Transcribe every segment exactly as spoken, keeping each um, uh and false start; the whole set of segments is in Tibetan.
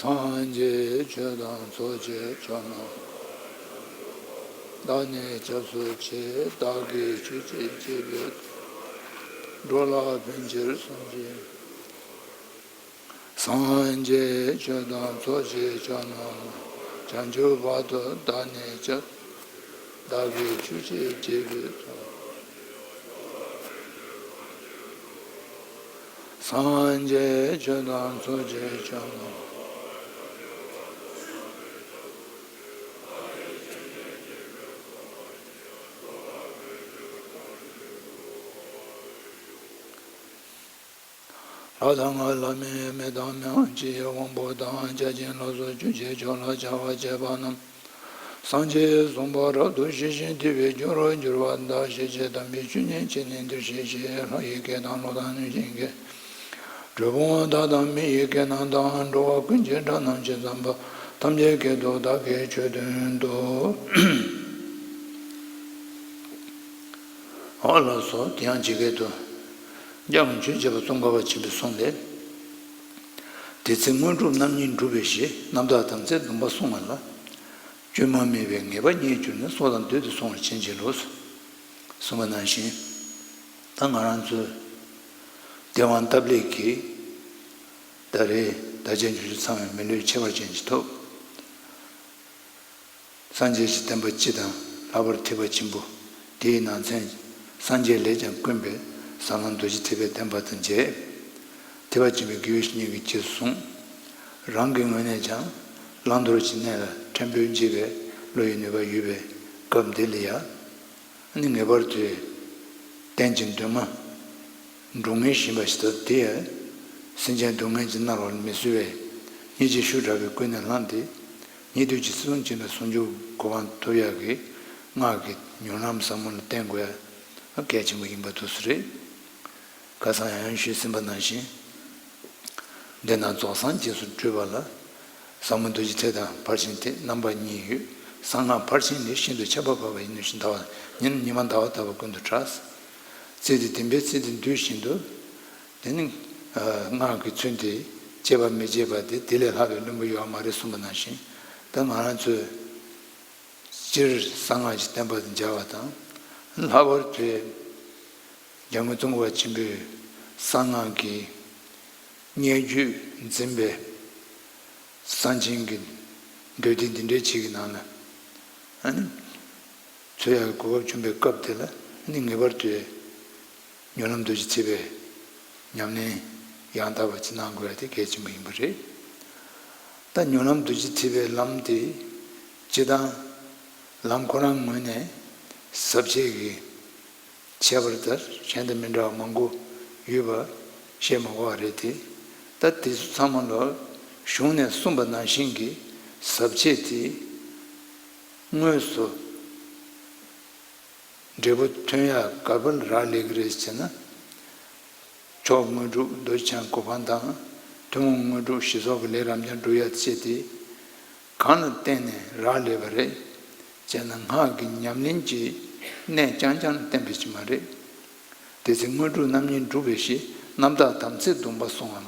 སངས་རྒྱས་ཆོས་དང་ཚོགས་ཀྱི་མཆོག་རྣམས། བདག་ནི་སྐྱབས་སུ་མཆི། བདག་གིས་ཆོས་ཀྱི་རྒྱལ་པོའི་འགྲོ་ལ་ཕན་ཕྱིར་གསུངས་ཤིག། སངས་རྒྱས་ཆོས་དང་ཚོགས་ཀྱི་མཆོག་རྣམས། བྱང་ཆུབ་བར་དུ་བདག་ནི་སྐྱབས། བདག་གིས་ཆོས་ཀྱི་རྒྱལ་པོའི་ཚོགས། སངས་རྒྱས་ཆོས་དང་ཚོགས་ཀྱི་མཆོག་རྣམས། ལྷ་དང་ལྷ་མིན་མི་དང་མི་དབང་ཕྱི་ཡི་དབང་པོ་དང་། བརྒྱ་བྱིན་ལ་སོགས་ཆོས་ཀྱི་མཆོག་ལ་སྦྱར་བར་བྱེད་པ་རྣམས། སངས་རྒྱས་གསུངས་པ་རབ་ཏུ་ཞི་ཞིང་དད་པས་སྐྱོ་རུ་གྱུར་པ་དག། ཤེས་བྱའི་དམ་པའི་ཆོས་ཉན་བྱས་ནས་འདིར་གཤེགས་ཤིག། ལྷ་ཡི་སྐད་དང་ཀླུ་དང་གནོད་སྦྱིན་སྐད། གྲུལ་བུམ་དག་དང་མི་ཡི་སྐད་རྣམས་དང་། འགྲོ་བ་ཀུན་གྱི་སྒྲ་རྣམས་ཇི་ཙམ་པ། ཐམས་ཅད་སྐད་དུ་བདག་གིས་ཆོས་བསྟན་ཏོ། འོ་ལགས་སོ། དེ་ཡང་ཇི་སྐད་དུ། རྒྱལ་དབང་ཆོས་རྒྱལ་པོ་ཙོང་ཁ་པ་ཆེན་པོས་གསུངས་པས། དེ་ཚེ་དངོས་གྲུབ་རྣམ་གཉིས་འགྲུབ་པའི་གཞི། རྣམ་དག་དམ་ཚིག་སྡོམ་པ་བསྲུང་བ་ལ། སྐྱོན་མ་མེད་པའི་ངེས་པ་རྙེད་གྱུར་ནས། སྲོག་དང་བསྡོས་ཏེ་བསྲུང་བར་བྱིན་གྱིས་རློབས། གསུངས་པ་ནང་བཞིན། ད་ང་རང་ཚོས་དེ་དབང་སྟབས་ལེགས་ཀྱིས་ད་རེས་བདག་ཅག་འབྱོར་བཅུ་ཚང་བའི་མི་ལུས་ཁྱད་པར་ཅན་གྱི་ཐོག་སངས་རྒྱས་ཀྱི་བསྟན་པ་སྤྱི་དང་ལྷག་པར་ཐེག་པ་ཆེན་པོ་དེའི་ནང་ཚན། སངས་རྒྱས་ལས་ཀྱང་དཀོན་པའི་ཟབ་ལམ་རྡོ་རྗེ་ཐེག་པའི་བསྟན་པ་དང་མཇལ། ཐེག་པ་ཆེན་པོའི་དགེ་བའི་བཤེས་གཉེན་གྱིས་རྗེས་སུ་བཟུང་། རང་གི་ངོས་ནས་ཀྱང་བླང་དོར་གྱི་གནས་ལ་ཕྲན་བུ་འབྱེད་པའི་བློ་ཡི་ནུས་པ་ཡོད་པའི་སྐབས་འདི་ལ་ཡང་ནི་ངེས་པར་དུ་རྟེན་ཅིང་འདུན་མ། འགྲོ་ངེས་བཞིན་པ་ཞིག་ཏུ། དེ་ཡང་སེམས་ཅན་སྡུག་བསྔལ་གྱིས་མནར་བར་མི་བཟོད་པའི་སྙིང་རྗེ་ཤུགས་དྲག་པོས་ཀུན་ནས་བསླངས་ཏེ། ཉན་ཐོས་ཀྱི་སྲིད་དབང་ཆེན་པོའི་ཟུང་འཇུག་གོ་འཕང་ཐོབ་ཡག་གི་སྔགས་ཀྱི་ཉོན་ལམ་ཟབ་མོ་ལ་བརྟེན་དགོས་ཡ་གལ་ཆེན་པོ་ཡིན་པ་དུ་སུ་རེད། ཁ་སང་ཡང་ཡང་ཞུས་ཟིན་པ་ནང་བཞིན། འདི་ན་རྫོགས་སངས་རྒྱས་སུ་སྤྲུལ་པ་ལ། ཟབ་མོ་རྡོ་རྗེ་ཐེག་དང་ཕར་ཕྱིན་ཐེག་རྣམ་པ་གཉིས་ཡོད། གསང་སྔགས་ཕར་ཕྱིན་ནི་ཤིན་ཏུ་ཁྱད་པར་འཕགས་པ་ཡིན་ནོ་ཞིང་། ཟླ་བ་ཉིན་ཉི་མ་ཟླ་བ་ལྟ་བུ་ཀུན་ཏུ་གྲགས། ཚེ་འདི་བདེན་པའི་ཚེ་འདི་འདུལ་བཞིན་དུ། དེ་ནི་སྔགས་ཀྱི་ཚུལ་འདི་བཅས་པ་མི་བྱེད་པ་སྟེ། དེ་ལས་ལྷག་པའི་བླུན་པོ་ཡོད་མ་རེད་གསུངས་པ་ནང་བཞིན། ད་ང་རང་ཚོས་སྤྱིར་གསང་སྔགས་ཀྱི་བསྟན་པ་དང་མཇལ་བ་དང་། ལྷག་པར་དུ་འཇམ་མགོན་ཙོང་ཁ་པ་ཆེན་པོས་གསང་སྔགས་ཀྱི་སྙན་བརྒྱུད་འཛིན་པའི་གསང་ཆེན་གྱི་མདོ་སྡེ་འདི་འདྲའི་ཅིག་གི་ནང་ལ། ཨ་ནི། འཚོལ་ཡག་གི་གོ་སྐབས་བྱུང་བའི་སྐབས་དེ་ལ་ནི་ངེས་པར་དུ་ཉོན་ལམ་རྡོ་རྗེ་ཐེག་པའི་ཉམས་ལེན་ཡང་དག་པ་ཅིག་གནང་དགོས་ཡ་དེ་གལ་ཆེན་པོ་ཡིན་པ་རེད། ད་ཉོན་ལམ་རྡོ་རྗེ་ཐེག་པའི་ལམ་དེ་སྤྱིར་བཏང་ལམ་ཁོ་རང་ངོས་ནས་ཟབ་ཆོས་ཀྱི་ཁྱད་པར་དང་གཞན་དང་མི་འདྲ་བ་མང་པོ་ཡོད་པ་བཤད་མ་དགོས་པ་རེད་དེ། ད་དེ་ཚོ་ཚང་མ་ལ་གཞུང་ནས་གསུངས་པ་ནང་བཞིན་གྱི་ཟབ་ཆོས་དེ། དངོས་སུ་འབྲས་བུ་ཐོན་ཡག་ག་པར་རག་ལས་ཀྱི་རེད་ཟེར་ན། མཆོག་དངོས་གྲུབ་རྡོ་རྗེ་འཆང་གི་གོ་འཕང་དང་། ཐུན་མོང་དངོས་གྲུབ་ཞི་སོགས་ཀྱི་ལས་རབ་འབྱམས་འགྲུབ་ཡག་ཆེད་དེ། གང་ལ་བརྟེན་ནས་རག་ལས་པ་རེད་ཅེ་ན། སྔགས་ཀྱི་ཉམས་ལེན་གྱི་གནད་རྐྱང་རྐྱང་ལ་བརྟེན་པ་ཞིག་མ་རེད། དེ་ཚེ་དངོས་གྲུབ་རྣམ་གཉིས་འགྲུབ་པའི་གཞི། རྣམ་དག་དམ་ཚིག་སྡོམ་པ་བསྲུང་བ་ལ།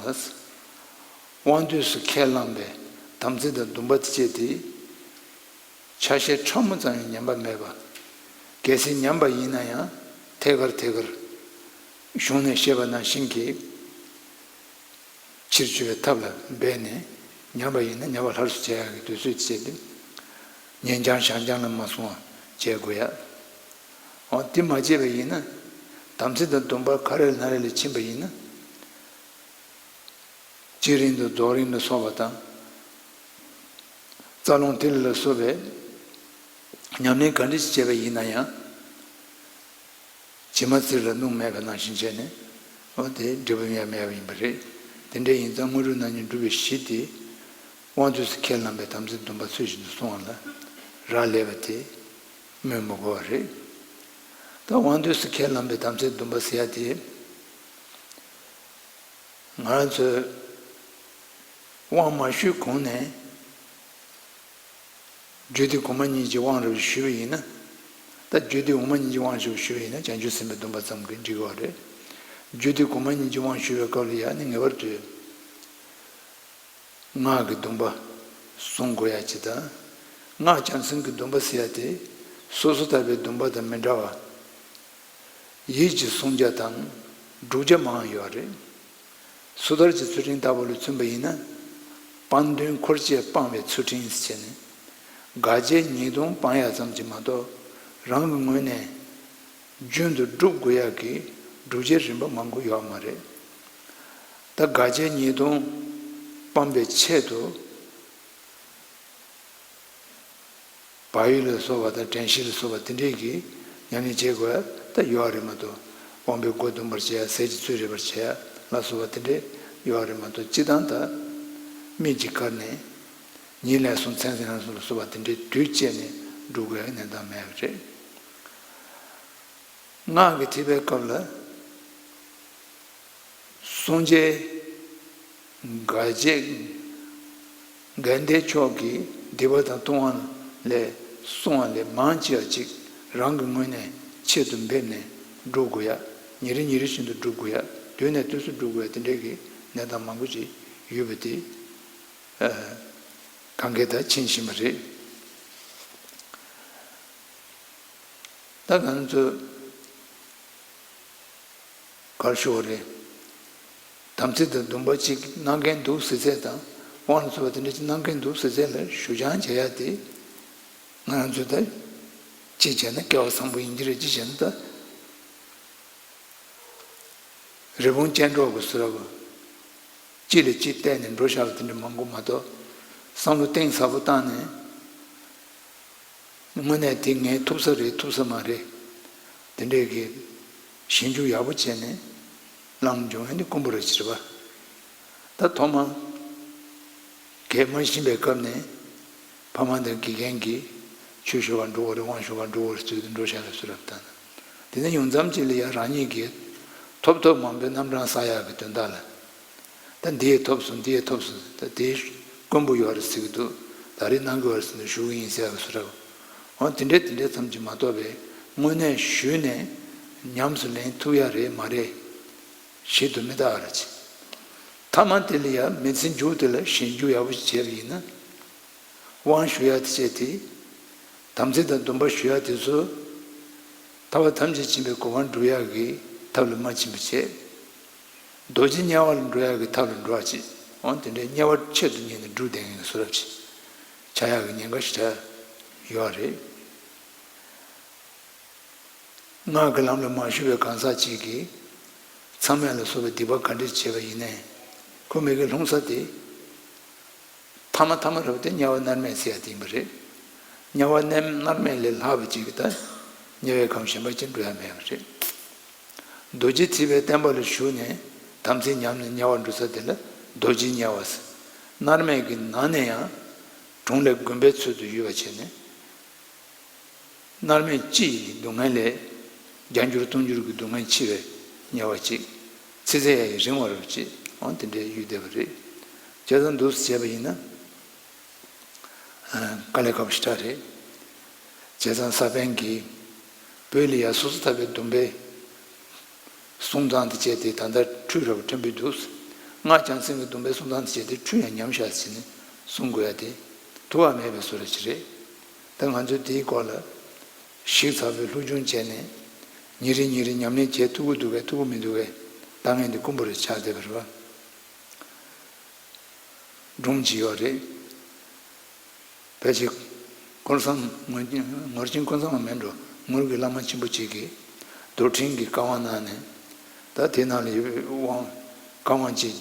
དབང་དུས་སུ་ཁས་བླངས་པའི་དམ་ཚིག་དང་སྡོམ་པ་དེ་བཅས་ཏེ། ཆ་ཤས་ཕྲ་མོ་ཙམ་ཡང་ཉམས་པ་མེད་པ། གལ་སྲིད་ཉམས་པ་ཡིན་ན་ཡང་ཐད་ཀར་ཐད་ཀར་གཞུང་ནས་བཤད་པ་ནང་བཞིན་གྱི་ཕྱིར་བཅོས་པའི་ཐབས་ལ་འབད་ནས། ཉམས་པ་ཡིན་ན་ཉམས་པ་སླར་གསོ་བྱེད་ཡག་གི་དུས་ཚོད་བྱས་ཏེ། ཉན་སྦྱང་བྱང་སྦྱང་ལ་མ་སོང་བ་བྱེད་དགོས་ཡ། འོ་དེ་མ་བྱས་པ་ཡིན་ན། དམ་ཚིག་དང་སྡོམ་པ་ག་རེ་ལ་ན་རེ་ལ་ཕྱིན་པ་ཡིན་ན། སྤྱིར་རིང་དང་རྫོགས་རིམ་ལ་སོགས་པ་དང་། རྩ་རླུང་ཐིག་ལེ་ལ་སོགས་པའི་ཉམས་ལེན་ག་འདྲ་ཞིག་བྱས་པ་ཡིན་ན་ཡང་། བྱེ་མ་ཚིག་ལ་སྣུམ་མེད་པ་ནང་བཞིན་བྱས་ནས། འོ་དེ་འབྲས་བུ་ཡང་མེད་པ་ཡིན་པ་རེད། དེ་འདྲ་ཡིན་ཙང་དངོས་གྲུབ་རྣམ་གཉིས་འགྲུབ་པའི་གཞི་དེ། དབང་དུས་སུ་ཁས་བླངས་པའི་དམ་ཚིག་སྡོམ་པ་ཚུལ་བཞིན་དུ་བསྲུང་བ་ལ་རག་ལས་པ་དེ་སྨོས་མ་དགོས་པ་རེད། ད་དབང་དུས་སུ་ཁས་བླངས་པའི་དམ་ཚིག་སྡོམ་པ་ཟེར་ཡ་དེ། ང་རང་ཚོས་དབང་མ་ཞུས་གོང་ནས་རྒྱུད་སྡེ་གོང་མ་གཉིས་ཀྱི་དབང་རབ་ཞུས་པ་ཡིན་ན། ད་རྒྱུད་སྡེ་འོག་མ་གཉིས་ཀྱི་དབང་ཞུ་ཞུས་པ་ཡིན་ན་བྱང་ཆུབ་སེམས་དཔའི་སྡོམ་པ་ཙམ་གྱིས་འགྲིག་གི་རེད། རྒྱུད་སྡེ་གོང་མ་གཉིས་ཀྱི་དབང་ཞུ་བའི་སྐབས་ལ་ཡང་ནི་ངེས་པར་དུ། སྔགས་ཀྱི་སྡོམ་པ་སྲུང་དགོས་ཡ་ཅིག་དང་། སྔགས་བྱང་སེམས་ཀྱི་སྡོམ་པ་ཟེར་ཡ་དེ་སོ་སོ་ཐར་པའི་སྡོམ་པ་དང་མི་འདྲ་བ། ཡིད་ཀྱི་སྲུང་བྱ་དང་སྒྲུབ་བྱ་མང་ཡོད་རེད། སོ་ཐར་གྱི་ཚུལ་ཁྲིམས་ལྟ་བུ་ལ་མཚོན་པ་ཡིན་ན། སྤང་དོན་འཁོར་བཅས་སྤང་བའི་ཚུལ་ཁྲིམས་ཟེར་བྱས་ནས། དགག་བྱའི་ཉེས་ལྟུང་སྤང་ཡ་ཙམ་གྱིས་མ་གཏོགས། རང་གི་ངོས་ནས་རྒྱུན་དུ་སྒྲུབ་དགོས་ཡག་གི་སྒྲུབ་བྱའི་རིམ་པ་མང་པོ་ཡོད་མ་རེད། ད་དགག་བྱའི་ཉེས་ལྟུང་སྤང་བའི་ཆེད་དུ། བག་ཡོད་ལ་སོགས་པ་དང་། དྲན་ཤེས་ལ་སོགས་པ་དེ་འདྲས་ཀྱིས་ཉམས་ལེན་བྱེད་དགོས་ཡ་ད་ཡོད་རེད་མ་གཏོགས། དབང་པོའི་སྒོ་རྡུང་བར་བྱེད་ཡ། ཟས་ཀྱི་བཅུད་རེག་པར་བྱེད་ཡ་ལ་སོགས་པ་དེ་འདྲས་ཡོད་རེད་མ་གཏོགས། སྤྱིར་བཏང་ད་མིག་གི་ཁ་ནས། ཉིན་ལས་གསུམ། མཚན་ལས་གསུམ་ལ་སོགས་པ་དེ་འདྲའི་དུས་བཅད་ནས་སྒྲུབ་དགོས་ཡ་གནས་སྟངས་མེད་པ་རེད། སྔགས་ཀྱི་ཐེག་པའི་སྐབས་ལ། སྲུང་བྱའི་དགག་བྱའི་འགལ་ཟླའི་ཕྱོགས་ཀྱི་སྡིག་པ་དང་ལྟུང་བ་ལས་སྲུང་བ་ལས་མང་ཆེ་བ་ཅིག་རང་གི་ངོས་ནས་ཆེད་དུ་འབེབས་ནས་སྒྲུབ་དགོས་ཡ། ཉིན་རེ་ཉིན་རེ་བཞིན་དུ་སྒྲུབ་དགོས་ཡ། དུས་ནས་དུས་སུ་སྒྲུབ་དགོས་ཡ། དེ་འདྲའི་གི་གནས་སྟངས་མང་པོ་ཅིག་ཡོད་པ་དེ། གང་གས་ད་མཁྱེན་བཞིན་པ་རེད། ད་ང་ཚོས་ག་རེ་ཞུ་བ་རེད། དམ་ཚིག་དང་སྡོམ་པ་གཅིག་གནང་མཁན་འདུག་ཟེར་ཚད་དང་། དབང་ལ་བཙུན་པ་དེ་འདྲ་གཅིག་གནང་མཁན་འདུག་ཟེར་ཚད་ལ་ཞུ་སྦྱང་བྱེད་ཡ་དེ། ང་ཚོས་ད་གཅིག་བྱས་ན་སྐལ་བ་བཟང་པོ་ཡིན་གྱི་རེད། གཅིག་བྱས་ན་ད། རི་བོང་ཅལ་འདྲོགས་ཀྱི་བཟོ་འདྲ་བོ། གཅིག་ལ་གཅིག་བལྟས་ནས་འགྲོ་བཞག་པ་དེ་འདྲ་མང་པོ་མ་གཏོགས། བསམ་བློ་གཏིང་ཟབ་པོ་བཏང་ནས། དངོས་གནས་དེ་ངས་ཐུབ་ས་རེད་ཐུབ་ས་མ་རེད། དེ་འདྲས་ཀྱི་ཞིབ་འཇུག་ཡག་པོ་བྱས་ནས་བླངས་འཇོག་མཁན་དེ་དཀོན་པོ་རེད་ཟེར་བ། ད་ཐོག་མ་གད་མ་ཤིང་པའི་སྐབས་ནས་ཕ་མ་དང་དགེ་རྒན་གྱིས་ཆོས་ཞུ་བར་འགྲོ་བ་རེད། དབང་ཞུ་བར་འགྲོ་བ་རེད་ཟེར་དུས་འགྲོ་བཞག་ལ་བཟོ་འདྲ་བཏང་ན། དེ་ནས་ཡོང་མཚམས་གཅིག་ལ་ཡང་རང་ཉིད་ཀྱིས་ཐོབ་ཐོབ་མང་པོའི་རྣམ་གྲངས་བསགས་ཡག་གི་དོན་དག་ལ། ད་འདི་ཡས་ཐོབ་སོང་། འདི་ཡས་ཐོབ་སོང་། ད་དེ་དཀོན་པོ་ཡོད་རེད་ཟེར་གྱི་འདུག་ད་རེས་གནང་གི་ཡོད་རེད་ཟེར་ནས་ཞུ་གི་ཡིན་ཟེར་ཡག་གི་བཟོ་འདྲ། འོ་དེ་འདྲས་དེ་འདྲས་ཙམ་གྱིས་མ་གཏོགས་པའི་དངོས་གནས་ཞུས་ནས་ཉམས་སུ་ལེན་ཐུབ་ཡག་རེད་མ་རེད། ཞིབ་ཏུ་མི་ལྟ་བ་རེད་ཅེས། མཐའ་མ་དེ་ལ་ཡང་མི་ཚེ་མཇུག་དེ་ལ་ཞིབ་འཇུག་ཡག་པོ་ཞིག་བྱས་པ་ཡིན་ན། དབང་ཞུ་ཡག་དེ་བྱས་ཏེ། དམ་ཚིག་དང་སྡོམ་པ་ཞུ་ཡག་དེ་ཚོ། ཐར་པ་ཐམས་ཅད་མཁྱེན་པའི་གོ་འཕང་སྒྲུབ་ཡག་གི་ཐབས་ལ་མ་ཕྱིན་པ་བྱས། རྡོ་རྗེ་དམྱལ་བ་ལ་འགྲོ་ཡག་གི་ཐབས་ལ་འགྲོ་བ་བྱེད། འོ་དེ་འདྲའི་དམྱལ་བ་ཆེད་དུ་གཉེར་ནས་སྒྲུབ་བསྡད་མཁན་གྱི་བཟོ་འདྲ་ཅིག་ཆགས་ཡག་གི་ཉེན་ཁ་ཞེ་དྲག་ཡོད་རེད། སྔགས་ཀྱི་ལམ་ལ་མ་ཞུགས་པའི་གང་ཟག་ཅིག་གིས་མཚམས་མེད་ལ་སོགས་པའི་སྡིག་པ་ག་འདྲ་བྱས་པ་ཡིན་ནའི། ཁོ་མི་དགེ་སློང་ས་དེ་ཐ་མ་ཐ་མ་རེད་པ། དེ་དམྱལ་བ་མནར་མེད་ཟེར་ཡ་དེ་ཡིན་པ་རེད། དམྱལ་བ་མནར་མནར་མེད་ལས་ལྷག་པ་ཅིག་གི་ད་དམྱལ་བའི་ཁམས་གཞན་པ་ཅིག་འགྲོ་ཡ་མེད་པ་རེད། རྡོ་རྗེ་ཐེག་པའི་བསྟན་པ་ལ་ཞུགས་ནས་དམ་ཚིག་ཉམས་ནས་དམྱལ་བར་འགྲོ་ས་དེ་ལ་རྡོ་རྗེ་དམྱལ་བ་ཟེར། མནར་མེད་ཀྱི་ནང་ནས་ཡང་གྲོང་ལས་དགོན་པའི་ཚུལ་དུ་ཡུལ་བ་བྱས་ནས། མནར་མེད་སྤྱི་ཡི་སྡུག་བསྔལ་ལས། བརྒྱ་འགྱུར་སྟོང་འགྱུར་གྱི་སྡུག་བསྔལ་ཆེ་བའི་དམྱལ་བ་ཅིག་ཚེ་ཚད་ཡང་རིང་བ་རུ་ཅིག་འོ་དེ་འདྲའི་ཡུལ་བསྡད་པ་རེད། བྱས་ཙང་འདུག་སེ་བྱས་པ་ཡིན་ན། དཀའ་ལས་ཁག་པོ་ཞེ་དྲག་རེད། བྱས་ཙང་ས་པཎ་གྱིས་བོད་ལ་ཡ་སོ་སོ་ཐར་པའི་སྡོམ་པའི་གསུང་སྟངས་དེ་བྱས་ཏེ་ད་ལྟ་ཁྲུས་རབ་ཕྲན་བུ་འདུག་སྔགས་བྱང་སེམས་ཀྱི་སྡོམ་པའི་གསུང་སྟངས་དེ་བྱས་ཏེ་ཁྲུས་ཡང་ཉམས་བཞག་ཟེར་ནས་གསུང་དགོས་ཡ་དེ་ཐུགས་ཁག་མེད་པའི་བཟོ་འདྲ་ཅིག་རེད། ད་ང་ཚོས་དེའི་སྐོར་ལ་ཞིབ་ཚགས་པོའི་སློབ་སྦྱོང་བྱས་ནས་ཉིན་རེ་ཉིན་རེ་ཉམས་ལེན་བྱེད་ཐུབ་ཀྱི་འདུག་གས་ཐུབ་ཀྱི་མི་འདུག་གས་ལྟ་མཁན་དེ་དཀོན་པོ་རེ་ཆགས་བསྡད་པ་རེད་པ། སྒྲུང་ཅིག་ཡོད་རེད། ཕལ་ཆེར་ཀུན་བཟང་ངོར་ངོར་ཆེན་ཀུན་བཟང་མ་མིན་འགྲོ། ངོར་གྱི་བླ་མ་ཆེན་པོ་ཅིག་གིས་རྡོར་ཕྲེང་གི་བཀའ་དབང་གནང་ནས། ད་དེ་ནང་ལ་ཡོད་པའི་དབང་བཀའ་དབང་ཅིག་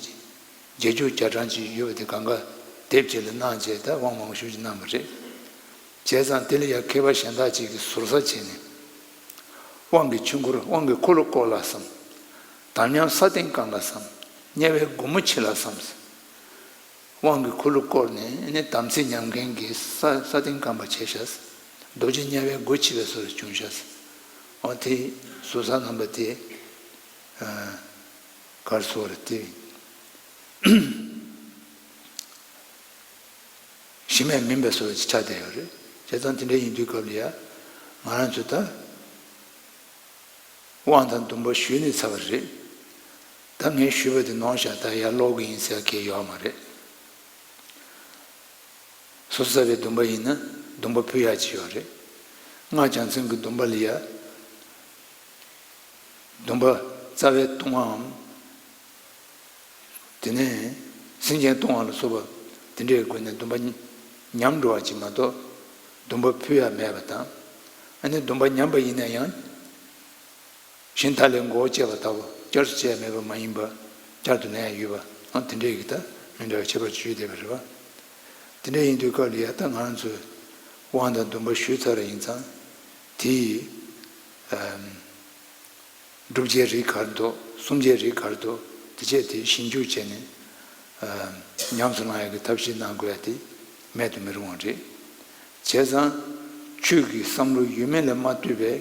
རྗེས་འཇུག་རྒྱ་གྲངས་ཅིག་ཡོད་པ་དེ་གང་ག་དེབ་ཅིག་ལ་གནང་བྱས་ད་དབང་མང་པོ་ཞེ་པོ་ཅིག་གནང་བ་རེད། བྱས་ཙང་དེ་ལ་ཡང་མཁས་པ་གཞན་དག་ཅིག་གིས་ཟུར་ཟ་བྱས་ནས། དབང་གི་ཆོས་འཁོར་དབང་གི་འཁོར་ལོ་བསྐོར་ལ་བསམ། དམ་ཉམས་ས་སྟེང་བསྐང་ལ་བསམ། དམྱལ་བའི་སྒོ་མོ་ཕྱེ་ལ་བསམ། དབང་གི་འཁོར་ལོ་བསྐོར་ནས་ནི་དམ་ཚིག་ཉམས་མཁན་གྱི་ས་ས་སྟེང་བསྐང་པ་བྱས་ཤག་རྡོ་རྗེ་དམྱལ་བའི་སྒོ་ཕྱེ་བའི་བཟོ་འདྲ་བྱུང་ཤག་འོ་དེ་ཟུར་ཟ་རྣམ་པ་དེ་གར་སོ་རེ་དེ། གཞི་མེད་མིན་པའི་བཟོ་འདྲ་ཆགས་བསྡད་ཡོད་རེད། བྱས་ཙང་དེ་འདྲ་ཡིན་དུས་སྐབས་ལ་ཡ། ང་རང་ཚོ་ད་དབང་དང་སྡོམ་པ་ཞུས་ནས་ཚར་བ་རེད། ད་ངས་ཞུས་པ་དེ་ནོར་ཤག་ད་ཡར་ཀློག་གི་ཡིན་ཟེར་མཁན་ཡོད་མ་རེད། སོ་སོ་བའི་སྡོམ་པ་ཡིན་ན་སྡོམ་པ་ཕུལ་ཡག་ཅིག་ཡོད་རེད། སྔགས་བྱང་སེམས་ཀྱི་སྡོམ་པ་ལ་ཡ། སྡོམ་པ་རྩ་བའི་ལྟུང་བའམ། དེ་ནས་སེམས་ཅན་ལྟུང་བ་ལ་སོགས་པ་དེ་འདྲའི་སྒོ་ནས་སྡོམ་པ་ཉམས་འགྲོ་བ་ཅིག་མ་གཏོགས་སྡོམ་པ་ཕུལ་ཡག་མེད་པ་དང་། ཨ་ནི་སྡོམ་པ་ཉམས་པ་ཡིན་ན་ཡང་། གཞན་དག་ལས་མགོ་བོ་བཅད་པ་ལྟ་བུ་བསྐྱར་དུ་བཅད་ཡག་མེད་པ་མ་ཡིན་པ་བསྐྱར་དུ་ལེན་ཡག་ཡོད་པ་ཨང་དེ་འདྲའི་གི་ད་མི་འདྲ་བའི་ཁྱད་པར་ཅིག་ཡོད་བསྡད་པ་རེད་བ། དེ་འདྲ་ཡིན་དུས་སྐབས་ལ་ཡ་ད་ང་རང་ཚོས་དབང་དང་སྡོམ་པ་ཞུས་ཚར་བ་ཡིན་ཙང་། དེ་ཡི་ཨམ། སྒྲུབ་བྱའི་རིགས་ག་རེ་འདུག་སྲུང་བྱའི་རིགས་ག་རེ་འདུག་དེ་བྱས་དེ་ཞིབ་འཇུག་བྱས་ནས་ཨམ། ཉམས་སུ་བླང་ཡག་གི་ཐབས་ཤེས་གནང་དགོས་ཡག་དེ་མེད་དུ་མི་རུང་བ་རེད། བྱས་ཙང་ཆོས་ཀྱི་བསམ་བློ་ཡོད་མེད་ལ་མ་ལྟོས་པའི་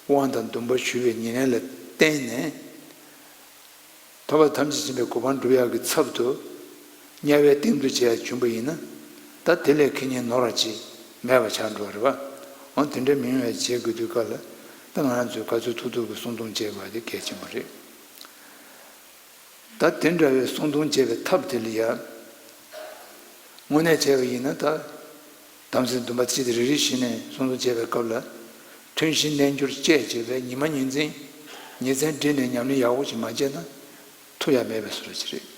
དབང་དང་སྡོམ་པ་ཞུ་བའི་ཉེར་ལེན་ལ་བརྟེན་ནས། ཐར་པ་ཐམས་ཅད་མཁྱེན་པའི་གོ་འཕང་སྒྲུབ་ཡག་གི་ཚབ་ཏུ་དམྱལ་བའི་སྟེང་དུ་བྱས་བྱུང་པ་ཡིན་ན། ད་དེ་ལས་ཁེ་ཉེན་ནོར་བ་ཅིག་མེད་པ་ཆགས་འགྲོ་བ་རེད་བ། འོ་དེ་འདྲ་མི་ཡོང་བའི་བྱེད་དགོས་དུས་སྐབས་ལ་ད་ང་རང་ཚོས་ག་ཚོད་ཐུབ་ཐུབ་ཀྱིས་སྲུང་སྐྱོང་བྱེད་དགོས་པ་དེ་གལ་ཆེན་པོ་རེད། ད་དེ་འདྲ་བའི་སྲུང་སྐྱོང་བྱེད་པའི་ཐབས་དེ་ལ་ཡ། དངོས་གནས་བྱས་པ་ཡིན་ན་ད། དམ་ཚིག་སྡོམ་པ་ཅི་སྟེ་རེ་རེ་བཞིན་ནས་སྲུང་སྐྱོང་བྱེད་པའི་སྐབས་ལ། ཐུན་བཞིའི་རྣལ་འབྱོར་བཅས་བྱེད་པའི་ཉི་མ་ཉིན་མཚན་ཉིན་མཚན་བསྒྲིལ་ནས་ཉམས་ལེན་ཡག་པོ་ཞིག་མ་བྱས་ན་ཐུབ་ཡག་མེད་པའི་བཟོ་འདྲ་ཅིག་རེད།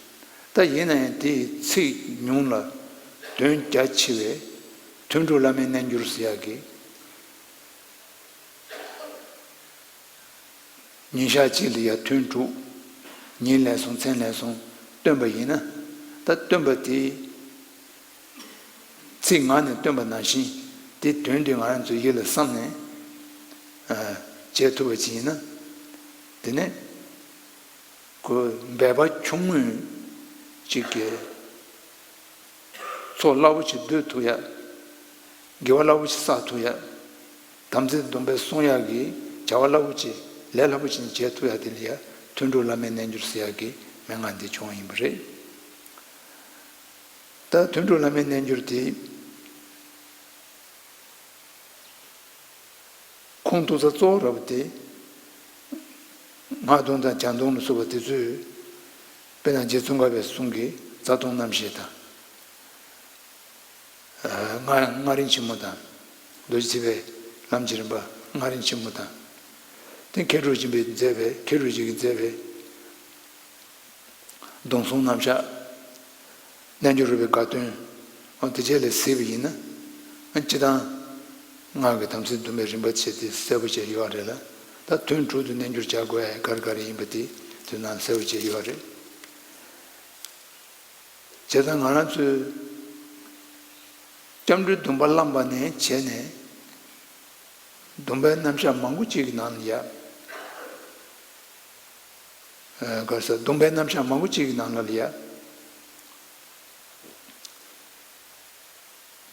ད་ཡིན་ན་ཡང་དེའི་ཚིག་ཉུང་ལ་དོན་རྒྱ་ཆེ་བའི་ཐུན་དྲུག་བླ་མའི་རྣལ་འབྱོར་ཟེར་ཡག་གི་ཉིན་ཞག་གཅིག་ལ་ཡ་ཐུན་དྲུག་ཉིན་ལན་གསུམ་མཚན་ལན་གསུམ་བཏོན་པ་ཡིན་ན། ད་བཏོན་པ་དེ་ཚིག་ངག་ནས་བཏོན་པ་ནང་བཞིན་དེ་དོན་དེ་ང་རང་ཚོའི་ཡིད་ལ་བསམ་ནས་བྱེད་ཐུབ་པ་ཅིག་ཡིན་ན། དེ་ནས་ཁོ་འབད་པ་ཆུང་ངུས་ཅིག་གི་ཚོགས་རླབས་པོ་ཆེ་བསྡུ་ཐུབ་ཡག་དགེ་བ་རླབས་པོ་ཆེ་བསགས་ཐུབ་ཡག་དམ་ཚིག་སྡོམ་པའི་སྲུང་ཡག་གི་བྱ་བ་རླབས་པོ་ཆེ་ལས་སླ་པོ་ཆེ་བྱེད་ཐུབ་ཡག་དེ་ལ་ཡ་ཐུན་དྲུག་བླ་མའི་རྣལ་འབྱོར་ཟེར་ཡག་གི་མན་ངག་འདི་བྱུང་བ་ཡིན་པ་རེད། ད་ཐུན་དྲུག་བླ་མའི་རྣལ་འབྱོར་དེ། ཁུངས་གཏུགས་ས་གཙོ་བོ་ར་བ་དེ། སྔགས་སྡོམ་དང་བྱང་སྡོམ་ལ་སོགས་པ་དེ་ཚོས། དཔེར་ན་རྗེ་ཙོང་ཁ་པའི་གསུང་གི་རྩ་ལྟུང་རྣམ་བཤད་དང་། ཨ། མངའ་མངའ་རིས་ཆེན་མོ་དང་། རྡོ་རྗེ་ཐེག་པའི་ལམ་གྱི་རིམ་པ་མངའ་རིས་ཆེན་མོ་དང་། དེ་མཁས་གྲུབ་ཆེན་པོས་མཛད་པའི་མཁས་གྲུབ་རྗེ་གིས་མཛད་པའི། སྡོམ་གསུམ་རྣམ་གཞག་རྣལ་འབྱོར་རོལ་པའི་དགའ་སྟོན། འོ་དེ་བཅས་ལས་གཟིགས་པ་ཡིན་ན། སྤྱིར་བཏང་། སྔགས་ཀྱི་དམ་ཚིག་སྡོམ་པའི་རིམ་པ་བྱས་ཏེ་གསལ་པོ་བྱས་ཡོད་རེད་ལ། ད་དོན་དྲུག་ཏུ་རྣལ་འབྱོར་བྱ་དགོས་ཡ་ག་རེ་ག་རེ་ཡིན་པ་དེ་དོན་དང་གསལ་པོ་བྱས་ཡོད་རེད། བྱས་ཙང་ང་རང་ཚོས། སྐྱབས་འགྲོའི་སྡོམ་པ་བླངས་པ་ནས་བྱས་ནས། སྡོམ་པའི་རྣམ་གཞག་མང་པོ་ཅིག་གི་ནང་ལ་ཡ། ཨ། ག་རེ་ཟེར། སྡོམ་པའི་རྣམ་གཞག་མང་པོ་ཅིག་གི་ནང་ལ་ཡ།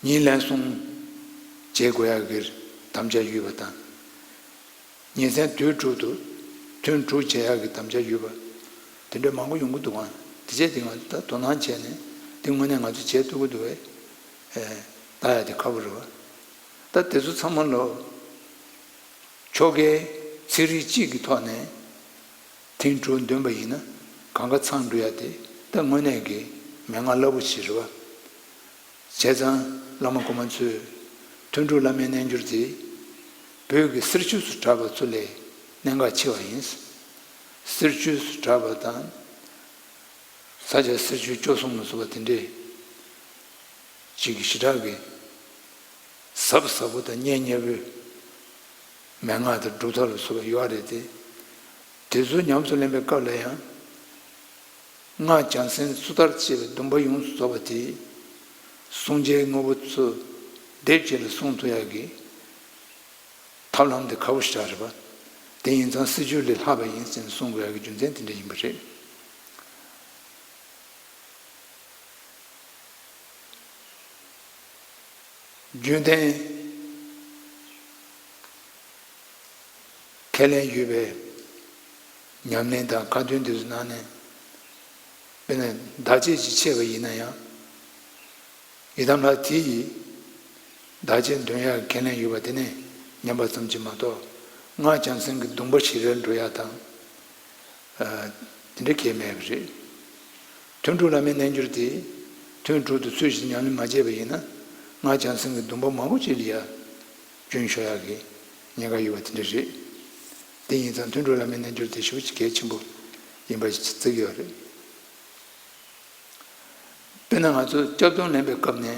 ཉིན་ལན་གསུམ་བྱེད་དགོས་ཡག་གི་དམ་བཅའ་ཡོད་པ་དང་། ཉིན་མཚན་དུས་དྲུག་ཏུ་ཐུན་དྲུག་བྱེད་ཡག་གི་དམ་བཅའ་ཡོད་པ། དེ་འདྲ་མང་པོ་ཡོང་གི་འདུག་ཨང་། དེ་བྱས་དེ་ང་ད་དོ་སྣང་བྱས་ནས་དེ་དངོས་གནས་ང་ཚོས་བྱེད་ཐུབ་ཀྱི་འདུག་བས། ཨེ། ལྟ་ཡག་དེ་ཁག་པོ་རེད་བ། ད་དེ་ཚོ་ཚང་མ་ལོ། ཆོ་གའི་ཚིག་རིས་གཅིག་གི་ཐོག་ནས་ཐེངས་དྲུག་འདོན་པ་ཡིན་ན་གང་ག་ཚང་འགྲོ་ཡ་དེ་ད་དངོས་གནས་ཀྱི་མན་ངག་རླབས་པོ་ཆེ་རེད་བ། བྱས་ཙང་བླ་མ་གོང་མ་ཚོས་ཐུན་དྲུག་བླ་མའི་རྣལ་འབྱོར་དེ་བོད་ཀྱི་གསེར་ཆོས་སུ་གྲགས་པ་ཚོ་ལས་གནད་འགག་ཆེ་བ་ཡིན། གསེར་ཆོས་སུ་གྲགས་པ་དང་། ས་སྐྱ་གསེར་ཆོས་བཅུ་གསུམ་ལ་སོགས་པ་དེ་འདྲའི་ཅིག་གི་ཞེ་དྲག་གི་ཟབ་ཟབ་པོ་དང་མཉེན་མཉེན་པོའི་མན་ངག་དང་སྒྲུབ་ཐབས་ལ་སོགས་པ་ཡོད་རེད་དེ། དེ་ཚོ་ཉམས་སུ་ལེན་པའི་སྐབས་ལ་ཡང་། སྔགས་བྱང་སེམས་སུ་ལྟར་བྱེད་པའི་སྡོམ་པ་ཡོངས་སུ་རྫོགས་པ་དེ། བསྲུང་བྱའི་དངོས་པོ་ཚོ་སྡེབ་གཅིག་ལ་བསྲུང་ཐུབ་ཡག་གི་ཐབས་ལམ་དེ་ཁག་པོ་ཞེ་དྲག་རེད་པ། དེ་ཡིན་ཙང་གསེར་ཆོས་ལས་ལྷག་པ་ཡིན་ཟེར་ནས་གསུང་དགོས་ཡག་གི་རྒྱུ་མཚན་དེ་འདྲ་ཡིན་པ་རེད། རྒྱུན་ལྡན་ཁས་ལེན་ཡོད་པའི་ཉམས་ལེན་དང་ཁ་ཏོན་འདི་ཚོའི་ནང་ནས། དཔེར་ན་བདག་བསྐྱེད་ཅིག་ཆད་པ་ཡིན་ན་ཡང་། ཡི་དམ་ལྷ་དེ་ཡིས་བདག་བསྐྱེད་འདོན་ཡག་ཁས་ལེན་ཡོད་པ་དེ་ནས་ཉན་པ་ཙམ་གྱིས་མ་གཏོགས། སྔགས་བྱང་སེམས་ཀྱི་སྡོམ་པ་ཞིག་རེ་འགྲོ་ཡག་དང་། ཨ། དེ་འདྲ་གང་ཡང་མེད་པ་རེད། ཐུན་དྲུག་བླ་མའི་རྣལ་འབྱོར་དེ་ཐུན་དྲུག་ཏུ་ཚུལ་བཞིན་ཉམས་ལེན་མ་བྱས་པ་ཡིན་ན། སྔགས་བྱང་སེམས་ཀྱི་སྡོམ་པ་མང་པོ་ཅིག་ལ་ཡ་སྐྱོན་ཤོར་ཡག་གི་ཉེན་ཁ་ཡོད་པ་དེ་འདྲ་རེད། དེ་ཡིན་ཙང་དུད་འགྲོ་བླ་མའི་རྣལ་འབྱོར་དེ་ཞེ་པོ་ཅིག་གལ་ཆེན་པོ་ཡིན་པ་ཞིག་བརྩི་གི་ཡོད་རེད། དཔེར་ན་ང་ཚོ་སྐྱབས་སྡོམ་ལེན་པའི་སྐབས་ནས་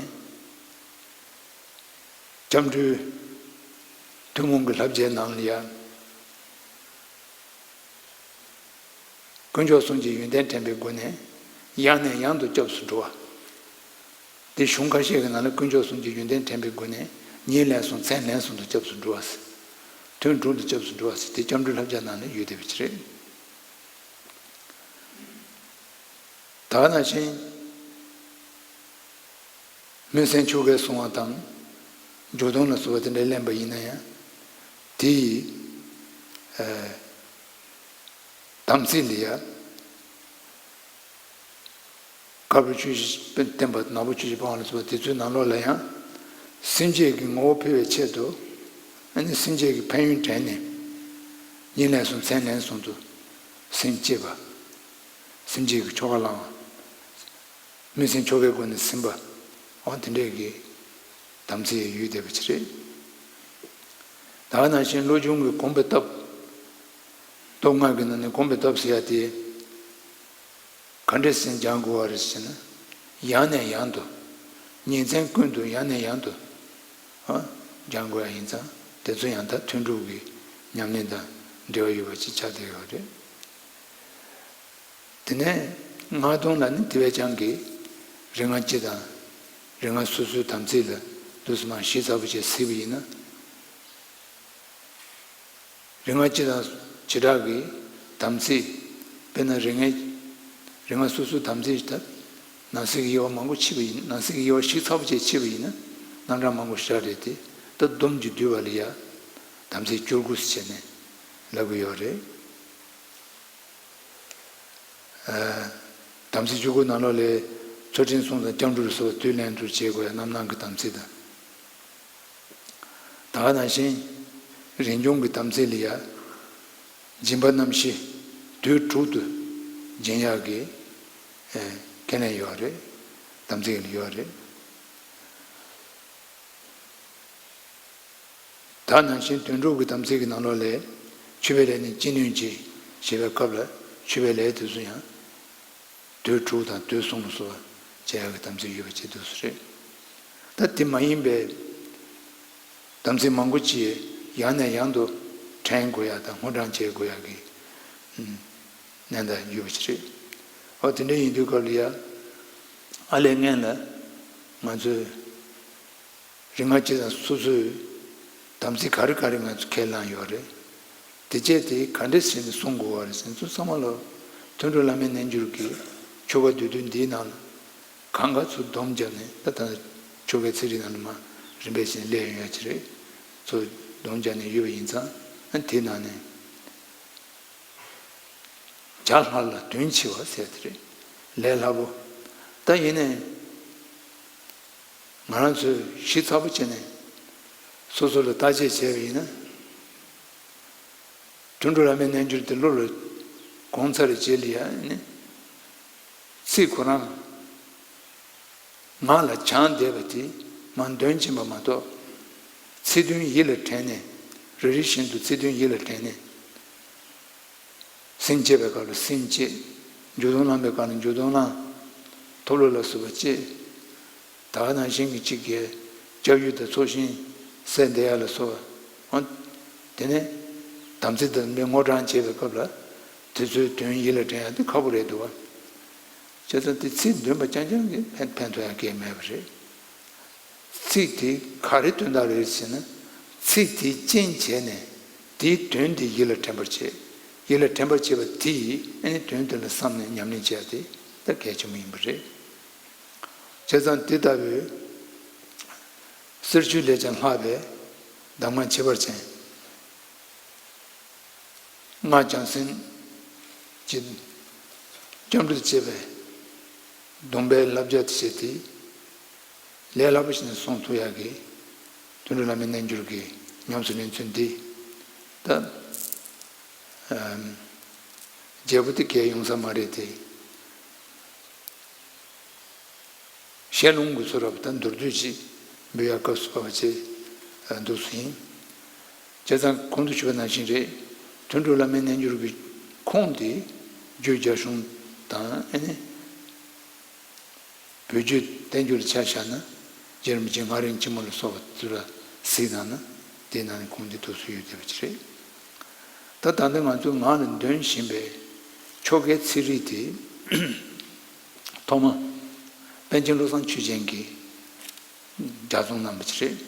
སྐྱབས་འགྲོའི་ཐུན་མོང་གི་བསླབ་བྱའི་ནང་ལ་ཡ། དཀོན་མཆོག་གསུམ་གྱི་ཡོན་ཏན་དྲན་པའི་སྒོ་ནས་ཡང་ནས་ཡང་དུ་སྐྱབས་སུ་འགྲོ་བ། འདི་གཞུང་ཁ་ཤས་ཀྱི་ནང་ལ་དཀོན་མཆོག་གསུམ་གྱི་ཡོན་ཏན་དྲན་པའི་སྒོ་ནས་ཉིན་ལན་གསུམ་མཚན་ལན་གསུམ་དུ་སྐྱབས་སུ་འགྲོ་བ་ཟེར། ཐུན་དྲུག་ཏུ་སྐྱབས་སུ་འགྲོ་བ་ཟེར་དེ་སྐྱབས་འགྲོའི་བསླབ་བྱ་ནང་ལ་ཡོད་བསྡད་པ་ཅིག་རེད། ད་ག་ནང་བཞིན། སྨོན་སེམས་ཆོ་གས་བཟུང་བ་དང་། འཇུག་ལྡོག་ལ་སོགས་པ་དེ་འདྲ་ལེན་པ་ཡིན་ན་ཡང་། དེ་ཡི། ཨ། དམ་ཚིག་ལ་ཡ། དཀར་པོའི་ཆོས་བཞི་བསྟན་པ་ནག་པོའི་ཆོས་བཞི་སྤང་བ་ལ་སོགས་པ་དེ་ཚོའི་ནང་ལོགས་ལ་ཡང་། སེམས་བསྐྱེད་ཀྱི་ངོ་བོ་འཕེལ་བའི་ཆེད་དུ། ཨ་ནི་སེམས་བསྐྱེད་ཀྱི་ཕན་ཡོན་དྲན་ནས། ཉིན་ལན་གསུམ་མཚན་ལན་གསུམ་དུ་སེམས་བསྐྱེད་པ། སེམས་བསྐྱེད་ཀྱི་ཆོ་ག་བླང་བ། སྨོན་སེམས་ཆོ་གའི་སྒོ་ནས་ཟིན་པ། འོ་དེ་འདྲས་ཀྱི་དམ་ཚིག་ཡོད་བསྡད་པ་ཅིག་རེད། ད་ག་ནང་བཞིན་བློ་སྦྱོང་གི་གོམས་པའི་སྟབས། སྟོབས་ལྔ་གི་ནང་ནས་གོམས་པའི་སྟབས་ཟེར་ཡ་དེ། ག་འདྲས་སེ་སྦྱང་དགོས་པ་རེད་ཟེར་ན། ཡང་ནས་ཡང་དུ། ཉིན་མཚན་ཀུན་ཏུ་ཡང་ནས་ཡང་དུ། ཨ། སྦྱང་དགོས་ཡ་ཡིན་ཙང་དེ་ཚོ་ཡང་དག་ཐུན་དྲུག་གི་ཉམས་ལེན་དང་འབྲེལ་བ་ཡོད་པ་ཅིག་ཆགས་བསྡད་ཡོད་རེད། དེ་ནས་སྔགས་སྡོམ་ལ་ནི་དེ་བས་ཀྱང་གི་རིག་སྔགས་སྤྱི་དང་རིག་སྔགས་སོ་སོའི་དམ་ཚིག་ལ་དུས་སུ་མ་ཞིབ་ཚགས་པོ་བྱས་གཟིགས་པ་ཡིན་ན། རིག་སྔགས་སྤྱི་དང་བྱེ་བྲག་གི་དམ་ཚིག་དཔེར་ན་རིག་སྔགས་རིག་སྔགས་སོ་སོའི་དམ་ཚིག་ལྟར་ནང་གསེས་ཀྱི་དབྱེ་བ་མང་པོ་ཕྱེ་བ་ཡིན་ནང་གསེས་ཀྱི་དབྱེ་བ་ཞིབ་ཚགས་པོ་བྱས་ཕྱེ་བ་ཡིན་ན་རྣམ་གྲངས་མང་པོ་ཞེ་དྲག་རེད་དེ་ད་སྡོམ་གྱི་བསྡུས་པ་ལ་ཡ་དམ་ཚིག་བཅུ་དགུ་ཟེར་བྱས་ནས་ལབ་ཀྱི་ཡོད་རེད། དམ་ཚིག་བཅུ་དགུ་ནང་ལོགས་ལས་ཚུལ་ཁྲིམས་སྲུང་དང་སྐྱབས་འགྲོ་ལ་སོགས་པ་དུས་ལན་དུ་བྱེད་དགོས་ཡ་རྣམ་སྣང་གི་དམ་ཚིག་དང་། ད་ག་ནང་བཞིན་རིན་འབྱུང་གི་དམ་ཚིག་ལ་ཡ། སྦྱིན་པ་རྣམ་བཞི་དུས་དྲུག་ཏུ་སྦྱིན་ཡག་གི་ཁས་ལེན་ཡོད་རེད། དམ་ཚིག་ལ་ཡོད་རེད། ད་ནང་བཞིན་དོན་གྲུབ་ཀྱི་དམ་ཚིག་གི་ནང་ལོགས་ལས་མཆོད་པའི་ལས་ནི་ཅི་ནུས་ཀྱིས་ཞེས་པའི་སྐབས་ལ་མཆོད་པའི་ལས་དེ་ཚོ་ཡང་དུས་དྲུག་དང་དུས་གསུམ་སོགས་བྱེད་ཡག་གི་དམ་ཚིག་ཡོད་པ་བྱེད་དུས་སུ་རེད། ད་དེ་མ་ཡིན་པའི་དམ་ཚིག་མང་པོ་ཅིག་ཡང་ནས་ཡང་དུ་དྲན་དགོས་ཡག་དང་སྔོ་བགྲང་བྱེད་དགོས་ཡག་གི་གནད་འགག་ཡོད་པ་ཅིག་རེད། འོ་དེ་འདྲ་ཡིན་དུས་སྐབས་ལ་ཡ་ཨ་ལས་སྔན་ལ་ང་ཚོས། རིག་སྔགས་སྤྱི་དང་སོ་སོའི་དམ་ཚིག་ག་རེ་ག་རེ་ང་ཚོ་ཁས་བླངས་ཡོད་རེད། དེ་བཅས་དེ་ག་འདྲས་བྱས་ནས་སྲུང་དགོས་པ་རེད་ཟེར་ཚོ་ཚང་མ་ལ་དོན་གྲུབ་བླ་མའི་རྣལ་འབྱོར་གྱི་ཆོ་ག་བསྡུས་དོན་འདིའི་ནང་ལ་གང་ག་ཚོ་སྡོམ་བརྒྱབ་ནས་ད་ལྟ་ཆོ་གའི་ཚིག་རིས་ནང་ལ་མ་རིམ་པས་བྱས་ནས་སླེབས་ཡོང་ཡ་ཅིག་རེད། ཚོ་སྡོམ་བརྒྱབ་ནས་ཡོད་པ་ཡིན་ཙང་ཨ་དེའི་ནང་ནས། བྱ་སླ་ལ་དོན་ཆེ་བ་ཟེར་དེ་རེད། ལས་སླ་པོ། ད་ཡིན་ནའི་ང་རང་ཚོས་ཞིབ་ཚགས་པོ་བྱས་ནས་སོ་སོ་ལ་བརྟག་དཔྱད་བྱས་པ་ཡིན་ན། དོན་གྲུབ་བླ་མའི་རྣལ་འབྱོར་དེ་བློ་ལ་གོང་ཚར་རྗེས་ལ་ཡ་ནི། ཚིག་ཁོ་རང་ངག་ལ་བྱང་བསྡད་པ་དེ་མ་འདོན་གྱིན་པ་མ་གཏོགས། ཚིག་དོན་ཡིད་ལ་དྲན་ནས་རེ་རེ་བཞིན་དུ་ཚིག་དོན་ཡིད་ལ་དྲན་ནས། སེམས་བསྐྱེད་པའི་སྐབས་ལ་སེམས་བསྐྱེད། འཇུག་ལྡོག་བླང་བའི་སྐབས་ལ་འཇུག་ལྡོག་བླང་། ཐོབ་བློ་ལ་སོགས་པ་བསྐྱེད། ད་ག་ནང་བཞིན་གྱི་གཅིག་གིས་སྐྱབས་ཡུལ་དང་ཚོགས་ཞིང་སེལ་འདེབས་ཡ་ལ་སོགས་པ། དེ་ནས་དམ་ཚིག་དང་ལྡན་པའི་སྔོ་བགྲང་བྱེད་པའི་སྐབས་ལ་དེ་ཚོའི་དོན་ཡིད་ལ་དྲན་ཡ་དེ་ཁག་པོ་རེད་འདུག་བ། བྱས་ཙང་དེ་ཚིག་འདོན་པ་རྐྱང་རྐྱང་གིས་ཕན་ཕན་ཐོགས་ཡ་གང་ཡང་མེད་པ་རེད། ཚིག་དེ་ག་རེ་དོན་དག་རེད་ཟེར་ན། ཚིག་དེའི་རྐྱེན་བྱས་ནས་དེའི་དོན་དེ་ཡིད་ལ་དྲན་པར་བྱེད། ཡིད་ལ་དྲན་པར་བྱེད་པ་དེ་ཡིས་ཨ་ནི་དོན་དེ་ལ་བསམ་ནས་ཉམས་ལེན་བྱས་ཏེ་ད་གལ་ཆེན་པོ་ཡིན་པ་རེད། བྱས་ཙང་དེ་ལྟ་བུའི་གསེར་ཆོས་ལས་ཀྱང་ལྷག་པའི་གདམས་ངག་ཁྱད་པར་ཅན། སྔགས་བྱང་སེམས་ཀྱི་སྐྱབས་འགྲོས་བྱེད་པའི་སྡོམ་པའི་བསླབ་བྱ་དེ་བྱས་ཏེ། ལས་སླ་པོ་ཞིག་ནས་སྲུང་ཐུབ་ཡག་གི་དོན་གྲུབ་བླ་མའི་རྣལ་འབྱོར་གྱི་ཉམས་སུ་ལེན་ཚུལ་འདི་ད། ཨམ། བརྗེ་པོ་དེ་གས་ཡོང་ས་མ་རེད་དེ། ཞལ་ལུང་གི་ཚུལ་རབ་ད་མདོར་བསྡུས་ཅིག་ འབུལ་ཡག་སྐབས་སུ་བབས་པ་བཅས་འདུག་སེ་ཡིན། བྱས་ཙང་གོང་དུ་ཞུས་པ་ནང་བཞིན་རེད། དོན་གྲུབ་བླ་མའི་རྣལ་འབྱོར་གྱི་ཁུངས་དེ་རྒྱུད་རྒྱ་གཞུང་དང་ཨ་ནི། བོད་བརྒྱུད་བསྟན་འགྱུར་ལ་ཆ་བཞག་ན། རྗེ་རིན་པོ་ཆེ་མངའ་རིས་ཆེན་མོ་ལ་སོགས་པ་ཚུར་ལ་གཟིགས་གནང་ན། དེའི་ནང་ནས་ཁུངས་དེ་ཐུགས་སུ་ཡོད་བསྡད་པ་ཅིག་རེད། ད་ད་ལྟ་ང་ཚོས་ངག་ལ་འདོན་བཞིན་པའི་ཆོ་གའི་ཚིག་རིས་དེ། ཐོག་མ་པཎ་ཆེན་བློ་བཟང་ཆོས་ཅན་གྱིས་ལྗགས་རྩོམ་གནང་བ་ཅིག་རེད།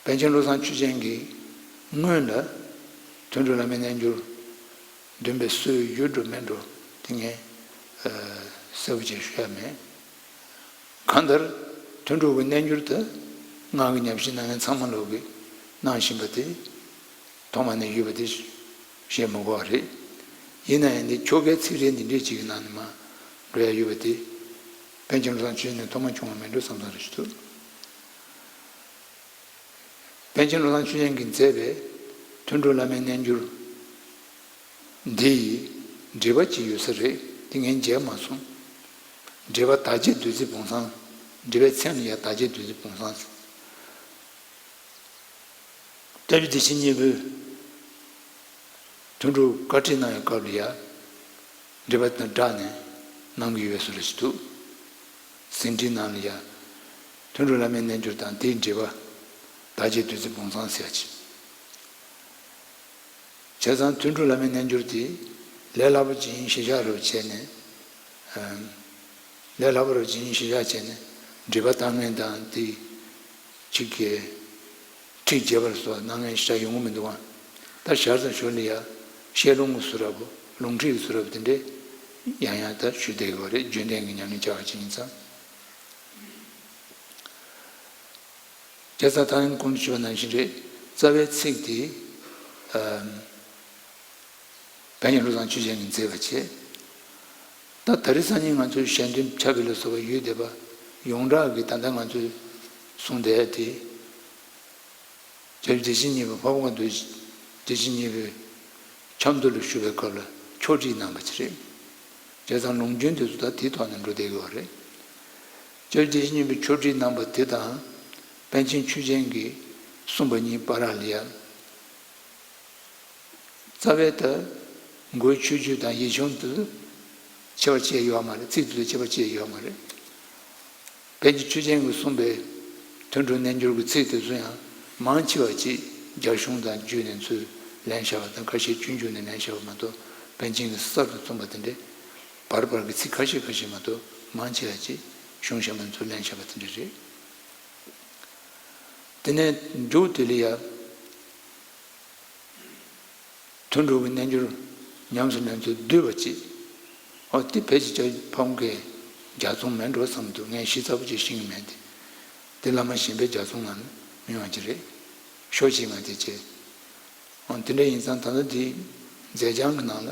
པཎ་ཆེན་བློ་བཟང་ཆོས་ཅན་གྱིས་སྔོན་ལ་དོན་གྲུབ་བླ་མའི་རྣལ་འབྱོར་འདོན་པའི་སྲོལ་ཡོད་འགྲོ་མེད་འགྲོ་དེ་ངས་གསལ་པོ་བྱས་ཞུ་ཡ་མེད། གང་ལྟར་དོན་གྲུབ་ཀྱི་རྣལ་འབྱོར་དེ་ངག་གི་ཉམས་ཞིབ་གནང་མཁན་ཚང་མ་ལོག་གིས་གནང་བཞིན་པ་དེ་ཐོག་མ་ནས་ཡོད་པ་དེ་བཤད་མི་དགོས་པ་རེད། ཡིན་ན་ཡང་འདི་ཆོ་གའི་ཚིག་རིས་འདི་འདྲས་ཅིག་གི་ནང་ནས་མར་འགྲོ་ཡ་ཡོད་པ་དེ་པཎ་ཆེན་བློ་བཟང་ཆོས་ཅན་ནས་ཐོག་མ་བྱུང་བ་མིན་འགྲོ་བསམ་བསམ་རེ་ཞིག་འདུག་པཎ་ཆེན་བློ་བཟང་ཆོས་ཅན་གྱིས་མཛད་པའི་དོན་གྲུབ་བླ་མའི་རྣལ་འབྱོར་འདི་ཡི་འགྲེལ་པ་ཅིག་ཡོད་ས་རེད། དེ་ངས་མཇལ་མ་སོང་། འགྲེལ་པ་དག་བྱེད་བདུད་རྩི་བུམ་བཟང་། འགྲེལ་པའི་མཚན་ལ་ཡང་དག་བྱེད་བདུད་རྩི་བུམ་བཟང་ཟེར། སྐྱབས་རྗེ་བདེ་ཆེན་གཉིས་པོས་དོན་གྲུབ་བཀའ་ཁྲིད་གནང་བའི་སྐབས་ལ་ཡ། འགྲེལ་པ་དང་སྦྲགས་ནས་གནང་གི་ཡོད་པའི་བཟོ་འདྲ་ཞིག་འདུག་ཟིན་བྲིས་ནང་ལ་ཡ། དོན་གྲུབ་བླ་མའི་རྣལ་འབྱོར་དང་དེའི་འགྲེལ་པ། དག་བྱེད་བདུད་རྩི་བུམ་བཟང་ཟེར་ཡ་ཅིག་བྱས་ཙང་དོན་གྲུབ་བླ་མའི་རྣལ་འབྱོར་དེ་ལས་སླ་པོ་ཅིག་ཡིན་གཞི་བཞག་རབ་བྱས་ནས། ལས་སླ་པོ་རབ་ཅིག་ཡིན་གཞི་བཞག་བྱས་ནས་འགྲེལ་པ་བཏང་མཁན་དང་དེ་གཅིག་གི་ཁྲིད་རྒྱས་པར་སོགས་གནང་མཁན་ཞེ་དྲག་ཡོང་གི་མི་འདུག་ག་ད་ཞར་དང་ཞོར་ལ་ཡ་བཤད་ལུང་གི་བཟོ་འདྲ་པོ་ལུང་ཁྲིད་ཀྱི་བཟོ་འདྲ་པོ་དེ་འདྲས་ཡང་ཡང་ད་ཞུས་བསྡད་ཡོད་རེད། རྒྱུན་ལྡན་གྱི་ཉམས་ལེན་བྱ་བ་ཅིག་ཡིན་ཙང་། བྱས་ཙང་ད་ཡང་གོང་དུ་ཞུས་པ་ནང་བཞིན་རེད། རྩ་བའི་ཚིག་དེ། ཨམ། བོན་གྱི་བློ་བཟང་ཆོས་ཅན་གྱིས་མཛད་པ་བྱས། ད་དེ་རིང་སང་ཉིན་ང་ཚོའི་ཞལ་འདོན་ཕྱག་དཔེ་ལ་སོགས་པ་ཡོད་བསྡད་པ་ཡོངས་གྲགས་ཀྱིས་ད་ལྟ་ང་ཚོས་གསུངས་བསྡད་དེ། སྐྱབས་རྗེ་བདེ་ཆེན་གཉིས་པ་འཕགས་པ་མགོན་པོ་བདེ་ཆེན་གཉིས་པའི་ཆབ་མདོ་ལ་བཞུགས་པའི་སྐབས་ལ་ཕྱོགས་བསྒྲིགས་གནང་བ་ཅིག་རེད། བྱས་ཙང་ལུང་རྒྱུན་དེ་ཚོ་ད་དེའི་ཐོག་ནས་འགྲོ་བསྡད་ཀྱི་ཡོད་རེད། སྐྱབས་རྗེ་བདེ་ཆེན་གཉིས་པའི་ཕྱོགས་བསྒྲིགས་གནང་བ་དེ་དང་། པཎ་ཆེན་ཆོས་རྒྱན་གྱིས་གསུངས་པ་གཉིས་བར་ལ་ཡ། རྩ་བའི་ད། མགོའི་ཆོས་བརྒྱུད་དང་ཡིག་ཆུང་དུ་ཁྱད་པར་ཅི་ཡང་ཡོད་མ་རེད། ཚིག་དེ་ཚོ་ཁྱད་པར་ཅི་ཡང་ཡོད་མ་རེད། པཎ་ཆེན་ཆོས་རྒྱན་གྱིས་གསུངས་པའི་དོན་གྲུབ་རྣལ་འབྱོར་གྱི་ཚིག་དེ་ཚོ་ཡང་མང་ཆེ་བ་ཅིག་རྒྱ་གཞུང་དང་བརྒྱུད་ནས་ཚུར་ལེན་བཞག་པ་དང་། ཁ་ཤས་སྤྱོད་འཇུག་ནས་ལེན་བཞག་པ་མ་གཏོགས། པཎ་ཆེན་གྱིས་གསར་དུ་གསུངས་པ་དེ་འདྲས་བར་བར་གྱི་ཚིག་ཁ་ཤས་ཁ་ཤས་མ་གཏོགས་མང་ཆེ་བ་ཅིག་གཞུང་གཞན་པ་ནས་ཚུར་ལེན་བཞག་པ་དེ་འདྲས་རེད། དེ་ནས་མཇུག་དེ་ལ་ཡ། དོན་གྲུབ་ཀྱི་རྣལ་འབྱོར་ཉམས་སུ་ལེན་ཚུལ་བསྡུས་པ་ཅིག་ཨོ་དེ་ཕལ་ཆེར་སྐྱབས་རྗེ་ཕ་བོང་ཁའི་ལྗགས་རྩོམ་མིན་འགྲོ་བསམ་འདུག་ངས་གཞི་རྩ་བོ་ཅིག་ཤེས་ཀྱི་མེད་དེ། དེ་བླ་མ་གཞན་པའི་ལྗགས་རྩོམ་ནང་ནས་མི་ཡོང་གི་རེད། ཤོག་ཅིག་ང་དེ་བྱས། ཨོ་དེ་འདྲ་ཡིན་ཙང་ད་ལྟ་དེ་མཛད་བྱང་གི་ནང་ལ།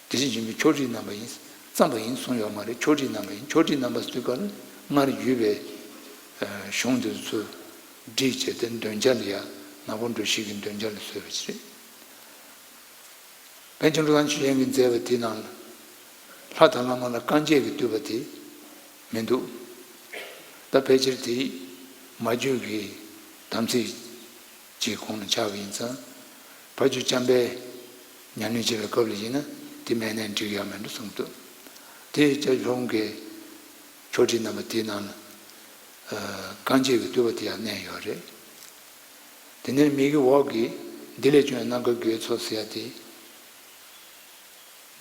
དེ་བཞིན་གཤེགས་པའི་ཕྱོགས་བསྒྲིགས་གནང་བ་ཡིན། བརྩམས་པ་ཡིན་གསུངས་ཡོད་མ་རེད། ཕྱོགས་བསྒྲིགས་གནང་བ་ཡིན། ཕྱོགས་བསྒྲིགས་གནང་བ་ཟེར་དུས་སྐབས་ལ་སྔར་ཡོད་པའི་གཞུང་དེ་ཚོ་བསྒྲིགས་བྱས་ཏེ་འདོན་བྱ་ལ་ཡ། ནག་པོ་འགྲོ་ཞིག་གི་འདོན་བྱ་ལ་བཟོས་པ་ཞིག་རེད། པཎ་ཆེན་བློ་བཟང་ཆོས་རྒྱན་གྱིས་མཛད་པ་དེའི་ནང་ལ་ལྷ་དང་བླ་མ་ལ་བསྐང་བྱེད་ཀྱི་བསྟོད་པ་དེ་མི་འདུག་ད་ཕལ་ཆེར་དེ་མ་བརྗོད་ཀྱི་དམ་ཚིག་ཅིག་ཁོང་ལ་ཆགས་པ་ཡིན་ཙང་། ཕ་ཇོ་འཇམ་དཔལ་ཉམས་ལེན་བྱེད་པའི་སྐབས་ལ་ཡིན་ན་དེ་མེད་ནའི་འགྲིག་ཡོད་མེད་འགྲོ་གསུངས་འདུག་དེ་སྐྱབས་རྗེ་ཕ་བོང་ཁའི་ཕྱོགས་བསྒྲིགས་གནང་བ་དེའི་ནང་ལ་བསྐང་བྱེད་ཀྱི་བསྟོད་པ་དེ་ཡང་གནས་ཡོད་རེད། དེ་ནས་མིག་གི་འོག་གི་འདི་ལས་བྱུང་བའི་རྣམ་དཀར་དགེ་བའི་ཚོགས་ཟེར་ཡ་དེ།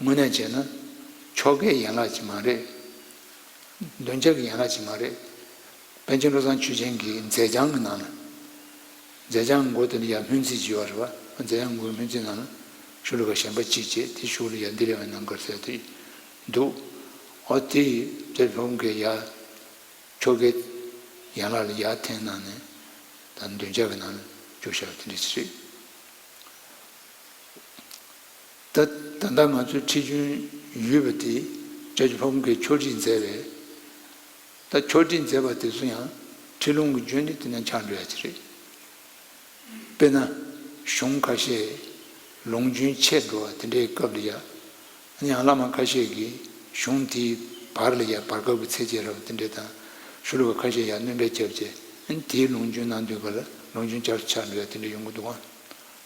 དངོས་གནས་བྱས་ན་ཆོ་གའི་ཡན་ལག་ཅིག་མ་རེད། འདོན་བྱ་གི་ཡན་ལག་ཅིག་མ་རེད། པཎ་ཆེན་བློ་བཟང་ཆོས་རྒྱན་གྱི་མཛད་བྱང་གི་ནང་ལ། མཛད་བྱང་མགོ་དེ་ལ་ཡང་སྨོན་ཚིག་ཅིག་ཡོད་རེད་པ། མཛད་བྱང་མགོའི་སྨོན་ཚིག་ནང་ལ་ཤོ་ལོ་ཀ་གཞན་པ་གཅིག་བྱས་དེ་གཞུག་ལ་ཡང་འདི་ལས་བྱུང་བའི་རྣམ་དཀར་ཟེར་དེ་འདུག་ཨོ་དེ་ཡི་དེ་ཕུང་གི་ཡ། ཆོ་གའི་ཡན་ལག་ལ་ཡར་འཐེན་གནང་ནས་ད་འདོན་བྱ་གི་ནང་ལ་བཅུག་བཞག་པ་དེ་འདྲ་ཞིག་རེད། ད་ད་ལྟ་ང་ཚོའི་ཁྲིད་རྒྱུན་ཡོད་པ་དེ་སྐྱབས་རྗེ་ཕ་བོང་ཁས་ཕྱོགས་སྒྲིག་མཛད་པས། ད་ཕྱོགས་སྒྲིག་མཛད་པ་དེ་ཚོ་ཡང་ཁྲིད་ལུང་གི་རྒྱུན་ནི་དེ་ནས་ཆགས་འགྲོ་ཡ་ཅིག་རེད། དཔེར་ན། གཞུང་ཁ་ཤས་ལུང་རྒྱུན་ཆད་འགྲོ་བ་དེ་འདྲའི་སྐབས་ལ་ཡ། ཡང་བླ་མ་ཁ་ཤས་ཀྱིས་གཞུང་དེའི་བར་ལ་ཡ་བར་སྐབས་ཀྱི་ཚིགས་བཅད་རབ་དེ་འདྲ་དང་ ཆོས་ལུགས་པ་ཁ་ཤས་ཡར་སྣོན་པ་བརྒྱབ་བྱས། ཨ་ནི་དེའི་ལུང་རྒྱུན་གནང་དུས་ག་ལ་ལུང་རྒྱུན་བསྐྱར་དུ་ཆགས་འགྲོ་ཡ་དེ་འདྲ་ཡོང་གི་འདུག་ག།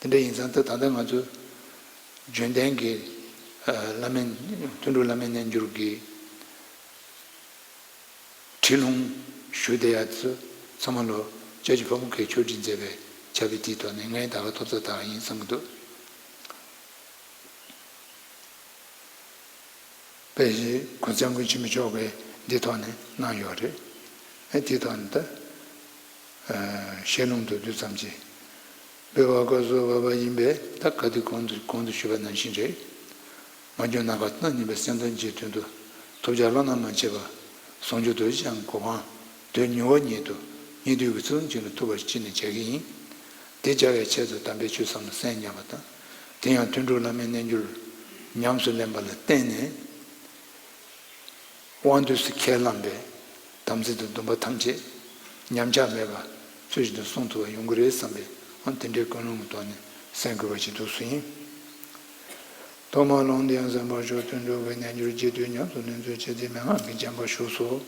དེ་འདྲ་ཡིན་ཙང་ད་ད་ལྟ་ང་ཚོ་རྒྱུན་ལྡན་གྱི་ཨ་བླ་མའི་དོན་གྲུབ་བླ་མའི་རྣལ་འབྱོར་གྱི་ཁྲིད་ལུང་ཞུ་བསྡད་ཡ་ཚོ་ཚང་མ་ལོ་སྐྱབས་རྗེ་ཕ་བོང་ཁས་ཆོས་ཁྲིད་མཛད་པའི་ཕྱག་དཔེ་དེའི་ཐོག་ནས་ངས་ད་ག་ཐོབ་ཚོད་ད་ག་ཡིན་བསམ་གྱི་འདུག། དཔེ་གུ་སྐྱབས་མགོན་ཆེན་པོ་མཆོག་གིས་འདི་ཐོག་ནས་གནང་ཡོད་རེད། ཨེ་དེ་ཐོག་ནས་ད་ཞལ་ལུང་དུ་བསྡུས་ཙམ་གྱིས། འབུལ་བ་སྐབས་སུ་བབས་པ་ཡིན་པས། ད་ག་དུས་གོང་དུ་གོང་དུ་ཞུས་པ་ནང་བཞིན་རེད། མ་གྱུར་ནམ་མཁའ་རྣམ་གཉིས་པའི་སེམས་དོན་གྱི་དོན་དུ་ཐོབ་བྱ་བླ་ན་མ་མཆིས་པ་ཟུང་འཇུག་ཏུ་ཅང་གོ་འཕང་དོན་མྱུར་བ་ཉིད་དུ་སྙིགས་དུས་ཀྱི་ཚུལ་བཞིན་ལ་ཐུབ་པར་ཅི་ནས་བྱ་གི་ཡིན། དེ་བྱ་བའི་ཆེད་དུ་དམ་པའི་ཆོས་བསམ་ལ་གསན་སྙམ་པ་དང་། དེ་ཡང་དོན་གྲུབ་བླ་མའི་རྣལ་འབྱོར་ཉམས་སུ་ལེན་པ་ལ་བརྟེན་ནས། དབང་དུས་སུ་ཁས་བླངས་པའི་དམ་ཚིག་དང་སྡོམ་པ་ཐམས་ཅད་ཉམས་ཆག་མེད་པར་ཚུལ་བཞིན་དུ་སྲུང་ཐུབ་པ་ཡོང་གི་རེད་བསམ་པའི་དབང་དེ་འདྲའི་ཀུན་སློང་གི་ཐོག་ནས་གསན་དགོས་པ་ཞིག་འདུག་སུ་ཡིན། ཐོག་མར་ལུང་བསྟན་གསན་པར་ཞུ། དོན་གྲུབ་ཀྱི་རྣལ་འབྱོར་རྒྱས་བསྡུས་ཉམས་སུ་ལེན་ཚུལ་ཆེད་དུ་མན་ངག་གི་སྦྱང་བ་ཞུས་སོ།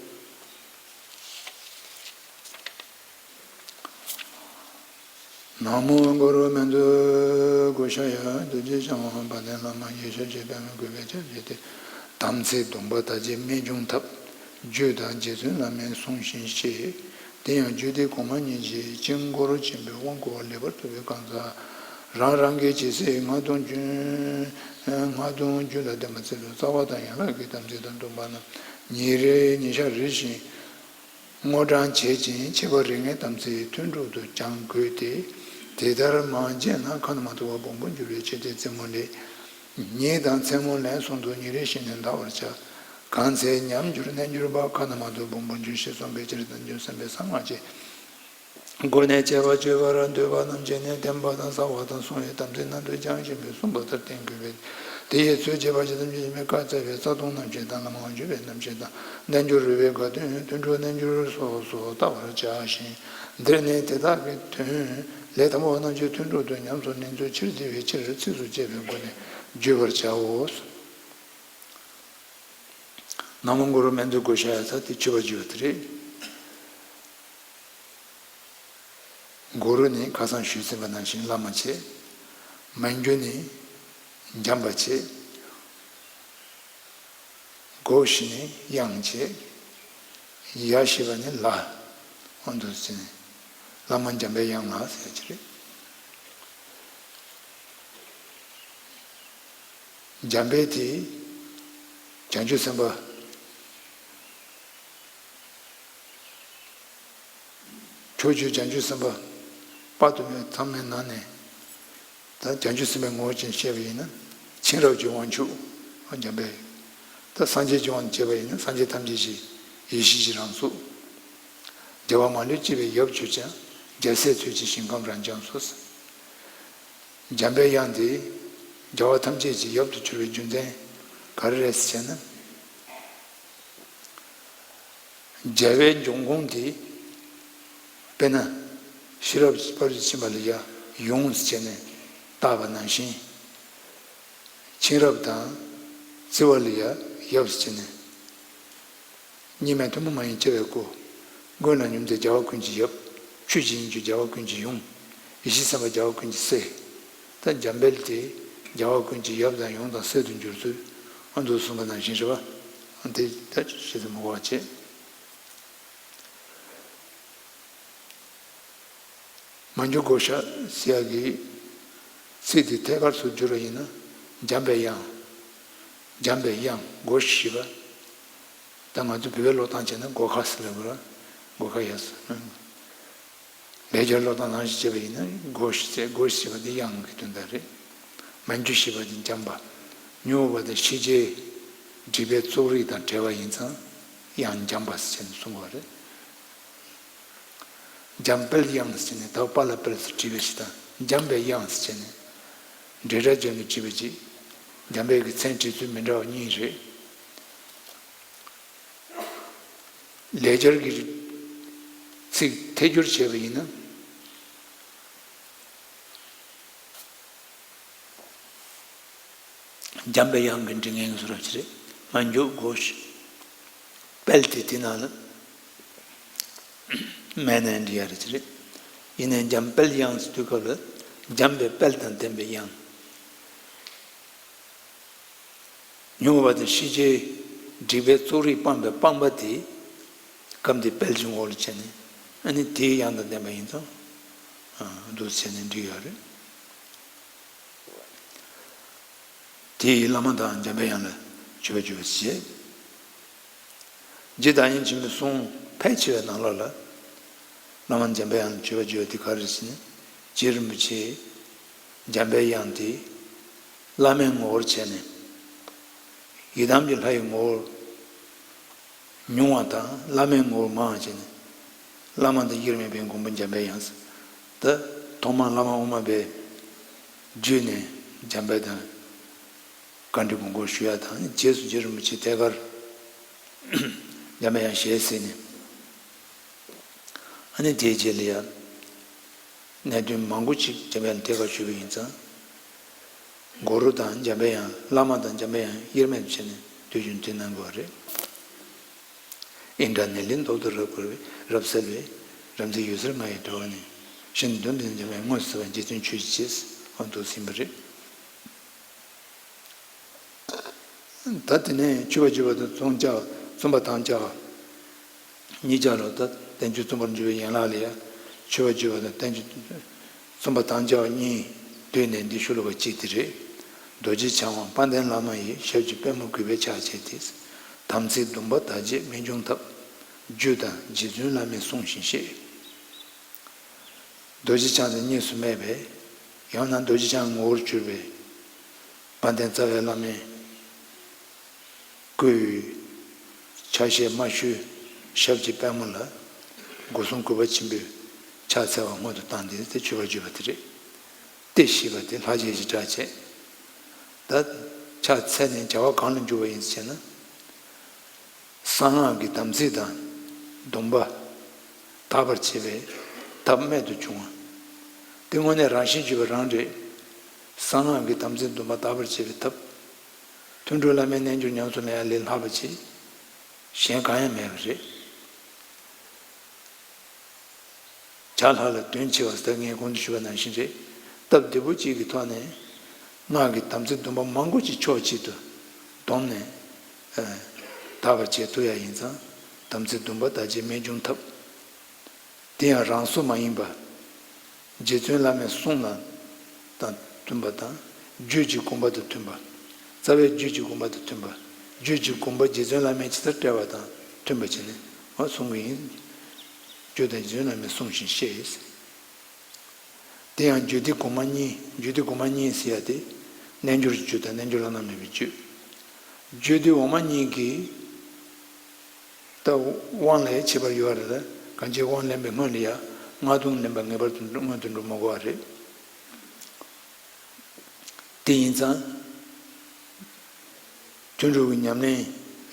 ན་མོ་གུ་རུ་མཉྫུ་གྷོ་ཥཱ་ཡ། རྡོ་རྗེ་འཆང་དབང་དཔལ་ལྡན་བླ་མ་ཡེ་ཤེས་ཀྱི་པདྨས་བཀོད་པའི་སྐྱབས་རྗེ་སྟེ། དམ་ཚིག་སྡོམ་པ་དག་གི་རྨད་བྱུང་ཐབས། རྒྱུད་དང་རྗེ་བཙུན་བླ་མའི་གསུང་བཞིན་གཤེགས། དེ་ཡང་རྒྱུད་སྡེ་གོང་མ་གཉིས་ཀྱི་ཆོས་འཁོར་ཆེན་པོའི་དབང་བསྐུར་བ་ལེགས་པར་ཐོབ་པའི་གང་ཟག་རང་རང་གི་ཇི་སྲིད་སྔགས་དང་རྒྱུད་སྔགས་དང་རྒྱུད་ལ་ལྡན་པ་ཚུལ་དུ་རྩ་བ་དང་ཡན་ལག་གི་དམ་ཚིག་དང་སྡོམ་པ་རྣམས་ཉིན་རེ་ཉིན་ཞག་རེ་བཞིན་དངོས་བགྲང་བྱེད་ཅིང་། ཕྱི་པ་རིགས་ལྔའི་དམ་ཚིག་ཐུན་དྲུག་ཏུ་སྦྱང་དགོས་ཏེ། དེ་ལྟར་མ་བྱས་ན་ཁ་ན་མ་ཐོ་བ་སྦོམ་པོར་འགྱུར་བའི་ཕྱིར་ཏེ། རྩེ་མོ་ལས། ཉིན་དང་མཚན་མོ་ལན་གསུམ་དུ་ཉིན་རེ་བཞིན་དུ་བཟླ་བར་བྱ། གང་ཚེ་ཉམས་འགྱུར་རྣལ་འབྱོར་པ། ཁ་ན་མ་ཐོ་སྦོམ་པོར་འགྱུར་ཞེས་གསུངས་པའི་ཕྱིར། རྣལ་འབྱོར་སེམས་དཔའི་གསང་སྔགས་ཀྱི་སྒོ་ནས་སྤྱད་པ་སྤྱོད་པར་འདོད་པ་རྣམས་ཀྱིས་ནི་བསྟན་པ་དང་རྩ་བ་དང་གསུང་བའི་དམ་ཚིག་རྣམས་དུ་སྦྱང་བཞིན་པས་གསུངས་པ་ལྟར་བསྟེན་དགོས་པས། དེ་ཡི་ཚུལ་རྒྱས་པར་བྱེད་དམ་ཆོས་ཉན་པའི་བཀའ་སྩལ་བའི་རྩ་ལྟུང་རྣམ་བཞི་དང་བླ་མ་དབང་ཆོག་པའི་རྣམ་བཞི་དང་རྣལ་འབྱོར་རོལ་པའི་དགའ་སྟོན་དོན་གྲུབ་རྣལ་འབྱོར་སོགས་སུ་བལྟ་བར་བྱ་ཞིང་། འདིར་ནི་དེ་དག་གི་དོན་ལས་དང་པོ་རྣམས་ཀྱི་ཐུན་དྲུག་ཏུ་ཉམས་སུ་ལེན་ཚུལ་ཕྱིར་བརྩི་བའི་ཕྱིར་ཚིགས་སུ་བཅད་པའི་སྒོ་ནས་བརྗོད་པར་བྱའོ། ན་མོ་གུ་རུ་མཉྫུ་གྷོ་ཥཱ་ཡ་ཟེར་དེ་མཆོད་པ་བརྗོད་པ་དེ་རེད། གུ་རུ་ནི་ཁ་སང་ཞུས་ཟིན་པ་ནང་བཞིན་བླ་མ་བྱས། མཉྫུ་ནི་འཇམ་པ་བྱས། གྷོ་ཥཱ་ནི་དབྱངས་བྱས། ཡ་ཞེས་པ་ནི་ལ། འོ་འདུག་ཟེར་ནས་བླ་མ་འཇམ་པའི་དབྱངས་ལ་ཟེར་གྱི་རེད། འཇམ་དཔལ་དེ་བྱང་ཆུབ་སེམས་དཔའ། ཕྱོགས་བཅུའི་བྱང་ཆུབ་སེམས་དཔའ་དཔག་ཏུ་མེད་པ་ཚང་མའི་ནང་ནས། ད་བྱང་ཆུབ་སེམས་དཔའི་ངོ་བོ་ཅན་བཤད་པ་ཡིན་ན། མཁྱེན་རབ་ཀྱི་དབང་ཕྱུག་འཇམ་དཔལ། ད་སངས་རྒྱས་ཀྱི་དབང་བྱས་པ་ཡིན་ན་སངས་རྒྱས་ཐམས་ཅད་ཀྱི་ཡེ་ཤེས་ཀྱི་རང་གཟུགས། རྒྱལ་བ་མ་ལུས་སྤྱི་བོའི་ཡབ་གྱུར་ཅིང་། རྒྱལ་སྲས་ཚུལ་གྱི་ཞིང་ཁམས་རབ་འབྱམས་སུ། འཇམ་པའི་དབྱངས་དེ་རྒྱལ་བ་ཐམས་ཅད་ཀྱི་ཡབ་ཏུ་གྱུར་པའི་རྒྱུ་མཚན་ག་རེ་རེད་ཟེར་ན། རྒྱལ་བའི་འབྱུང་ཁུངས་དེ། དཔེར་ན་ཤེས་རབ་ཀྱི་དཔལ་གྱི་སྤྱན་པ་ལ་ཡ་ཡུམ་ཟེར་ནས་བཏགས་པ་ནང་བཞིན། མཁྱེན་རབ་དང་བརྩེ་བ་ལ་ཡ་ཡབ་ཟེར་ནས། གཉིས་མེད་ཐུན་མོང་མ་ཡིན་སྐྱེ་བའི་སྐུ། མགོན་ལ་ཉུམ་བསྟེན་རྒྱལ་བ་ཀུན་གྱི་ཡབ། ཆོས་ཀྱི་དབྱིངས་སུ་རྒྱལ་བ་ཀུན་གྱི་ཡུམ། ཡེ་ཤེས་སེམས་དཔའ་རྒྱལ་བ་ཀུན་གྱི་སྲས། ད་འཇམ་དཔལ་དེ་རྒྱལ་བ་ཀུན་གྱི་ཡབ་དང་ཡུམ་དང་སྲས་སུ་འགྱུར་ཚུལ། ཨ་འདུག་གསུངས་པ་ནང་བཞིན་རེད་པ། ཨ་དེ་ད་ཤེས་ཚད་མི་དགོས་པ་བྱས། མཉྫུ་གྷོ་ཥ་ཟེར་ཡག་གི་ཚིག་དེ་ཐད་ཀར་དུ་བསྒྱུར་བ་ཡིན་ན། འཇམ་པའི་དབྱངས། འཇམ་པའི་དབྱངས་གྷོ་ཞེས་པ། ད་ང་ཚོ་བོད་པའི་ཀློག་སྟངས་བྱས་ན་སྒོ་ཁ་ཟེར་ལབ་དགོས་རེད། སྒོ་ཁ་ཡ་ཟེར། ལེགས་སྦྱར་ཀློག་སྟངས་ནང་བཞིན་བྱས་པ་ཡིན་ན་གྷོ་ཞེས་གྷོ་ཞེས་པ་དེ་དབྱངས་ཀྱི་དོན་དག་རེད། མཉྫུ་ཞེས་པ་དེ་འཇམ་པ། མཉྫུ་བ་དེ་ཤེས་བྱའི་སྒྲིབ་པའི་བཙོག་རིས་དང་བྲལ་བ་ཡིན་ཙང་དབྱངས་འཇམ་པ་ཟེར་ནས་གསུང་གི་རེད། འཇམ་དཔལ་དབྱངས་ཟེར་ནས་ད་དཔལ་ལ་དཔལ་ཟེར་བྲིས་པ་ཞིག་དང་འཇམ་པའི་དབྱངས་ཟེར་ནས་འབྲེལ་སྒྲ་བརྗོད་ནས་བྲིས་པ་ཅིག་འཇམ་པའི་གི་མཚན་བྲིས་ཚུལ་མི་འདྲ་བ་གཉིས་རེད། ལེགས་སྦྱར་གྱི་ཚིག་ཐད་སྒྱུར་བྱས་པ་ཡིན་ན། འཇམ་པའི་དབྱངས་ཀྱི་འབྲི་མཁན་གྱི་བཟོ་འདྲ་ཅིག་རེད། མཉྫུ་གྷོ་ཥ། དཔལ་དེ་དེ་ནང་ལ་ མེད་ནའང་འགྲིག་ཡ་རེད་ཅེས་རེད། ཡིན་ནའི་འཇམ་དཔལ་དབྱངས་ཟེར་དུས་སྐབས་ལ་འཇམ་པའི་དཔལ་དང་ལྡན་པའི་དབྱངས། མྱུར་བ་དང་ཤེས་བྱའི་སྒྲིབ་པའི་བཙོག་རིས་སྤངས་པའི་སྤངས་པ་དེ། སྐབས་འདིར་དཔལ་གྱི་ངོ་བོར་བྱས་ནས་ཨ་ནི་དེའི་དབྱངས་དང་ལྡན་པ་ཡིན་ཙང་། འདུག་བྱས་ནས་འགྲིག་ཡོད་རེད། དེ་ཡི་བླ་མ་དང་འཇམ་པའི་དབྱངས་ལ་མཆོད་པ་བརྗོད་པར་བྱེད། རྗེ་བདག་ཉིད་ཆེན་པོའི་གསུང་ཕལ་ཆེ་བའི་ནང་ལོགས་ལ། བླ་མ་འཇམ་པའི་དབྱངས་ལ་མཆོད་པ་བརྗོད་པ་དེ་ག་རེ་ཟེར་ན། རྗེ་རིན་པོ་ཆེས་འཇམ་པའི་དབྱངས་དེ་བླ་མའི་ངོ་བོར་བྱས་ནས། ཡི་དམ་གྱི་ལྷ་ཡི་ངོ་བོར་ཉུང་བ་དང་བླ་མའི་ངོ་བོར་མང་བ་བྱས་ནས། བླ་མ་དང་དབྱེར་མེད་པའི་མགོན་པོ་འཇམ་པའི་དབྱངས། ད་ཐོག་མར་བླ་མ་དབུ་མ་པའི་རྒྱུད་ནས་འཇམ་དཔལ་དང་། བཀའ་འདྲི་དགོངས་སྐོར་ཞུ་ཡ་དང་རྗེས་སུ་རྗེ་རིན་པོ་ཆེ་ཐད་ཀར་འཇམ་དཔལ་དབྱངས་ཞལ་གཟིགས་ནས། ཨ་ནི་དེའི་རྗེས་ལ་ཡང་གནད་དོན་མང་པོ་ཅིག་འཇམ་དཔལ་དབྱངས་ཐད་ཀར་ཞུས་པ་ཡིན་ཙང་། གུ་རུ་དང་འཇམ་དཔལ་དབྱངས། བླ་མ་དང་འཇམ་དཔལ་དབྱངས་དབྱེར་མེད་དུ་བྱས་ནས་དུས་རྒྱུན་བསྟེན་གནང་དགོས་པ་རེད། ཨིནྡྲ་ནཱི་ལས་མདོག་ཏུ་རབ་བསྐོར་བའི། རབ་གསལ་བའི། རབ་མཛེས་འོད་ཟེར་ལྔ་ཡིས་གྲོལ་བ་ནི། ཤིན་ཏུ་དོན་ལྡན་འཇམ་དཔལ་དངོས་སུ་གསལ་བ། རྗེ་བཙུན་ཆོས་ཀྱི་རྗེ། འོ་འདུག་ཟིན་པ་རེད། ད་དེ་ནས་མཆོད་པ་བརྗོད་པ་དང་བརྩམ་བྱ། བརྩམ་པར་དམ་བཅའ་གཉིས་ཆར་ལ། ད་བསྟན་བཅོས་རྩོམ་པར་འགྱུར་བའི་ཡན་ལག་ལ་ཡང་མཆོད་པ་བརྗོད་པ་དང་བསྟན་བཅོས་རྩོམ་པར་དམ་བཅའ་གཉིས་བསྡུས་ནས་འདི་ཞུ་ལུགས་པ་གཅིག་དེ་རེད། རྡོ་རྗེ་འཆང་དབང་དཔལ་ལྡན་བླ་མ་ཡི། ཞབས་ཀྱི་པད་མོ་གུས་པས་ཕྱག་བྱས་ཏེ། དམ་ཚིག་སྡོམ་པ་དག་བྱེད་རྨད་བྱུང་ཐབས། རྒྱུད་དང་རྗེ་བཙུན་བླ་མས་གསུང་བཞིན་བཤད། རྡོ་རྗེ་འཆང་དང་གཉིས་སུ་མེད་པའི། ཡང་ན་རྡོ་རྗེ་འཆང་ངོ་བོར་གྱུར་པའི་དཔལ་ལྡན་རྩ་བའི་བླ་མའི་སྐུའི་ཆ་ཤས་མ་ཞུ། ཞབས་ཀྱི་པད་མོ་ལ་སྒོ་གསུམ་གུས་པ་ཆེན་པོས་ཕྱག་འཚལ་བ་སྔོན་དུ་བཏང་སྟེ། དེ་མཆོད་པར་བརྗོད་པ་དེ་རེད། དེ་ཞེས་པ་དེ་ལྷག་བཅས་ཀྱི་སྒྲ་བཅས། ད་ཕྱག་འཚལ་ནས་བྱ་བ་གང་ལ་འཇུག་པ་ཡིན་ཟེར་ན། གསང་སྔགས་ཀྱི་དམ་ཚིག་དང་སྡོམ་པ་དག་པར་བྱེད་པའི་ཐབས་རྨད་དུ་བྱུང་བ། དེ་དངོས་གནས་རང་བཞིན་གྱིས་པ་རང་རེད། གསང་སྔགས་ཀྱི་དམ་ཚིག་སྡོམ་པ་དག་པར་བྱེད་པའི་ཐབས། དོན་གྲུབ་བླ་མའི་རྣལ་འབྱོར་ཉམས་སུ་ལེན་ཡ་ལས་ལྷག་པ་ཅིག་གཞན་གང་ཡང་མེད་པ་རེད། བྱ་ལྷག་ལ་དོན་ཆེ་བ་ཟེར་ངས་གོང་དུ་ཞུས་པ་ནང་བཞིན་རེད། སྟབས་བདེ་པོ་གཅིག་གི་ཐོག་ནས་སྔགས་ཀྱི་དམ་ཚིག་སྡོམ་པ་མང་པོ་ཅིག་ཕྱོགས་གཅིག་ཏུ་བསྡོམས་ནས་དག་པར་བྱེད་ཐུབ་ཡ་ཡིན་ཙང་། དམ་ཚིག་སྡོམ་པ་དག་བྱེད་རྨད་བྱུང་ཐབས། དེ་ཡང་རང་བཟོ་མ་ཡིན་པ། རྗེ་བཙུན་བླ་མའི་གསུང་ལ་དང་མཐུན་པ་དང་། རྒྱུད་ཀྱི་དགོངས་པ་དང་མཐུན་པ། རྩ་བའི་རྒྱུད་ཀྱི་དགོངས་པ་དང་མཐུན་པ། རྒྱུད་ཀྱི་དགོངས་པ་རྗེ་བཙུན་བླ་མས་ཇི་ལྟར་བཀྲལ་བ་དང་མཐུན་པ་བྱས་ནས་འོ་གསུང་གི་ཡིན། རྒྱུད་དང་རྗེ་བཙུན་བླ་མས་གསུང་བཞིན་བཤད། དེ་ཡང་རྒྱུད་སྡེ་གོང་མ་གཉིས། རྒྱུད་སྡེ་གོང་མ་གཉིས་ཟེར་ཡ་དེ། རྣལ་འབྱོར་གྱི་རྒྱུད་དང་རྣལ་འབྱོར་བླ་ན་མེད་པའི་རྒྱུད། རྒྱུད་སྡེ་འོག་མ་གཉིས་ཀྱི་ད་དབང་ལས་ཁྱད་པར་ཡོད་རེད་ལ། གང་ཅི་དབང་ལེན་པའི་སྔོན་ལ་ཡང་སྔགས་དུང་ལེན་པ་ངེས་པར་དུ་སྔོན་དུ་འགྲོ་མི་དགོས་པ་རེད། དེ་ཡིན་ཙང་། དོན་གྲུབ་ཀྱི་ཉམས་ལེན་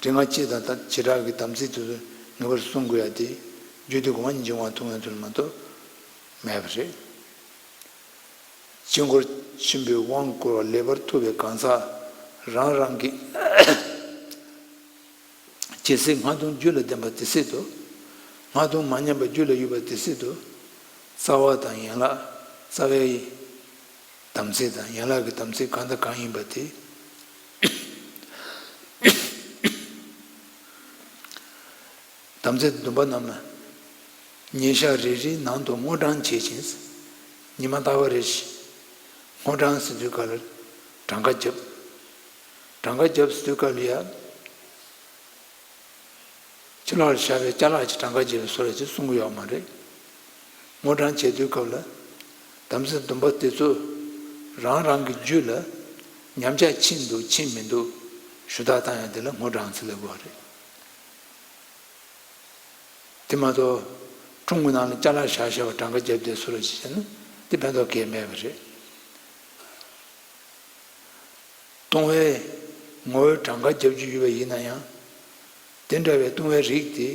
རིམ་ལྔ་སྤྱི་དང་བྱེ་བྲག་གི་དམ་ཚིག་དེ་ཚོ་ངེས་པར་སྲུང་དགོས་ཡ་དེ་རྒྱུད་སྡེ་གོང་མ་གཉིས་ཀྱི་དབང་ཐུགས་སྣང་དུ་མ་གཏོགས་མེད་པ་རེད། དཀྱིལ་འཁོར་ཆེན་པོའི་དབང་བསྐུར་བ་ལེགས་པར་ཐུབ་པའི་གང་ཟག་རང་རང་གི་ཇི་སྲིད་སྔགས་དུང་རྒྱུད་ལ་ལྡན་པ་དེ་སྲིད་དུ། སྔགས་དུང་མ་ཉམས་པ་རྒྱུད་ལ་ཡོད་པ་དེ་སྲིད་དུ། རྩ་བ་དང་ཡན་ལག་རྩ་བའི་དམ་ཚིག་དང་ཡན་ལག་གི་དམ་ཚིག་གང་དང་གང་ཡིན་པ་དེ། དམ་ཚིག་སྡོམ་པ་རྣམས་ལ་ཉིན་ཞག་རེ་རེའི་ནང་དུ་བསྔོ་བགྲང་བྱེད་ཅིང་། ཉི་མ་རྟག་པ་རེ་བཞིན་བསྔོ་བགྲང་ཟེར་དུས་སྐབས་ལ་གྲངས་ཀ་བརྒྱབ། གྲངས་ཀ་བརྒྱབ་ཟེར་དུས་སྐབས་ལ་ཡ། ཕྱི་ལོགས་ལ་བཞག་པའི་ཅ་ལག་གི་གྲངས་ཀ་བརྒྱབ་པའི་བཟོ་འདྲ་ཅིག་གསུང་གི་ཡོད་མ་རེད། བསྔོ་བགྲང་བྱེད་དུས་སྐབས་ལ། དམ་ཚིག་སྡོམ་པ་དེ་ཚོ་རང་རང་གི་རྒྱུད་ལ་ཉམས་ཆག་ཕྱིན་འདུག་ཕྱིན་མི་འདུག་ཞུ་དག་བཏང་ཡ་དེ་ལ་བསྔོ་བགྲང་ཟེར་ལབ་དགོས་པ་རེད། དེ་མ་གཏོགས་ཁྲོམ་གྱི་ནང་ལ་ཅ་ལག་བཞག་བཞག་པ་གྲངས་ཀ་བརྒྱབ་བསྡད་བཟོ་འདྲ་ཅིག་བྱས་ན་དེ་ཕན་ཐོགས་གང་ཡང་མེད་པ་རེད། གཏོང་བའི་ངོ་བོའི་གྲངས་ཀ་རྒྱབ་རྒྱུ་ཡོད་པ་ཡིན་ན་ཡང་། དེ་འདྲ་བའི་གཏོང་བའི་རིགས་དེ་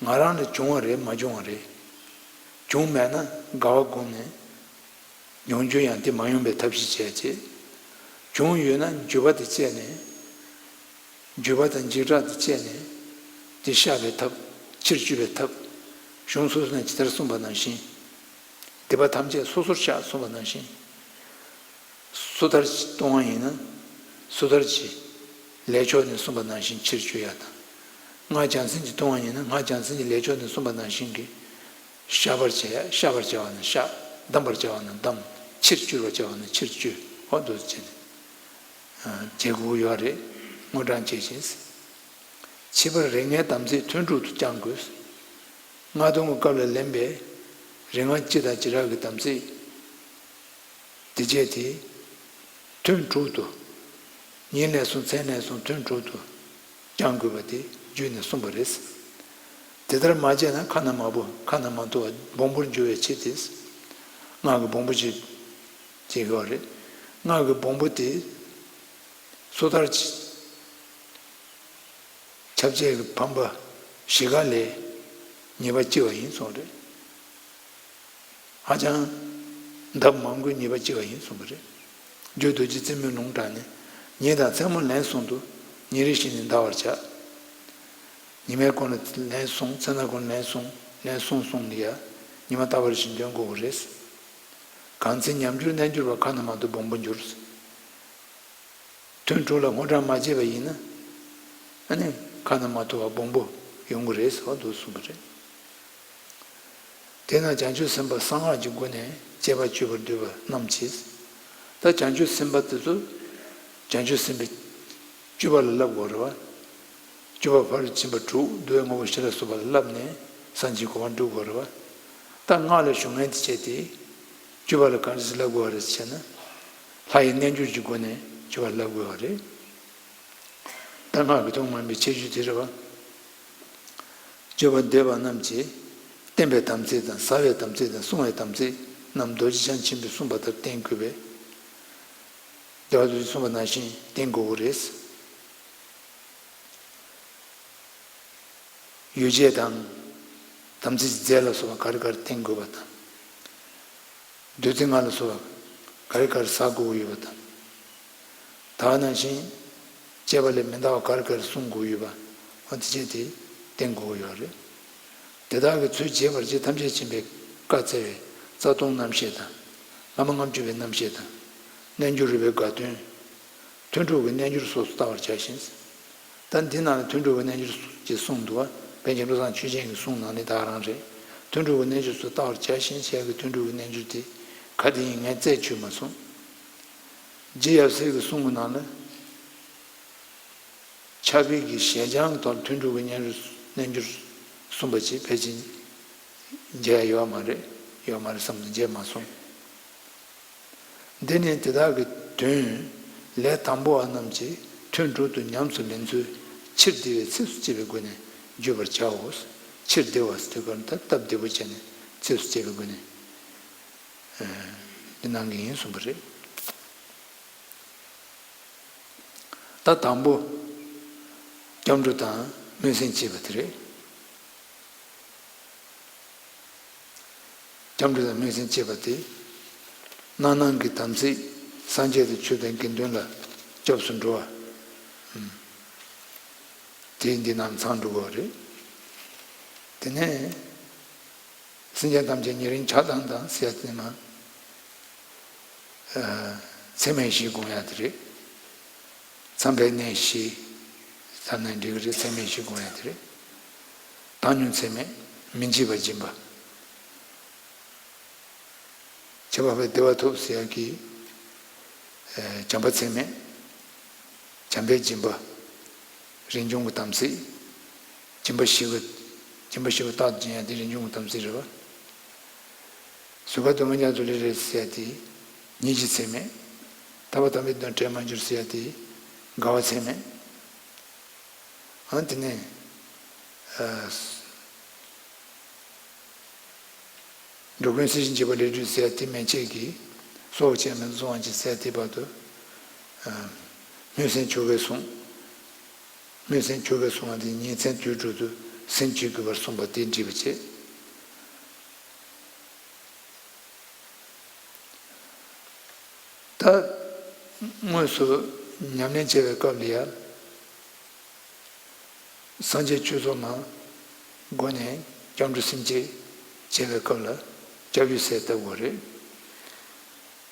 ང་རང་ལ་བྱུང་བ་རེད་མ་བྱུང་བ་རེད། བྱུང་མེད་ན་དགའ་བ་བསྒོམས་ནས་མྱོང་རྒྱུ་ཡང་དེ་མ་ཡོང་བའི་ཐབས་ཤེས་བྱས་རྗེས། བྱུང་ཡོད་ན་འགྱོད་པ་དེ་བཅད་ནས། འགྱོད་པ་དང་འཇིགས་སྐྲག་དེ་བཅད་ནས། དེ་བཤགས་པའི་ཐབས། ཕྱིར་བཅོས་པའི་ཐབས། གཞུང་སོ་སོ་ནས་ཇི་ལྟར་གསུངས་པ་ནང་བཞིན། སྡིག་པ་ཐམས་ཅད་སོ་སོར་བཤགས་གསུངས་པ་ནང་བཞིན། སོ་ཐར་གྱིས་གཏོང་བ་ཡིན་ན། སོ་ཐར་གྱི་ལས་ཆོག་ནས་གསུངས་པ་ནང་བཞིན་ཕྱིར་བཅོས་ཡ་དང་། སྔགས་བྱང་སེམས་ཀྱིས་གཏོང་བ་ཡིན་ན། སྔགས་བྱང་སེམས་ཀྱི་ལས་ཆོག་ནས་གསུངས་པ་ནང་བཞིན་གྱི། བཤགས་པར་བྱ་ཡ། བཤགས་པར་བྱ་བ་ན་བཤགས། བསྡམ་པར་བྱ་བ་ན་བསྡམ། ཕྱིར་བཅོས་པར་བྱ་བ་ན་ཕྱིར་བཅོས། འོ་འདུག་བྱས་ནས། བྱེད་དགོས་ཡོད་རེད། དངོས་བགྲང་བྱེད་ཅིང་། ཕྱི་པར་རིགས་ལྔའི་དམ་ཚིག་ཐུན་དྲུག་ཏུ་བསྐྱང་དགོས། སྔགས་གཏོང་གི་སྐབས་ལ་ལེན་པའི་རིགས་ལྔ་སྤྱི་དང་བྱེ་བྲག་གི་དམ་ཚིག་དེ་བཅས་དེ་ཐུན་དྲུག་ཏུ། ཉིན་ལས་བཟུང་མཚན་ལས་བཟུང་ཐུན་དྲུག་ཏུ་བསྐྱང་དགོས་པ་དེ་རྒྱུད་ནས་གསུངས་པ་རེད། དེ་ལྟར་མ་བྱས་ན་ཁ་ན་མ་བུ། ཁ་ན་མ་ཐོ་བ་སྦོམ་པོར་འགྱུར་བའི་ཕྱིར་ཏེ། སྔགས་ཀྱི་སྦོམ་པོ་ཅིག་ཅིག་ཡོད་རེད། སྔགས་ཀྱི་སྦོམ་པོ་དེ་སོ་ཐར་གྱི་ཁྱབ་བྱེད་ཀྱི་ཕམ་པ་བཞི་ཀ་ལས་ཉེས་པ་ལྕི་བ་ཡིན་གསུངས་རེད། ཧ་ཅང་ལྡབ་མང་པོའི་ཉེས་པ་ལྕི་བ་ཡིན་གསུངས་པ་རེད། རྒྱུད་རྡོ་རྗེ་རྩེ་མོའི་ལུང་དྲངས་ནས། ཉིན་དང་མཚན་མོ་ལན་གསུམ་དུ། ཉིན་རེ་བཞིན་ནས་འདའ་བར་བྱ། ཉི་མའི་གུང་ལ་ལན་གསུམ། མཚན་ལ་གུང་ལན་གསུམ། ལན་གསུམ་གསུམ་ལ་ཡ། ཉི་མ་རྟག་པར་བཞིན་འདོན་དགོས་པ་རེད། གང་ཚེ་ཉམས་འགྱུར་རྣལ་འབྱོར་པ། ཁ་ན་མ་ཐོ་སྦོམ་པོ་འགྱུར། ཐུན་དྲུག་ལ་དངོས་བགྲང་མ་བྱས་པ་ཡིན་ན། ཨ་ནི་ཁ་ན་མ་ཐོ་བ་སྦོམ་པོ་ཡོང་གི་རེད་ཟེར་བ་འདུག་གསུངས་པ་རེད། དེས་ན་བྱང་ཆུབ་སེམས་དཔའ་གསང་སྔགས་ཀྱི་སྒོ་ནས་སྤྱད་པ་སྤྱོད་པར་འདོད་པ་རྣམས་ཀྱིས། ད་བྱང་ཆུབ་སེམས་དཔའ་དེ་ཚོ་བྱང་ཆུབ་སེམས་དཔའི་སྤྱོད་པ་ལ་བསླབ་དགོས་རེད་བ། སྤྱོད་པ་ཕ་རོལ་ཕྱིན་པ་དྲུག་བསྡུ་བའི་དངོས་པོ་བཞི་ལ་སོགས་པ་ལ་བསླབས་ནས་སངས་རྒྱས་གོ་འཕང་སྒྲུབ་དགོས་རེད་བ། ད་སྔགས་ལ་ཞུགས་མཁན་དེ་བྱས་ཏེ། སྤྱོད་པ་ལ་ག་འདྲ་ཞིག་བསླབ་དགོས་རེད་ཟེར་ན། ལྷ་ཡི་རྣལ་འབྱོར་གྱི་སྒོ་ནས་སྤྱོད་པ་བསླབ་དགོས་པ་རེད། ད་སྔགས་ཀྱི་ཐུན་མོང་མ་ཡིན་པའི་ཁྱད་ཆོས་དེ་རེད་བ། སྤྱོད་པར་འདོད་པ་རྣམས་ཀྱིས། བསྟན་པའི་དམ་ཚིག་དང་། བཟའ་བའི་དམ་ཚིག་དང་། བསྲུང་བའི་དམ་ཚིག་རྣམས་རྡོ་རྗེ་འཆང་ཆེན་པོས་གསུངས་པ་ལྟར་བསྟེན་དགོས་པས། རྒྱལ་བ་རྡོ་རྗེས་གསུངས་པ་ནང་བཞིན་བསྟེན་དགོས་པ་རེད། ཡོ་བྱད་དང་། དམ་ཚིག་རྫས་ལ་སོགས་པ་ག་རེ་ག་རེ་བསྟེན་དགོས་པ་དང་། བདུད་རྩི་ལྔ་ལ་སོགས་པ་ག་རེ་ག་རེ་བཟའ་དགོས་ཀྱི་ཡོད་པ་དང་། ད་ག་ནང་བཞིན་སྤྱད་པ་ལས་མི་འདའ་བ་ག་རེ་ག་རེ་བསྲུང་དགོས་ཡོད་པ། འོ་དེ་བྱས་ཏེ་བསྟེན་དགོས་ཀྱི་ཡོད་རེད། དེ་དག་གི་ཚུལ་རྒྱས་པར་རྗེ་ཐམས་ཅད་མཁྱེན་པས་བཀའ་སྩལ་བའི་རྩ་ལྟུང་རྣམ་བཤད་དང་། བླ་མ་ལྔ་བཅུ་པའི་རྣམ་བཤད་དང་། རྣལ་འབྱོར་རིག་པའི་དགའ་སྟོན། ཐུན་དྲུག་གི་རྣལ་འབྱོར་སོགས་སུ་བལྟ་བར་བྱ་ཞིང་། ད་འདི་ནང་ལ་ཐུན་དྲུག་གི་རྣལ་འབྱོར་ཅེས་གསུངས་འདུག་བ། པཎ་ཆེན་བློ་བཟང་ཆོས་རྒྱན་གྱི་གསུང་ནང་ནས་ད་ག་རང་རེད། ཐུན་དྲུག་གི་རྣལ་འབྱོར་སོགས་བལྟ་བར་བྱ་ཞིང་ཞེས་ཀྱི་ཐུན་དྲུག་གི་རྣལ་འབྱོར་དེ་ག་དེ་ཡིན་ངས་རྩད་ཆོད་མ་སོང་། རྗེ་ཡབ་སྲས་ཀྱི་གསུང་གི་ནང་ལ། ཕྱག་དཔེ་གི་ཞལ་བྱང་གི་ཐོག་ཐུན་དྲུག་གི་རྣལ་འབྱོར་གསུངས་པ་ཅིག་ཕལ་ཆེར་མཇལ་ཡོད་མ་རེད། ཡོད་མ་རེད་བསམ་དུ་མཇལ་མ་སོང་། འདི་ནི་དེ་དག་གི་དོན། ལས་དང་པོ་བ་རྣམས་ཀྱིས་ཐུན་དྲུག་ཏུ་ཉམས་སུ་ལེན་ཚུལ་ཕྱིར་བདེ་བའི་ཚིགས་སུ་བཅད་པའི་སྒོ་ནས་བརྗོད་པར་བྱའོ། ཕྱིར་བདེ་བ་ཟེར་དུས་སྐབས་ད་སྟབས་བདེ་པོ་བྱས་ནས་ཚིགས་སུ་བཅད་པའི་སྒོ་ནས་འདི་གནང་གི་ཡིན་གསུངས་པ་རེད། ད་དང་པོ། སྐྱབས་འགྲོ་དང་སྨོན་སེམས་བསྐྱེད་པ་དེ་རེད། སྐྱབས་འགྲོ་དང་སྨོན་སེམས་བསྐྱེད་པ་དེ། སྣ་ནང་གི་དམ་ཚིག་སངས་རྒྱས་དང་ཆོས་དང་དགེ་འདུན་ལ་སྐྱབས་སུ་འགྲོ་བ། དེ་འདི་ནང་ཚང་འགྲོ་དགོས་རེད། དེ་ནས། སེམས་ཅན་ཐམས་ཅད་ཉེ་རིང་ཆགས་སྡང་དང་ཟེར་ཡ་དེ་མ། ཚད་མེད་བཞི་སྒོམ་ཡ་དེ་རེད། མཚམས་པའི་གནས་བཞི། ས་ནས་འགྲིག་གི་རེད། ཚད་མེད་བཞི་སྒོམ་ཡ་དེ་རེད། བཏང་སྙོམས་ཚད་མེད། མི་འཇིགས་པ་སྦྱིན་པ། ཁྱད་པར་བའི་བདེ་བ་ཐོབ་ཟེར་ཡ་གི། བྱམས་པ་ཚད་མེད། བྱམས་པའི་སྦྱིན་པ། རིན་འབྱུང་གི་དམ་ཚིག་སྦྱིན་པ་ཞི་བ། སྦྱིན་པ་ཞི་བ་རྟག་ཏུ་སྦྱིན་ཡ་དེ་རིན་འབྱུང་གི་དམ་ཚིག་རེད་བ། གཟུགས་སྐལ་དུ་མ་ཉམས་སུ་ལེན་རེད་ཟེར་ཡ་དེ། ཉེས་ཀྱི་ཚད་མེད། ཐར་པ་དམ་པའི་དོན་བྲལ་མ་གྱུར་ཟེར་ཡ་དེ། དགའ་བ་ཚད་མེད། ཨ་དེ་ནས། འགྲོ་ཀུན་སྲིད་ཞིའི་འཇིགས་པ་ལས་སྒྲོལ་ཟེར་ཡ་དེ་མན་ཆད་ཀྱི། སྲོག་བཅད་མེད་དུ་བཟུང་བ་ཅིག་ཟེར་ཡ་དེ་བར་དུ། སྨོན་སེམས་ཆོ་གས་བཟུང་། སྨོན་སེམས་ཆོ་གས་བཟུང་བ་དེ་ཉིན་མཚན་དུས་དྲུག་ཏུ་སེམས་བསྐྱེད་དགོས་པར་གསུངས་པ་དེ་འགྲིག་པ་བྱེད། ད། དངོས་སུ་ཉམས་ལེན་བྱེད་པའི་སྐབས་ལ་ཡང་། སངས་རྒྱས་ཆོས་ཚོགས་མ། སྒོ་ནས། སྐྱབས་འགྲོ་སེམས་བསྐྱེད་བྱེད་པའི་སྐབས་ལ་སྐྱབས་ཡུལ་གསལ་བཏབ་དགོས་རེད།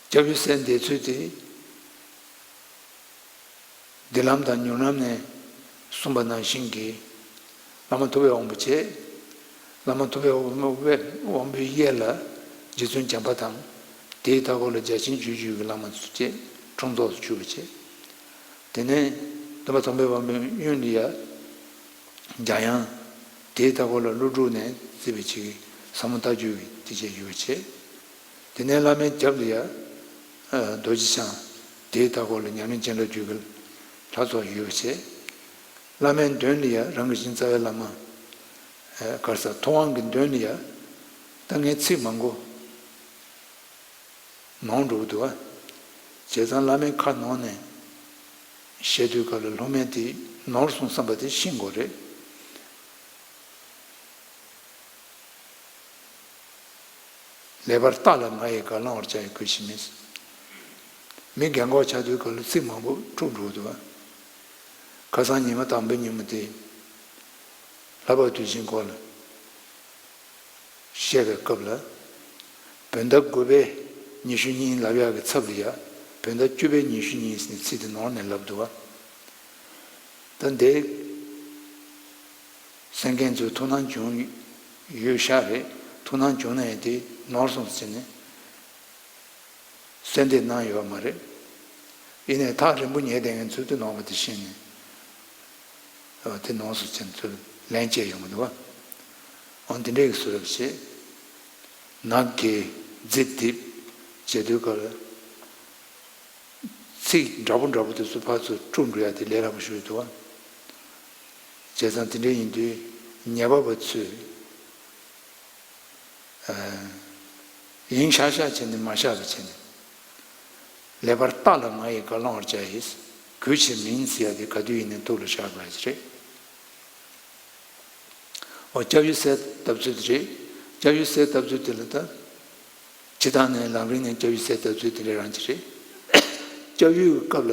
སྐྱབས་ཡུལ་གསལ་འདེབས་ཚུལ་དེ། འདི་ལམ་དང་མྱུར་ལམ་ནས་གསུངས་པ་ནང་བཞིན་གྱི་བླ་མ་ཐུབ་པའི་དབང་པོ་བྱས། བླ་མ་ཐུབ་པའི་དབང་པོའི་གཡས་ལ་རྗེ་བཙུན་བྱམས་པ་དང་། དེའི་མཐའ་སྐོར་ལ་རྒྱ་ཆེན་སྤྱོད་བརྒྱུད་ཀྱི་བླ་མ་ཚོ་བཅས་འཁྲུངས་ཐོག་ཏུ་གྱུར་པ་བྱས། དེ་ནས་སྟོན་པ་དམ་པའི་དབང་པོའི་གཡོན་ལ་ཡ་འཇམ་དབྱངས། དེའི་མཐའ་སྐོར་ལ་ཀླུ་སྒྲུབ་ནས་གཙོས་པའི་ཆེ་བའི་ཟབ་མོ་ལྟ་བརྒྱུད་ཀྱི་དེ་བཅས་ཡོད་པ་བྱས། དེ་ནས་བླ་མའི་རྒྱབ་ལ་ཡ། ཨ། རྡོ་རྗེ་འཆང་། དེའི་མཐའ་སྐོར་ལ་ཉམས་ལེན་བྱིན་རླབས་རྒྱུད་ཀྱི་ལྷ་ཚོགས་ཡོད་པ་བྱས། བླ་མའི་མདུན་ལ་ཡ་རང་གི་ཞིང་རྩ་བའི་བླ་མ། ཨ། ག་རེ་ཟེར། ཐུབ་དབང་གི་མདུན་ལ་ཡ། ད་ངས་ཚིག་མང་པོ་ནོར་འགྲོ་གི་འདུག་པ། བྱས་ཙང་བླ་མའི་ཁ་ནང་ནས་བཤད་དུས་སྐབས་ལ་སློབ་མས་དེ་ནོར་སོང་བསམ་པ་དེ་ཤེས་དགོས་རེད། ལེགས་པར་བརྟགས་ལ་ང་ཡི་བཀའ་བླང་བར་བྱ་ཡི་གུས་ཕྱིར་མིན། མི་རྒན་གོག་ཆགས་དུས་སྐབས་ལ་ཚིག་མང་པོ་འཁྲུག་འགྲོ་འདུག་པ། ཁ་སང་ཉི་མ་དང་པོའི་ཉིན་མོ་དེ། ལྷག་པར་དུས་ཆེན་སྐོར་ལ་བཤད་པའི་སྐབས་ལ། བོད་ཟླ་དགུ་པའི་ཉི་ཤུ་གཉིས་ལབ་ཡག་གི་ཚབ་ལ་ཡ། བོད་ཟླ་བཅུ་པའི་ཉི་ཤུ་གཉིས་ཟེར་ནས་ཚིག་དེ་ནོར་ནས་ལབ་འདུག་པ། ད་འདི་གསན་མཁན་ཚོས་ཐུགས་སྣང་བྱུང་ཡོད་ཤག་རེད། ཐུགས་སྣང་བྱུང་ན་ཡང་དེ་ནོར་སོང་ཟེར་ནས་གསལ་འདེབས་གནང་ཡོད་མ་རེད། ཡིན་ནའི་ཐག་རིང་པོ་ཉལ་བསྡད་མཁན་ཚོས་དེ་ནོར་བ་དེ་ཤེས་ནས། ཨ། དེ་ནོར་སོང་ཟེར་ནས་ཚུར་ལན་བཅད་ཡོང་གི་འདུག་པ། འོ་འདི་འདྲས་ཀྱི་བཟོ་འདྲ་བྱས། ནག་གི་རྫི་རྡིབ་བྱེད་དུས་སྐབས་ལ། ཚིག་འདྲ་པོ་འདྲ་པོ་དེ་ཚོ་ཕར་ཚུར་དཀྲུག་འགྲོ་ཡ་དེ་ལས་སླ་པོ་ཞིག་འདུག་པ། བྱས་ཙང་དེ་འདྲ་ཡིན་དུས་ཉན་པ་པ་ཚོས། ཨ། ཡིན་ཤག་ཤག་བྱས་ནས་མ་བཞག་པ་བྱས་ནས། ལེགས་པར་བརྟགས་ལ་ང་ཡི་བཀའ་བླང་བར་བྱ་ཡི། གུས་ཕྱིར་མིན་ཟེར་ཡ་དེ་ག་དུས་ཡིན་ནའི་ཐུགས་ལ་བཞག་དགོས་ཡ་ཅིག་རེད། འོ། སྐྱབས་ཡུལ་གསལ་བཏབ་ཚུལ་དེ་རེད། སྐྱབས་ཡུལ་གསལ་བཏབ་ཚུལ་དེ་ལ་ད། སྤྱིར་བཏང་ནས་ལམ་རིམ་ནས་སྐྱབས་ཡུལ་གསལ་བཏབ་ཚུལ་དེ་འདྲ་རང་ཅིག་རེད། སྐྱབས་ཡུལ་གྱི་སྐབས་ལ་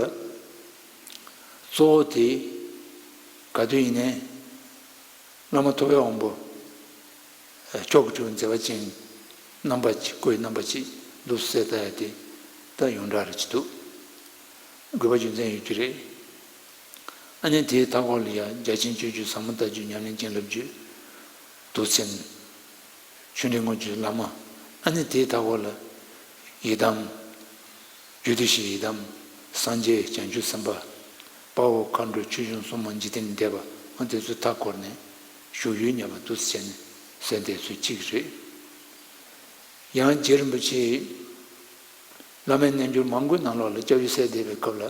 གཙོ་བོ་དེ་ག་དུས་ཡིན་ནའི་བླ་མ་ཐུབ་པའི་དབང་པོ་མཆོག་གི་གྲུབ་མཛད་པ་ཅན་རྣམ་པ་གཅིག་སྐུའི་རྣམ་པ་གཅིག་འདུག་གསལ་བཏབ་ཡ་དེ་ད་ཡོངས་གྲགས་རེ་ཅིག་འདུག་དགོས་པ་རྒྱུ་མཚན་ཡོད་ཀྱི་རེད། ཨ་ནི་དེའི་མཐའ་འཁོར་ལ་ཡང་རྒྱ་ཆེན་སྤྱོད་བརྒྱུད་ཟབ་མོ་ལྟ་བརྒྱུད་ཉམས་ལེན་བྱིན་རླབས་བརྒྱུད་མདོ་ཆེན། ཆོས་འབྲེལ་དངོས་བརྒྱུད་བླ་མ། ཨ་ནི་དེའི་མཐའ་འཁོར་ལ་ཡི་དམ། རྒྱུད་སྡེ་བཞིའི་ཡི་དམ། སངས་རྒྱས་བྱང་ཆུབ་སེམས་དཔའ། དཔའ་བོ་མཁའ་འགྲོ་ཆོས་སྐྱོང་སྲུང་མ་འཇིག་རྟེན་འདས་པ། ཨ་དེ་ཚོའི་མཐའ་བསྐོར་ནས་བཞུགས་ཡུལ་ཉམས་པ་འདུག་སེ་བྱས་ནས་གསལ་བསྡད་ཚུལ་གཅིག་རེད། ཡང་རྗེ་རིན་པོ་ཆེས། བླ་མའི་རྣལ་འབྱོར་མང་པོའི་ནང་ལོགས་ལ་སྐྱབས་ཡུལ་གསལ་བསྡད་པའི་སྐབས་ལ།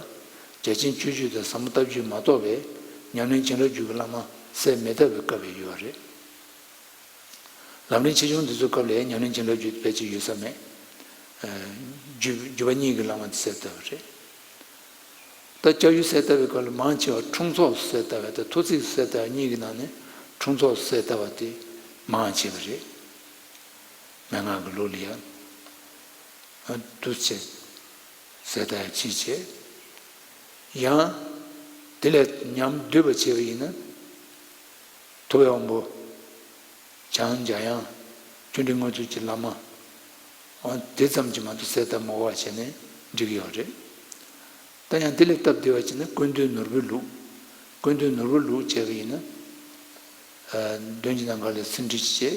རྒྱ་ཆེན་སྤྱོད་བརྒྱུད་དང་ཟབ་མོ་ལྟ་བརྒྱུད་མ་གཏོགས་པའི་ཉམས་ལེན་བྱིན་རླབས་བརྒྱུད་ཀྱི་བླ་མ་གསལ་མི་བཏབ་པའི་སྐབས་ཡོད་རེད། ལམ་རིམ་ཆེ་ཆུང་འདི་ཚོའི་སྐབས་ལ་ཉམས་ལེན་བྱིན་རླབས་བརྒྱུད་ཕལ་ཆེར་ཡོད་ས་མེད། ཨ། བརྒྱུད་བརྒྱུད་པ་གཉིས་ཀྱི་བླ་མ་དེ་གསལ་བཏབ་པ་རེད། ད་སྐྱབས་ཡུལ་གསལ་བཏབ་པའི་སྐབས་ལ་མང་ཆེ་བ་འཁྲུངས་ཚོགས་སུ་གསལ་བཏབ་པ་དང་ཐོ་བརྩེགས་སུ་གསལ་བཏབ་པ་གཉིས་ཀྱི་ནང་ནས་འཁྲུངས་ཚོགས་སུ་གསལ་བཏབ་པ་དེ་མང་ཆེ་བ་རེད། མན་ངག་གི་ལུགས་ལ་ཡང་། ཨ། འདུ་བྱེད་ཟེར་ད་ཡང་ཅི་བྱེད། ཡང་དེ་ལས་ཉམས་བསྡུས་པ་བྱས་པ་ཡིན་ན། ཐུབ་པའི་དབང་པོ། བྱང་འཇམ་དབྱངས། ཆོས་འབྲེལ་དངོས་བརྒྱུད་ཀྱི་བླ་མ། འོ་དེ་ཙམ་གྱིས་མ་གཏོགས་གསལ་བཏབ་མ་དགོས་པ་བྱས་ནས་འགྲིག་གི་ཡོད་རེད། ད་ཡང་དེ་ལས་སྟབས་བདེ་བ་བྱས་ན་ཀུན་འདུས་ནོར་བུའི་ལུགས། ཀུན་འདུས་ནོར་བུའི་ལུགས་བྱས་པ་ཡིན་ན། ཨ། མདུན་གྱི་ནམ་མཁའ་ལ་སེང་ཁྲི་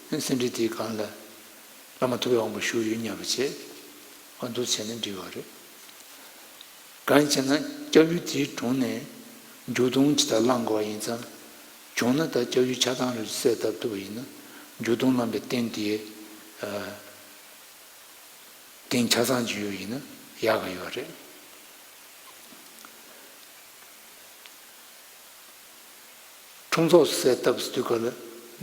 བྱས། སེང་ཁྲི་དེའི་སྒང་ལ་བླ་མ་ཐུབ་པའི་དབང་པོ་བཞུགས་ཡོད་སྙམ་པ་བྱས། ཨ། འདུག་བྱས་ནས་འགྲིག་པ་རེད། གང་ཡིན་ཟེར་ན་སྐྱབས་ཡུལ་དེའི་དྲུང་ནས་མཇུག་སྡོམ་ཇི་ལྟར་བླང་དགོས་པ་ཡིན་ཙང་། བྱུང་ན་ད་སྐྱབས་ཡུལ་ཆ་ཚང་རེ་གསལ་བཏབ་ཐུབ་པ་ཡིན་ན། མཇུག་སྡོམ་བླང་བའི་རྟེན་དེ། ཨ། རྟེན་ཆ་ཚང་ཅིག་ཡོད་ཡིན་ན་ཡག་ག་ཡོད་རེད། འཁྲུངས་ཚོགས་སུ་གསལ་བཏབ་ཟེར་དུས་སྐབས་ལ་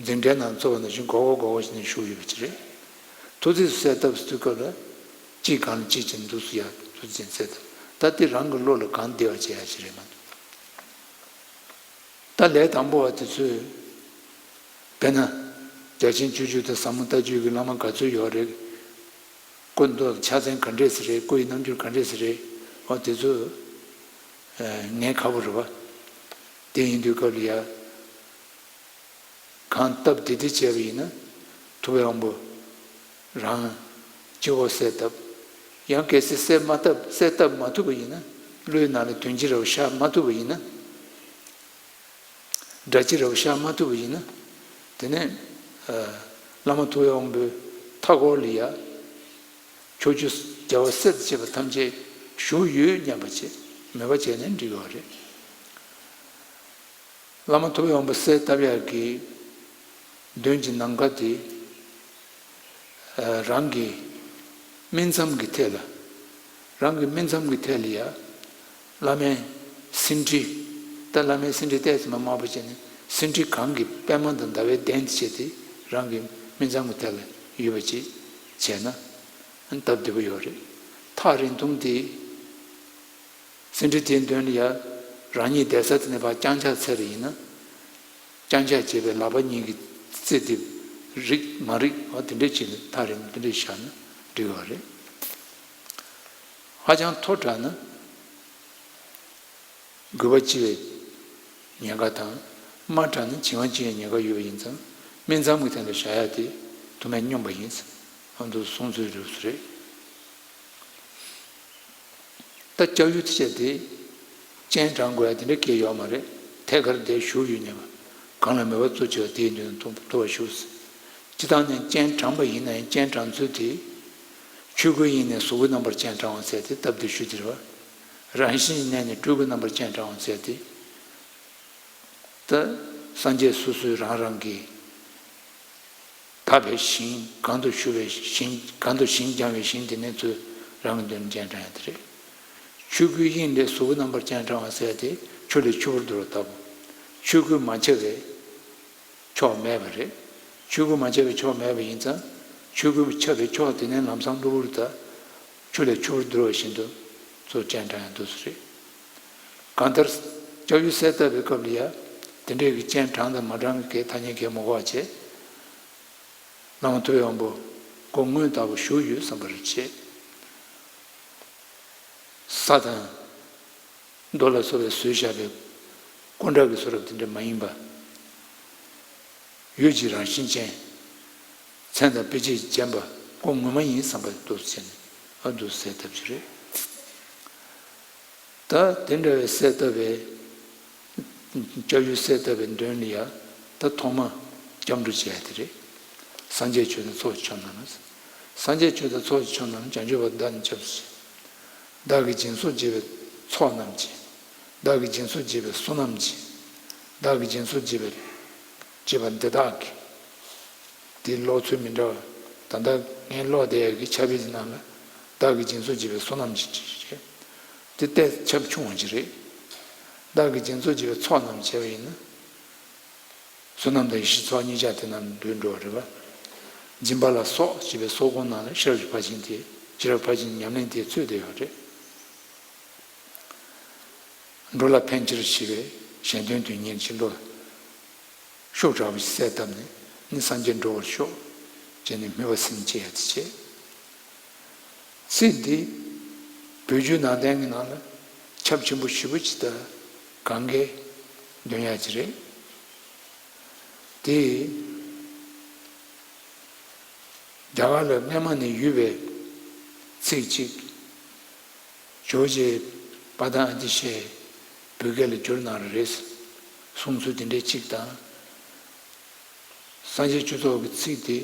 འཛིན་གྲྭའི་ནང་ཚོགས་པ་ནང་བཞིན་སྒོར་སྒོར་སྒོར་སྒོར་བྱས་ནས་བཞུགས་ཡོད་པ་ཅིག་རེད། ཐོ་བརྩེགས་སུ་གསལ་བཏབ་ཟེར་དུས་སྐབས་ལ་གཅིག་སྒང་ལ་གཅིག་བྱས་ནས་འདུག་སེ་ཡར་ཐོ་བརྩེགས་གསལ་བཏབ། ད་དེ་རང་གི་བློ་ལ་གང་བདེ་བ་བྱེད་ཡ་ཅིག་རེད་མ་གཏོགས། ད་ལས་དང་པོ་བ་དེ་ཚོས། དཔེར་ན། རྒྱ་ཆེན་སྤྱོད་བརྒྱུད་དང་ཟབ་མོ་ལྟ་བརྒྱུད་ཀྱི་བླ་མ་ག་ཚོད་ཡོད་རེད། སྐུ་མདོག་ཕྱག་མཚན་ག་འདྲས་སེ་རེད། སྐུ་ཡི་རྣམ་འགྱུར་ག་འདྲས་སེ་རེད། འོ་དེ་ཚོ། ཨ། ངེས་ཁག་པོ་རེད་བ། དེ་ཡིན་དུས་སྐབས་ལ་ཡ། ཡང་སྟབས་བདེ་བདེ་བྱས་པ་ཡིན་ན་ཐུབ་པའི་དབང་པོ་རང་སྤྱི་བོ་གསལ་བཏབ། ཡང་གལ་སྲིད་གསལ་མ་བཏབ་གསལ་བཏབ་མ་ཐུབ་པ་ཡིན་ན་བློའི་ནང་ལ་དོན་སྤྱི་རབ་ཤར་མ་ཐུབ་པ་ཡིན་ན། སྒྲ་སྤྱི་རབ་ཤར་མ་ཐུབ་པ་ཡིན་ན། དེ་ནས་བླ་མ་ཐུབ་པའི་དབང་པོའི་མཐའ་སྐོར་ལ་ཡ། ཕྱོགས་བཅུ་རྒྱལ་བ་སྲས་དང་བཅས་པ་ཐམས་ཅད་བཞུགས་ཡོད་སྙམ་པ་བྱས་མོས་པ་བྱས་ནས་འབྲི་དགོས་པ་རེད། བླ་མ་ཐུབ་པའི་དབང་པོ་གསལ་བཏབ་ཡག་གི་དོན་གྱི་ནམ་མཁའ་དེ། རང་གི་སྨིན་མཚམས་ཀྱི་ཐད་ལ། རང་གི་སྨིན་མཚམས་ཀྱི་ཐད་ལ་ཡ། བླ་མའི་སེང་ཁྲི། ད་བླ་མའི་སེང་ཁྲི་ཏོག་ཙམ་དམར་པོ་བྱས་ནས་སེང་ཁྲི་གང་གི་པད་མ་དང་ཟླ་བའི་གདན་དེ་བྱས་ཏེ་རང་གི་སྨིན་མཚམས་ཀྱི་ཐད་ལ་ཡོད་པ་ཅིག་བྱས་ན། སྟབས་བདེ་པོ་ཡོད་རེད། ཐག་རིང་ཐུང་དེ། སེང་ཁྲི་དེའི་མདུན་ལ་ཡ། རང་ཉིད་བསྡད་ས་དེ་ནས་ཕར་རྐྱང་ཕྱག་འཚལ་བ་ཡིན་ན། རྐྱང་ཕྱག་བྱས་པའི་ལག་པ་གཉིས་ཀྱི་རྩེ་དེ་རིག་མ་རིག་འོ་དེ་འདྲས་བྱས་ནས་ཐག་རིང་དེ་འདྲས་བཞག་ན་འགྲིག་པ་རེད། ཧ་ཅང་མཐོ་དྲགས་ན། རྒུད་པ་ལྕི་བའི་ཉེན་ཁ་དང་། དམའ་དྲགས་ན་བྱིང་བ་ལྕི་བའི་ཉེན་ཁ་ཡོད་པ་ཡིན་ཙང་སྨིན་མཚམས་ཀྱི་སྟེང་དུ་བཞག་ཡ་དེ་དུ་མས་སྙོམས་པ་ཡིན། ཨ་མདོ་གསུང་ཚུལ་རེད་ཟེར་རེད། ད་ལྕགས་ཡུ་ཆེ་དེ་སྤྱན་དྲངས་དགོས་ཡ་དེ་འདྲ་གལ་ཡོད་མ་རེད། ཐད་ཀར་དེ་བཞུགས་ཡོད་ཉན་པ། གང་ལ་མོས་པ་གཙོ་ཆེ་བ་དེའི་མདུན་དུ་ཐུབ་པ་བཞུགས། སྤྱི་བཏང་ནས་སྤྱན་དྲངས་པ་ཡིན་ན་ཡང་སྤྱན་དྲངས་ཚུལ་དེ། ཆོས་སྐུའི་དབྱིངས་ནས་གཟུགས་ཀྱི་རྣམ་པར་སྤྱན་དྲངས་པ་ཟེར་དེ་སྟབས་བདེ་ཤོས་དེ་རེད་བ། རང་བཞིན་གནས་ནས་སྤྲུལ་སྐུའི་རྣམ་པར་སྤྱན་དྲངས་པ་ཟེར་དེ། ད་སངས་རྒྱས་སོ་སོའི་རང་རང་གི་དག་པའི་ཞིང་གང་དུ་བཞུགས་པའི་ཞིང་གང་དུ་ཞིང་སྦྱངས་པའི་ཞིང་དེ་ནས་ཚུར་རང་གི་མདུན་སྤྱན་དྲངས་ཡ་དེ་རེད། ཆོས་སྐུའི་དབྱིངས་ལས་གཟུགས་ཀྱི་རྣམ་པར་སྤྱན་དྲངས་པ་ཟེར་ཡ་དེ་ཆུ་ལས་ཆུ་བུར་འདུར་བ་ལྟ་བུ། ཆོས་སྐུ་མ་ཁྱབ་པའི་ཕྱོགས་མེད་པ་རེད། ཆོས་སྐུ་མ་ཁྱབ་པའི་ཕྱོགས་མེད་པ་ཡིན་ཙང་ཆོས་སྐུ་ཁྱབ་པའི་ཕྱོགས་དེ་ནས་ལམ་སང་གློ་བུར་དུ་ཆུ་ལས་ཆུ་བུར་འདུར་བ་བཞིན་དུ་ཚུར་སྤྱན་དྲངས་ཡ་འདུག་སེ་རེད། གང་ལྟར་ལྕགས་ཡུ་གསལ་བཏབ་པའི་སྐབས་ལ་ཡ། དེ་འདྲའི་གི་སྤྱན་དྲངས་དང་མ་དྲངས་ཀྱི་གའི་ཐ་སྙད་གའི་མ་གོ་བ་བྱས། བླ་མ་ཐུབ་པའི་དབང་པོ་སྒོ་དངོས་ལྟ་བུ་བཞུགས་ཡོད་བསམ་པར་བྱེད། ས་དང་། རྡོ་ལ་སོགས་པས་བཟོས་བཞག་པའི་སྐུ་འདྲ་གི་བཟོ་རབ་དེ་འདྲ་མ་ཡིན་པ། ཡུལ་གྱི་རང་བཞིན་ཅན། མཚན་དང་དཔེ་བྱད་ལྗན་པ་སྐུ་ངོ་མ་ཡིན་བསམ་པ་འདུག་ཟེར་ནས་ཨ་འདུག་ཟེར་ཐབས་ཀྱི་རེད། ད་དེ་འདྲ་བའི་གསལ་བཏབ་པའི། ལྕགས་ཡུ་གསལ་བཏབ་པའི་མདུན་ལ་ཡ། ད་ཐོག་མ་སྐྱབས་འགྲོ་བྱས་དེ་རེད། སངས་རྒྱས་ཆོས་དང་ཚོགས་ཀྱི་མཆོག་རྣམས་ལ། སངས་རྒྱས་ཆོས་དང་ཚོགས་ཀྱི་མཆོག་རྣམས་བྱང་ཆུབ་བར་བདག་ནི་སྐྱབས་སུ་མཆི། བདག་གིས་སྦྱིན་སོགས་བགྱིས་པའི་ཚོགས་རྣམས་ཀྱིས། བདག་གིས་སྦྱིན་སོགས་བགྱིས་པའི་བསོད་ནམས་ཀྱིས། བདག་གིས་སྦྱིན་སོགས་བགྱིས་པའི་བགྱིས་པ་འདི་དག་གིས། དེ་ཀློག་ཚུལ་མི་འདྲ་བ། ད་ལྟ་ངས་ཀློག་བསྡད་ཡག་གི་ཕྱག་དཔེ་འདི་ནང་ལ་བདག་གིས་སྦྱིན་སོགས་བགྱིས་པའི་བསོད་ནམས་ཀྱིས་ཅེས། དེ་ཏོག་ཙམ་ཆུང་བ་ཅིག་རེད། བདག་གིས་སྦྱིན་སོགས་བགྱིས་པའི་ཚོགས་རྣམས་བྱས་པ་ཡིན་ན། བསོད་ནམས་དང་ཡེ་ཤེས་ཚོགས་གཉིས་ཆ་དེ་རྣམས་འདུས་འགྲོ་བ་རེད་པ། སྦྱིན་པ་ལ་སོགས་ཞེས་པའི་སོགས་གོང་ནང་ལ་ཤེས་རབ་ཀྱི་ཕར་ཕྱིན་དེ། ཤེས་རབ་ཕར་ཕྱིན་ཉམས་ལེན་དེ་ཚུད་བསྡད་ཡོད་རེད། འགྲོ་ལ་ཕན་ཕྱིར་ཞེས་པའི་གཞན་དོན་དོན་གཉེར་གྱི་བློ། ཤུགས་དྲག་པོ་ཞིག་གསལ་བཏབ་ནས་ནི་སངས་རྒྱས་འགྲོ་བར་ཤོག་ཅེས་ནི་སྨོན་པ་སེམས་བསྐྱེད་ཡ་དེ་བྱེད། ཚིག་འདི་བོད་བརྒྱུད་ནང་བསྟན་གྱི་ནང་ལ་ཁྱབ་ཆེན་པོ་ཞེ་པོ་ཅིག་དང་གང་གའི་འདོན་ཡ་ཅིག་རེད། དེ་རྒྱ་གར་ལ་སྔས་མ་ནས་ཡོད་པའི་ཚིག་ཅིག་ཇོ་བོ་རྗེ་དཔལ་ལྡན་ཨ་ཏི་ཤས་བོད་སྐད་ལ་བསྒྱུར་གནང་རེད་གསུང་ཚུལ་དེ་འདྲའི་གཅིག་དང་། སངས་རྒྱས་ཆོས་ཚོགས་ཀྱི་ཚིག་དེ་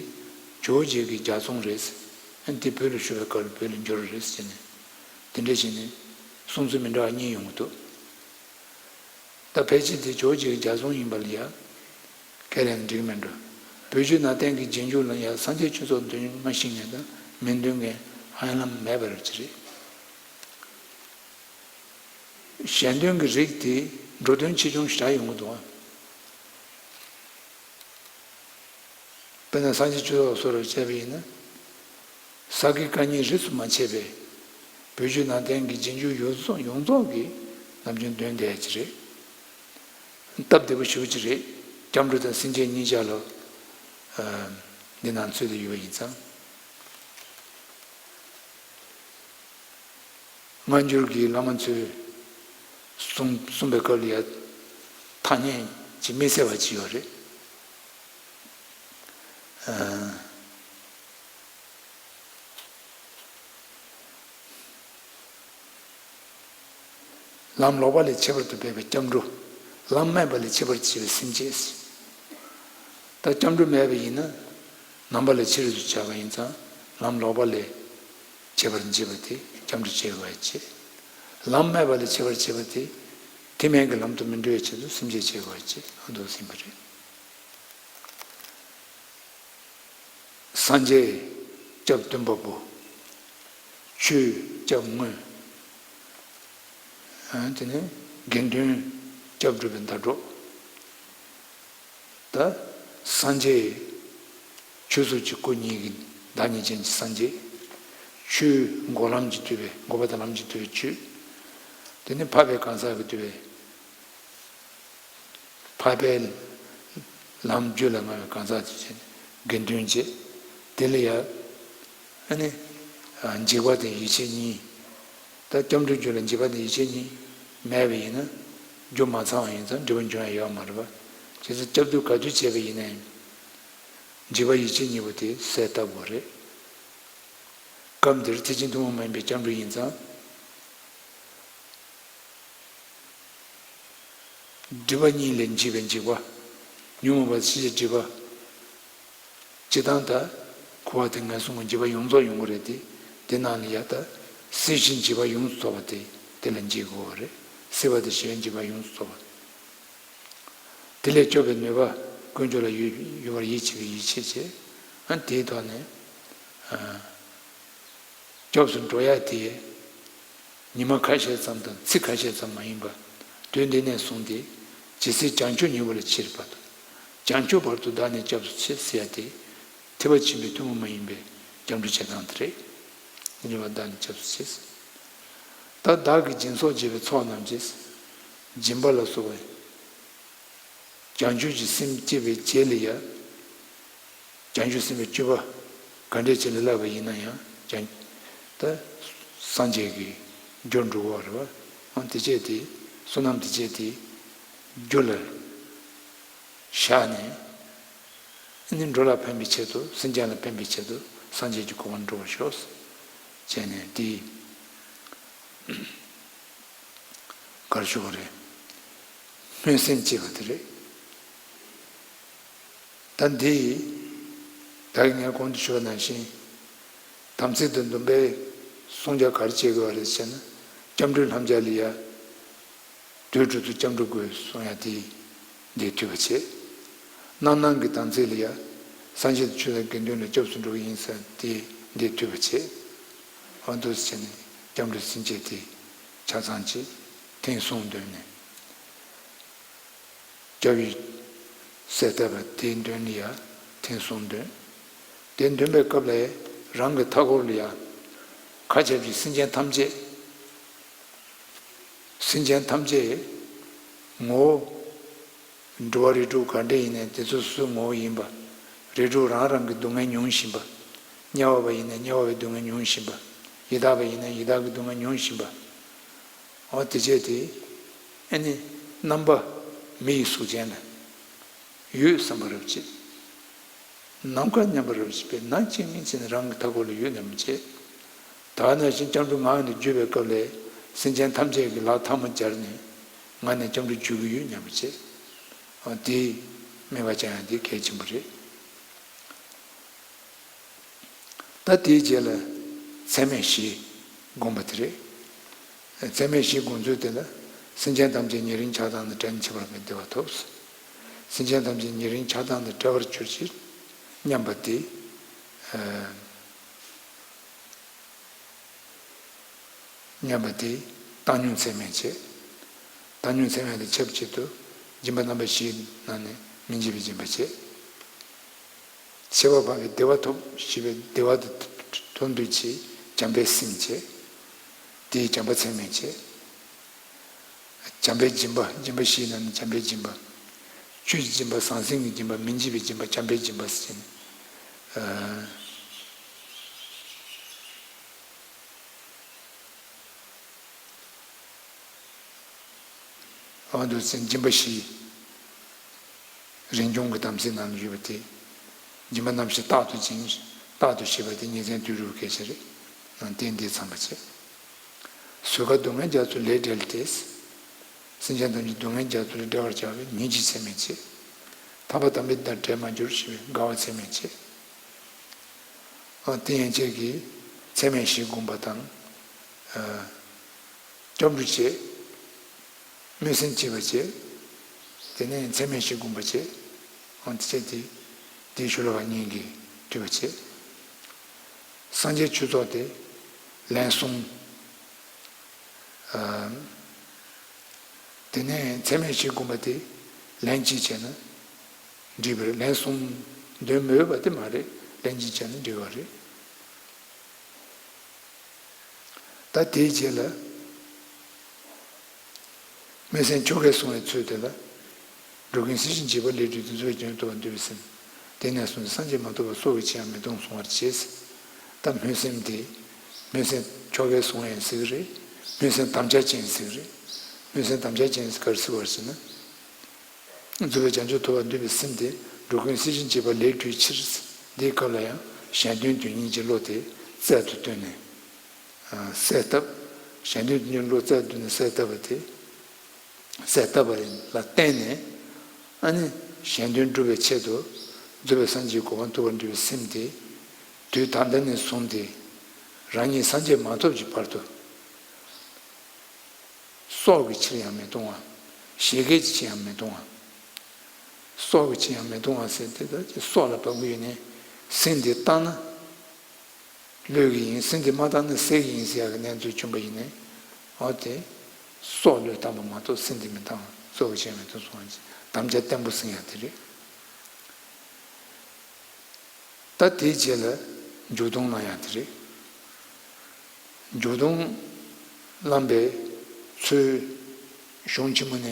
ཇོ་བོ་རྗེ་གི་ལྗགས་རྩོམ་རེད། ཨ་ནི་དེ་བོད་ལ་ཞུ་བའི་སྐབས་ལ་བོད་ལ་བསྒྱུར་རེད་ཟེར་ནས་དེ་འདྲ་བྱས་ནས་གསུང་ཚུལ་མི་འདྲ་བ་གཉིས་ཡོང་གི་འདུག་ད་ཕལ་ཆེར་དེ་ཇོ་བོ་རྗེ་གི་ལྗགས་རྩོམ་ཡིན་པ་ལ་ཡ། ཁས་ལེན་འགྲིག་མེད་འགྲོ། བོད་བརྒྱུད་ནང་བསྟན་གྱི་རྗེས་འཇུག་ལ་ཡང་སངས་རྒྱས་ཆོས་ཚོགས་འདོན་མ་ཤེས་མཁན་དང་མི་འདོན་མཁན་ཧ་ལམ་མེད་པ་རེད་ཅི་རེད། གཞན་དོན་གྱི་རིགས་དེ་འགྲོ་དོན་ཆེ་ཆུང་ཞེ་དྲག་ཡོང་གི་འདུག་ཨ། དཔེར་ན་སངས་རྒྱས་ཆོས་ཚོགས་སོགས་ལ་བྱས་པ་ཡིན་ན། ས་དགེ་བཀའ་རྙིང་རིས་སུ་མ་ཆད་པའི་བོད་བརྒྱུད་ནང་བསྟན་གྱི་རྗེས་འཇུག་ཡོངས་རྫོགས་ཡོངས་རྫོགས་ཀྱིས་ནམ་རྒྱུན་འདོན་བསྡད་ཀྱི་རེད། སྟབས་བདེ་པོ་ཞེ་པོ་ཅིག་རེད། སྐྱབས་འགྲོ་དང་སེམས་བསྐྱེད་གཉིས་ཆར་ལ། ཨ། འདི་ནང་ཚུད་དུ་ཡོད་པ་ཡིན་ཙང་། སྔ་འགྱུར་གྱི་བླ་མ་ཚོས་གསུང་གསུངས་པའི་སྐབས་ལ་ཡ་ཐ་སྙད་ཅིག་དམིགས་བསལ་བ་ཅིག་ཡོད་རེད། ལམ་ལོག་པ་ལས་ཁྱད་པར་དུ་འཕགས་པའི་སྐྱབས་འགྲོ། ལམ་མེད་པ་ལས་ཁྱད་པར་ཕྱེ་བའི་སེམས་བསྐྱེད། ད་སྐྱབས་འགྲོ་མེད་པ་ཡིན་ན། ནམ་མཁའ་ལས་ཕྱི་རོལ་དུ་བྱ་བ་ཡིན་ཙང་ལམ་ལོག་པ་ལས་ཁྱད་པར་འབྱེད་པ་དེ་སྐྱབས་འགྲོ་བྱེད་དགོས་པ་བྱེད། ལམ་མེད་པ་ལས་ཁྱད་པར་འབྱེད་པ་དེ་དེ་མིན་གྱི་ལམ་དུ་མི་འགྲོ་བའི་ཆེད་དུ་སེམས་བསྐྱེད་བྱེད་དགོས་པ་བྱེད། ཨ་འདུག་ཟིན་པ་རེད། སངས་རྒྱས་སྐྱབས་སྟོན་པ་པོ། ཆོས་སྐྱབས་དངོས། ཨ་དེ་ནས་དགེ་འདུན་སྐྱབས་སྒྲུབ་པའི་ཟླ་གྲོགས། ད་སངས་རྒྱས་ཆོས་ཚུལ་གྱི་སྐུ་གཉིས་ཀྱི་བདག་ཉིད་ཅན་གྱི་སངས་རྒྱས། ཆོས་འགོག་ལམ་གྱིས་བསྡུས་པའི་འགོག་པ་དང་ལམ་གྱིས་བསྡུས་པའི་ཆོས། དེ་ནས་འཕགས་པའི་གང་ཟག་གིས་བསྡུས་པའི། འཕགས་པའི་ལམ་རྒྱུད་ལ་མངའ་བའི་གང་ཟག་ཅིག་དགེ་འདུན་བྱེད། དེ་ལ་ཡང་ཨ་ནི་འཇིགས་པ་དང་ཡིད་ཆེས་གཉིས། ད་སྐྱབས་འགྲོའི་རྒྱུད་ལ་འཇིགས་པ་དང་ཡིད་ཆེས་གཉིས་མེད་པ་ཡིན་ན། རྒྱུ་མ་ཚང་བ་ཡིན་ཙང་འབྲས་བུ་འབྱུང་ཡ་ཡོད་མ་རེད་པ། བྱས་ཙང་སྐྱབས་འགྲོ་ག་དུས་བྱས་པ་ཡིན་ནའི་འཇིགས་པ་ཡིད་ཆེས་གཉིས་པོ་དེ་ཟད་ལྟ་བུ་རེད། སྐབས་འདིར་ཐེག་ཆེན་ཐུན་མོང་མ་ཡིན་པའི་སྐྱབས་འགྲོ་ཡིན་ཙང་། སྒྲིབ་པ་གཉིས་ལས་འཇིགས་པའི་འཇིགས་པ། ཉོན་མོངས་པ་ཤེས་བྱའི་སྒྲིབ་པ། སྤྱིར་བཏང་ད་འཁོར་བ་དང་ངན་སོང་གི་འཇིགས་པ་ཡོངས་རྫོགས་ཡོང་གི་རེད་དེ། དེ་ནང་ལ་ཡ་ད་སྲིད་ཞིའི་འཇིགས་པ་ཡོངས་སུ་རྫོགས་པ་དེ་དེ་ལ་འཇིགས་དགོས་པ་རེད། སྲིད་པ་དང་ཞི་བའི་འཇིགས་པ་ཡོངས་སུ་རྫོགས་པ། དེ་ལས་སྐྱོབ་པའི་ནུས་པ་དཀོན་མཆོག་ལ་ཡོད་ཡོད་པར་ཡིད་ཆེས་པའི་ཡིད་ཆེས་བྱེད། ཨ་དེའི་ཐོག་ནས་ཨ། སྐྱབས་སུ་འགྲོ་ཡ་དེ། ཉི་མ་ཁ་ཤས་ཙམ་དང་ཚིག་ཁ་ཤས་ཙམ་མ་ཡིན་པར། དུས་འདི་ནས་བཟུང་སྟེ་ཇི་སྲིད་བྱང་ཆུབ་ཉེ་བར་ཕྱིར་བར་དུ། བྱང་ཆུབ་བར་དུ་བདག་ནི་སྐྱབས་སུ་མཆི་ཟེར་ཡ་དེ། ཐེག་པ་ཆེན་པོའི་ཐུན་མོང་མ་ཡིན་པའི་སྐྱབས་འགྲོ་བྱེད་སྟངས་དེ་རེད། ཉེ་བར་བདག་ནི་སྐྱབས་སུ་མཆི། ད་བདག་གིས་སྦྱིན་སོགས་བགྱིས་པའི་ཚོགས་རྣམས་ཀྱིས། སྦྱིན་པ་ལ་སོགས་པའི། བྱང་ཆུབ་ཀྱི་སེམས་བསྐྱེད་པའི་རྗེས་ལ་ཡང་། བྱང་ཆུབ་སེམས་དཔའི་སྤྱོད་པ་ག་འདྲས་བྱས་ནས་བསླབ་པ་ཡིན་ན་ཡང་། བྱང་། ད་སངས་རྒྱས་ཀྱི་རྒྱུར་འགྲོ་བ་རེད་བ། ཨང་དེ་བྱས་ཏེ་བསོད་ནམས་དེ་བྱས་ཏེ་རྒྱུ་ལ་བཞག་ནས། ཨ་ནི་འགྲོ་ལ་ཕན་པའི་ཆེད་དུ་སེམས་ཅན་ལ་ཕན་པའི་ཆེད་དུ་སངས་རྒྱས་ཀྱི་གོ་འཕང་འགྲུབ་པར་ཤོག་ཟེར་བྱས་ནས་དེ། གར་ཞུ་བ་རེད། སྨོན་སེམས་བསྐྱེད་པ་དེ་རེད། ད་འདི། ད་གིན་ངས་གོང་དུ་ཞུས་པ་ནང་བཞིན། དམ་ཚིག་དང་སྡོམ་པའི་སྲུང་སྐྱོབ་ག་རེ་བྱེད་དགོས་པ་རེད་ཟེར་ན། སྐྱབས་འགྲོའི་ལྷམ་རྒྱག་ལ་ཡ། དུས་དྲུག་ཏུ་སྐྱབས་འགྲོ་དགོས་གསུང་ཡ་དེ། འདི་ཐུབ་པ་བྱེད། རྣམ་སྣང་གི་དམ་ཚིག་ལ་ཡ། སངས་རྒྱས་དང་ཆོས་དང་དགེ་འདུན་ལ་སྐྱབས་སུ་འགྲོ་གི་ཡིན་ཟེར་དེ་འདི་ཐུབ་པ་བྱེད། འོ་འདུག་སེ་བྱས་ནས་སྐྱབས་འགྲོའི་སེམས་བསྐྱེད་དེ་ཆ་ཚང་གཅིག་ཐེངས་གསུམ་འདོན་ནས། སྐྱབས་ཡུལ་གསལ་བཏབ་པ་དེའི་མདུན་ལ་ཡ་ཐེངས་གསུམ་འདོན། དེ་འདོན་པའི་སྐབས་ལ་རང་གི་མཐའ་འཁོར་ལ་ཡ་མཁའ་ཁྱབ་ཀྱི་སེམས་ཅན་ཐམས་ཅད། སེམས་ཅན་ཐམས་ཅད་ངོ་བོ། འགྲོ་བ་རིགས་དྲུག་ག་འདྲ་ཡིན་ནའི་དེ་ཚོ་སོ་སོའི་ངོ་བོ་ཡིན་པ། རིགས་དྲུག་རང་རང་གི་སྡུག་བསྔལ་མྱོང་བཞིན་པ། དམྱལ་བ་པ་ཡིན་ནའི་དམྱལ་བ་པའི་སྡུག་བསྔལ་མྱོང་བཞིན་པ། ཡི་དྭགས་པ་ཡིན་ནའི་ཡི་དྭགས་ཀྱི་སྡུག་བསྔལ་མྱོང་བཞིན་པ། འོ་དེ་བྱས་ཏེ། ཨ་ནི། རྣམ་པ་མི་ཡི་གཟུགས་ཅན་ལ། ཡོད་བསམ་པ་རབ་བྱེད། ནམ་མཁའ་མཉམ་པ་རབ་བྱེད་པས་ན་གཅིག་མིན་གཅིག་ནི་རང་གི་མཐའ་འཁོར་ལ་ཡོད་སྙམ་བྱེད། ད་ནང་བཞིན་སྐྱབས་འགྲོ་ངག་ནས་བརྗོད་པའི་སྐབས་ལ། སེམས་ཅན་ཐམས་ཅད་ཀྱི་ལག་ཐལ་མོ་སྦྱར་ནས། ང་ནི་སྐྱབས་འགྲོ་བརྗོད་ཀྱི་ཡོད་སྙམ་བྱེད། འོ་དེ། སྨོན་པ་བྱ་ཡང་དེ་གལ་ཆེན་པོ་རེད། ད་དེའི་རྗེས་ལ་མཚན་སྨད་བཞི་བསྒོམ་པ་དེ་རེད། མཚན་སྨད་བཞི་བསྒོམ་ཚུལ་དེ་ལ། སེམས་ཅན་ཐམས་ཅད་ཉེ་རིང་ཆགས་སྡང་དང་བྲལ་ནས་ཁྱབ་པར་བདེ་བ་ཐོབ། སེམས་ཅན་ཐམས་ཅད་ཉེ་རིང་ཆགས་སྡང་དང་བྲལ་བར་གྱུར་ཅིག་སྙམ་པ་དེ། སྙམ་པ་དེ་བཏང་སྙོམས་ཚད་མས་བྱེད། བཏང་སྙོམས་ཚད་མས་དེ་ཁྱབ་ཆེད་དུ་སྦྱིན་པ་རྣམ་པ་བཞིའི་ནང་ནས་མི་འཇིགས་པའི་སྦྱིན་པ་བྱེད། ཆེ་བ་འཕགས་པའི་བདེ་བ་ཐོབ་ཞེས་པའི་བདེ་བ་དེ་ཐོབ་འདོད་ཀྱི་བྱམས་པའི་སེམས་བྱེད། དེའི་བྱམས་པ་ཚད་མས་བྱེད། བྱམས་པའི་སྦྱིན་པ་སྦྱིན་པ་བཞིའི་ནང་ནས་བྱམས་པའི་སྦྱིན་པ། ཆོས་ཀྱི་སྦྱིན་པ་ཟང་ཟིང་གི་སྦྱིན་པ་མི་འཇིགས་པའི་སྦྱིན་པ་བྱམས་པའི་སྦྱིན་པ་ཟེར་ནས། འོ་འདུག་སེ་སྦྱིན་པ་བཞི། རིན་འབྱུང་གི་དམ་ཚིག་ནང་ལ་ཡོད་པ་དེ། སྦྱིན་པ་རྣམ་བཞི་རྟག་ཏུ་སྦྱིན། རྟག་ཏུ་བྱེད་པ་དེ་ཉིན་མཚན་དུས་དྲུག་གི་སྐད་ཆ་རེད། ནང་བསྟན་འདི་ཚང་མ་བྱེད། གཟུགས་ཁར་སྡུག་བསྔལ་རྒྱ་མཚོ་ལས་བསྒྲལ་ཏེ། སེམས་ཅན་ཐམས་ཅད་སྡུག་བསྔལ་རྒྱ་མཚོ་ལས་བསྒྲལ་བར་བྱ་བའི་ཉིན་གཅིག་ཚད་མེད་བྱེད། ཐར་པ་དམ་པའི་བདག་བྲལ་མ་གྱུར་ཞེས་པའི་དགའ་བ་ཚད་མེད་བྱེད། ཨ་དེ་ཡན་ཆད་ཀྱིས་ཚད་མེད་བཞི་བསྒོམ་པ་དང་། ཨ་སྐྱབས་འགྲོ་བྱེད། སྨོན་སེམས་བསྐྱེད་པ་བྱེད། དེ་ནས་ཚད་མེད་བཞི་བསྒོམ་པ་བྱེད། ཨང་དེ་བྱས་ཏེ། དེའི་ཤུལ་ལ་བ་གཉིས་ཀྱིས་བྲི་བ་བྱེད། སངས་རྒྱས་ཆོས་ཚོགས་དེ་ལན་གསུམ། ཨ་དེ་ནས་ཚད་མེད་བཞི་བསྒོམ་པ་དེ་ལན་གཅིག་བྱས་ན་འགྲིག་པ་རེད། ལན་གསུམ་འདོན་མི་འོས་པ་དེ་མ་རེད། ལན་གཅིག་བྱས་ན་འགྲིག་པ་རེད། ད་དེའི་རྗེས་ལ། སྨོན་སེམས་ཆོ་གས་བཟུང་བའི་ཚུལ་དེ་ལ། འགྲོ་ཀུན་སྲིད་ཞིའི་འཇིགས་པ་ལས་སྒྲོལ་ཏེ། རྫོགས་པའི་བྱང་ཆུབ་ཐོབ་པར་འདོད་པའི་སེམས། དེ་ནས་བཟུང་སྟེ་སངས་རྒྱས་མ་ཐོབ་བར་སྲོག་གི་ཕྱིར་ཡང་མི་གཏོང་གསུང་བར་བྱེད། ད་སྨོན་སེམས་དེ། སྨོན་སེམས་ཆོ་གས་བཟུང་བ་ཡིན་ཟེར་གྱི་རེད། སྨོན་སེམས་དམ་བཅའ་ཅན་ཟེར་གྱི་རེད། སྨོན་སེམས་དམ་བཅའ་ཅན་ཟེར་ག་རེ་ཟེར་བ་ཞེ་ན། རྫོགས་པའི་བྱང་ཆུབ་ཐོབ་པར་འདོད་པའི་སེམས་དེ་འགྲོ་ཀུན་སྲིད་ཞིའི་འཇིགས་པ་ལས་སྒྲོལ་ཕྱིར། འདིའི་སྐབས་ལ་ཡང་གཞན་དོན་དོན་གཉེར་གྱི་བློ་དེ་རྩལ་དུ་བཏོན་ནས། གསལ་བཏབ། གཞན་དོན་དོན་གཉེར་བློ་རྩལ་དུ་བཏོན་ནས་གསལ་བཏབ་པ་དེ། གསལ་བཏབ་པ་ལ་བརྟེན་ནས། ཨ་ནི་གཞན་དོན་སྒྲུབ་པའི་ཆེད་དུ། རྫོགས་པའི་སངས་རྒྱས་གོ་འཕང་ཐོབ་པར་འདོད་པའི་སེམས་དེ། དུས་ད་ལྟ་ནས་བཟུང་སྟེ། རང་ཉིད་སངས་རྒྱས་མ་ཐོབ་ཀྱི་བར་དུ། སྲོག་གི་ཕྱིར་ཡང་མི་གཏོང་བ། བཞད་གད་ཀྱི་ཕྱིར་ཡང་མི་གཏོང་བ། སྲོག་གི་ཕྱིར་ཡང་མི་གཏོང་བ་ཟེར་དེ་ལྟར་གྱི་སྲོག་ལ་བབ་ཀྱི་ཡོད་ནས། སེམས་འདི་བཏང་ན་བློས་ཀྱི་ཡིན། སེམས་འདི་མ་བཏང་ན་ཟས་ཀྱི་ཡིན་ཟེར་ཡག་གི་གནས་ཚུལ་བྱུང་བ་ཡིན་ནས། འོ་དེ་སྲོག་བློས་བཏང་པ་མ་གཏོགས་སེམས་འདི་མི་བཏང་བ། སྲོག་གི་ཕྱིར་མི་གཏོང་གསུང་བ་ཅིག་དམ་བཅའ་བརྟན་པོ་ཟིན་ཡག་དེ་རེད། ད་དེའི་རྗེས་ལ་མཇུག་སྡོམ་གནང་ཡག་དེ་རེད། མཇུག་སྡོམ་གནང་པའི་ཚུལ་གཞུང་ཆེན་མོ་ནས་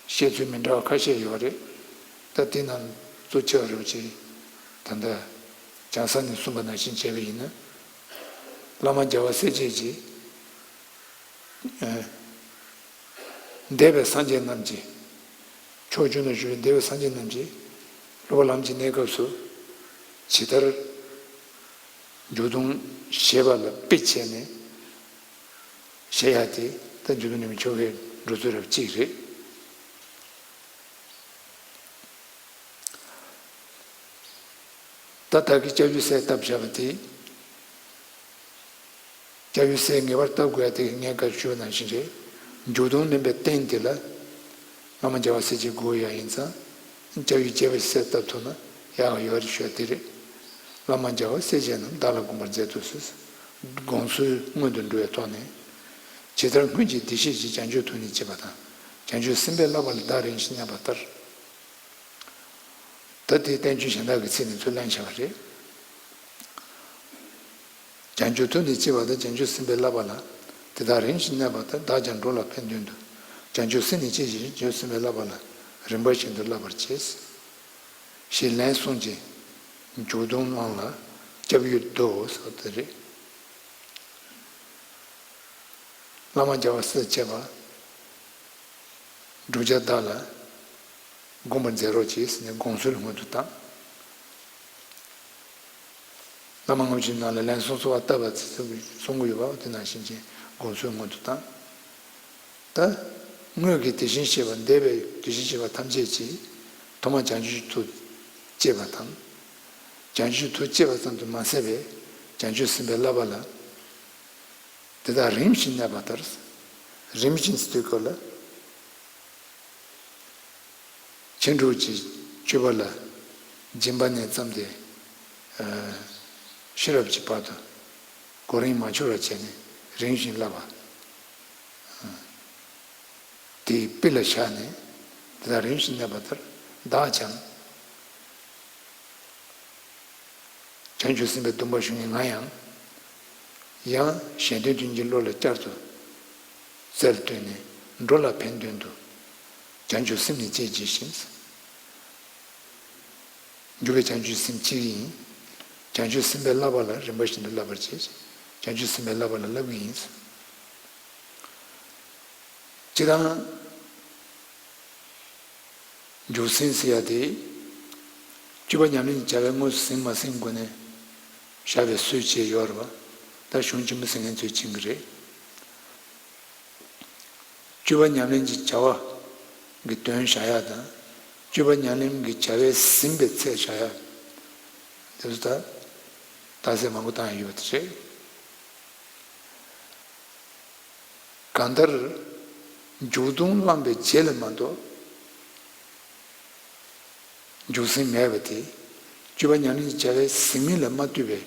བཤད་ཚུལ་མི་འདྲ་བ་ཁ་ཤས་ཡོད་རེད། ད་དེ་རྣམས་གཙོ་ཆེ་བ་རེད་ཅེས་ད་ལྟ་བྱང་ས་ནས་གསུངས་པ་ནང་བཞིན་བྱས་པ་ཡིན་ན། བླ་མ་རྒྱལ་བ་སྲས་བཅས་ཀྱིས། འདས་པའི་སངས་རྒྱས་རྣམས་ཀྱིས། ཕྱོགས་བཅུ་ན་བཞུགས་པའི་འདས་པའི་སངས་རྒྱས་རྣམས་ཀྱིས། སློབ་པ་ལམ་གྱི་གནས་སྐབས་སུ། ཇི་ལྟར་མཇུག་སྡོམ་བཞེས་པ་ལ་དཔེ་བྱས་ནས་བཞེས་ཡག་དེ་ད་མཇུག་སྡོམ་གནང་བའི་ཆོ་གའི་འགྲོ་ཚུལ་རབ་གཅིག་རེད། ད་ལྟ་གི་སྐྱབས་འཇུག་གསལ་བཏབ་བཞག་པ་དེ། སྐྱབས་འཇུག་གསལ་ངེས་པར་བཏབ་དགོས་ཡ་དེ་ངས་སྐབས་ཞུས་པ་ནང་བཞིན་རེད། མཇུག་སྡོམ་གནང་པའི་རྟེན་དེ་ལ། བླ་མ་རྒྱལ་བ་སྲས་བཅས་དགོས་ཡ་ཡིན་ཙང་། སྐྱབས་འཇུག་ཅེས་པ་གསལ་བཏབ་ཐུབ་ན་ཡག་ག་ཡོད་རེད་ཞུ་ཡ་དེ་རེད། བླ་མ་རྒྱལ་བ་སྲས་བཅས་རྣམས་བདག་ལ་དགོངས་པར་མཛད་དུ་གསོལ། དགོངས་ཚུལ་སྔོན་དུ་འགྲོ་བའི་ཐོག་ནས། ཇི་ལྟར་སྔོན་གྱི་བདེ་གཤེགས་ཀྱིས་བྱང་ཆུབ་ཐུགས་ནི་ཅེས་པ་དང་། བྱང་ཆུབ་སེམས་དཔའི་བསླབ་པ་ལ་བདག་རིམ་བཞིན་གནས་པ་ལྟར། ད་དེའི་བསྟན་བཅོས་གཞན་དག་གི་ཚིག་ནས་ཚུར་ལེན་བྱས་པ་རེད། བྱང་ཆུབ་ཐུགས་ནི་ཅེས་པ་དང་བྱང་ཆུབ་སེམས་དཔའི་བསླབ་པ་ལ། དེ་དག་རིམ་བཞིན་གནས་པ་ལྟར་བདག་ཀྱང་འགྲོ་ལ་ཕན་དོན་དུ། བྱང་ཆུབ་སེམས་ནི་ཅེས་བྱ་ཞིང་བྱང་ཆུབ་སེམས་དཔའི་བསླབ་པ་ལ་རིམ་པ་བཞིན་དུ་བསླབ་པར་བྱེད། ཞེས་ལན་གསུམ་གྱིས་མཇུག་སྡོམ་གནང་ལ་སྐྱབས་ཡུལ་བསྡུའོ་ཟེར་བ་དེ་རེད། བླ་མ་རྒྱལ་བ་སྲས་བཅས་པ། བསྒྲུབ་བྱ་བདག་ལ་དགོངས་པར་མཛད་རོགས་གྱིས་ཟེར་ནས་དགོངས་ཚུལ་སྔོན་དུ་བཏང་། བླ་མ་སྔོན་བྱོན་རྣམས་ལ་ལན་གསུམ་གསོལ་བ་བཏབ་པ་ཚེ་གསུམ་གྱི་གསུང་གི་ཡོད་པ་དེ་ནང་བཞིན་གྱི་དགོངས་ཚུལ་སྔོན་དུ་བཏང་། ད་སྔོན་གྱི་དེ་བཞིན་གཤེགས་པ་འདས་པའི་དེ་བཞིན་གཤེགས་པ་ཐམས་ཅད་ཀྱིས་ཐོག་མར་བྱང་ཆུབ་ཐུགས་བསྐྱེད་པ་དང་། བྱང་ཆུབ་ཐུགས་བསྐྱེད་པ་ཙམ་དུ་མ་ཟད་པའི་བྱང་ཆུབ་སེམས་དཔའི་བསླབ་པ་ལ། དེ་དག་རིམ་བཞིན་གནས་པ་ལྟར། རིམ་བཞིན་ཟེར་དུས་སྐབས་ལ། ཕྱིན་དྲུག་གི་སྤྱོད་པ་ལ་སྦྱིན་པ་ནས་བརྩམས་ཏེ། ཤེས་རབ་ཀྱི་བར་དུ་གོ་རིམ་མ་འཆོར་བར་བྱས་ནས་རིམ་བཞིན་བསླབ་པ། དེའི་དཔེ་ལ་བཞག་ནས་དེ་དག་རིམ་བཞིན་གནས་པ་ལྟར་བདག་ཀྱང་། བྱང་ཆུབ་སེམས་དཔའི་སྡོམ་པ་ཞུ་མཁན་ང་ཡང་། ཡང་གཞན་དོན་དོན་གྱི་བློ་ལ་བསྐྱར་དུ་རྩལ་བཏོན་ནས་འགྲོ་ལ་ཕན་དོན་དུ། བྱང་ཆུབ་སེམས་ནི་བསྐྱེད་བགྱི་ཞིང་། འཇུག་པའི་བྱང་ཆུབ་སེམས་བསྐྱེད་ཀྱི་ཡིན། བྱང་ཆུབ་སེམས་དཔའི་བསླབ་པ་ལ་རིམ་པ་བཞིན་དུ་བསླབ་པར་བྱེད། བྱང་ཆུབ་སེམས་དཔའི་བསླབ་པ་ལ་བསླབ་ཀྱི་ཡིན། སྤྱིར་བཏང་། འཇུག་སེམས་ཟེར་ཡ་དེ། སྤྱོད་པ་ཉམས་ལེན་གྱི་བྱ་བའི་དངོས་སུ་ཟིན་མ་ཟིན་སྒོ་ནས་བཞག་པའི་སྲོལ་ཅིག་ཡོད་རེད་པ། ད་གཞུང་ཆེན་པོ་ཟིན་མཁན་ཚོས་མཁྱེན་གྱི་རེད། སྤྱོད་པ་ཉམས་ལེན་གྱི་བྱ་བ་གི་དོན་བཞག་ཡ་དང་། སྤྱོད་པ་ཉམས་ལེན་གྱི་བྱ་བས་ཟིན་པའི་ཚད་བཞག་ཡ། དེ་ཚོ་ད་རྟགས་གསལ་མང་པོ་བཏང་ཡ་ཡོད་པ་དེ་རེད། གང་ལྟར། འཇུག་ལྡོག་བླངས་པའི་རྗེས་ལ་མ་གཏོགས། འཇུག་ཟིན་མེད་པ་དེ། སྤྱོད་པ་ཉམས་ལེན་གྱི་བྱ་བའི་ཟིན་མིན་ལ་མ་ལྟོས་པའི།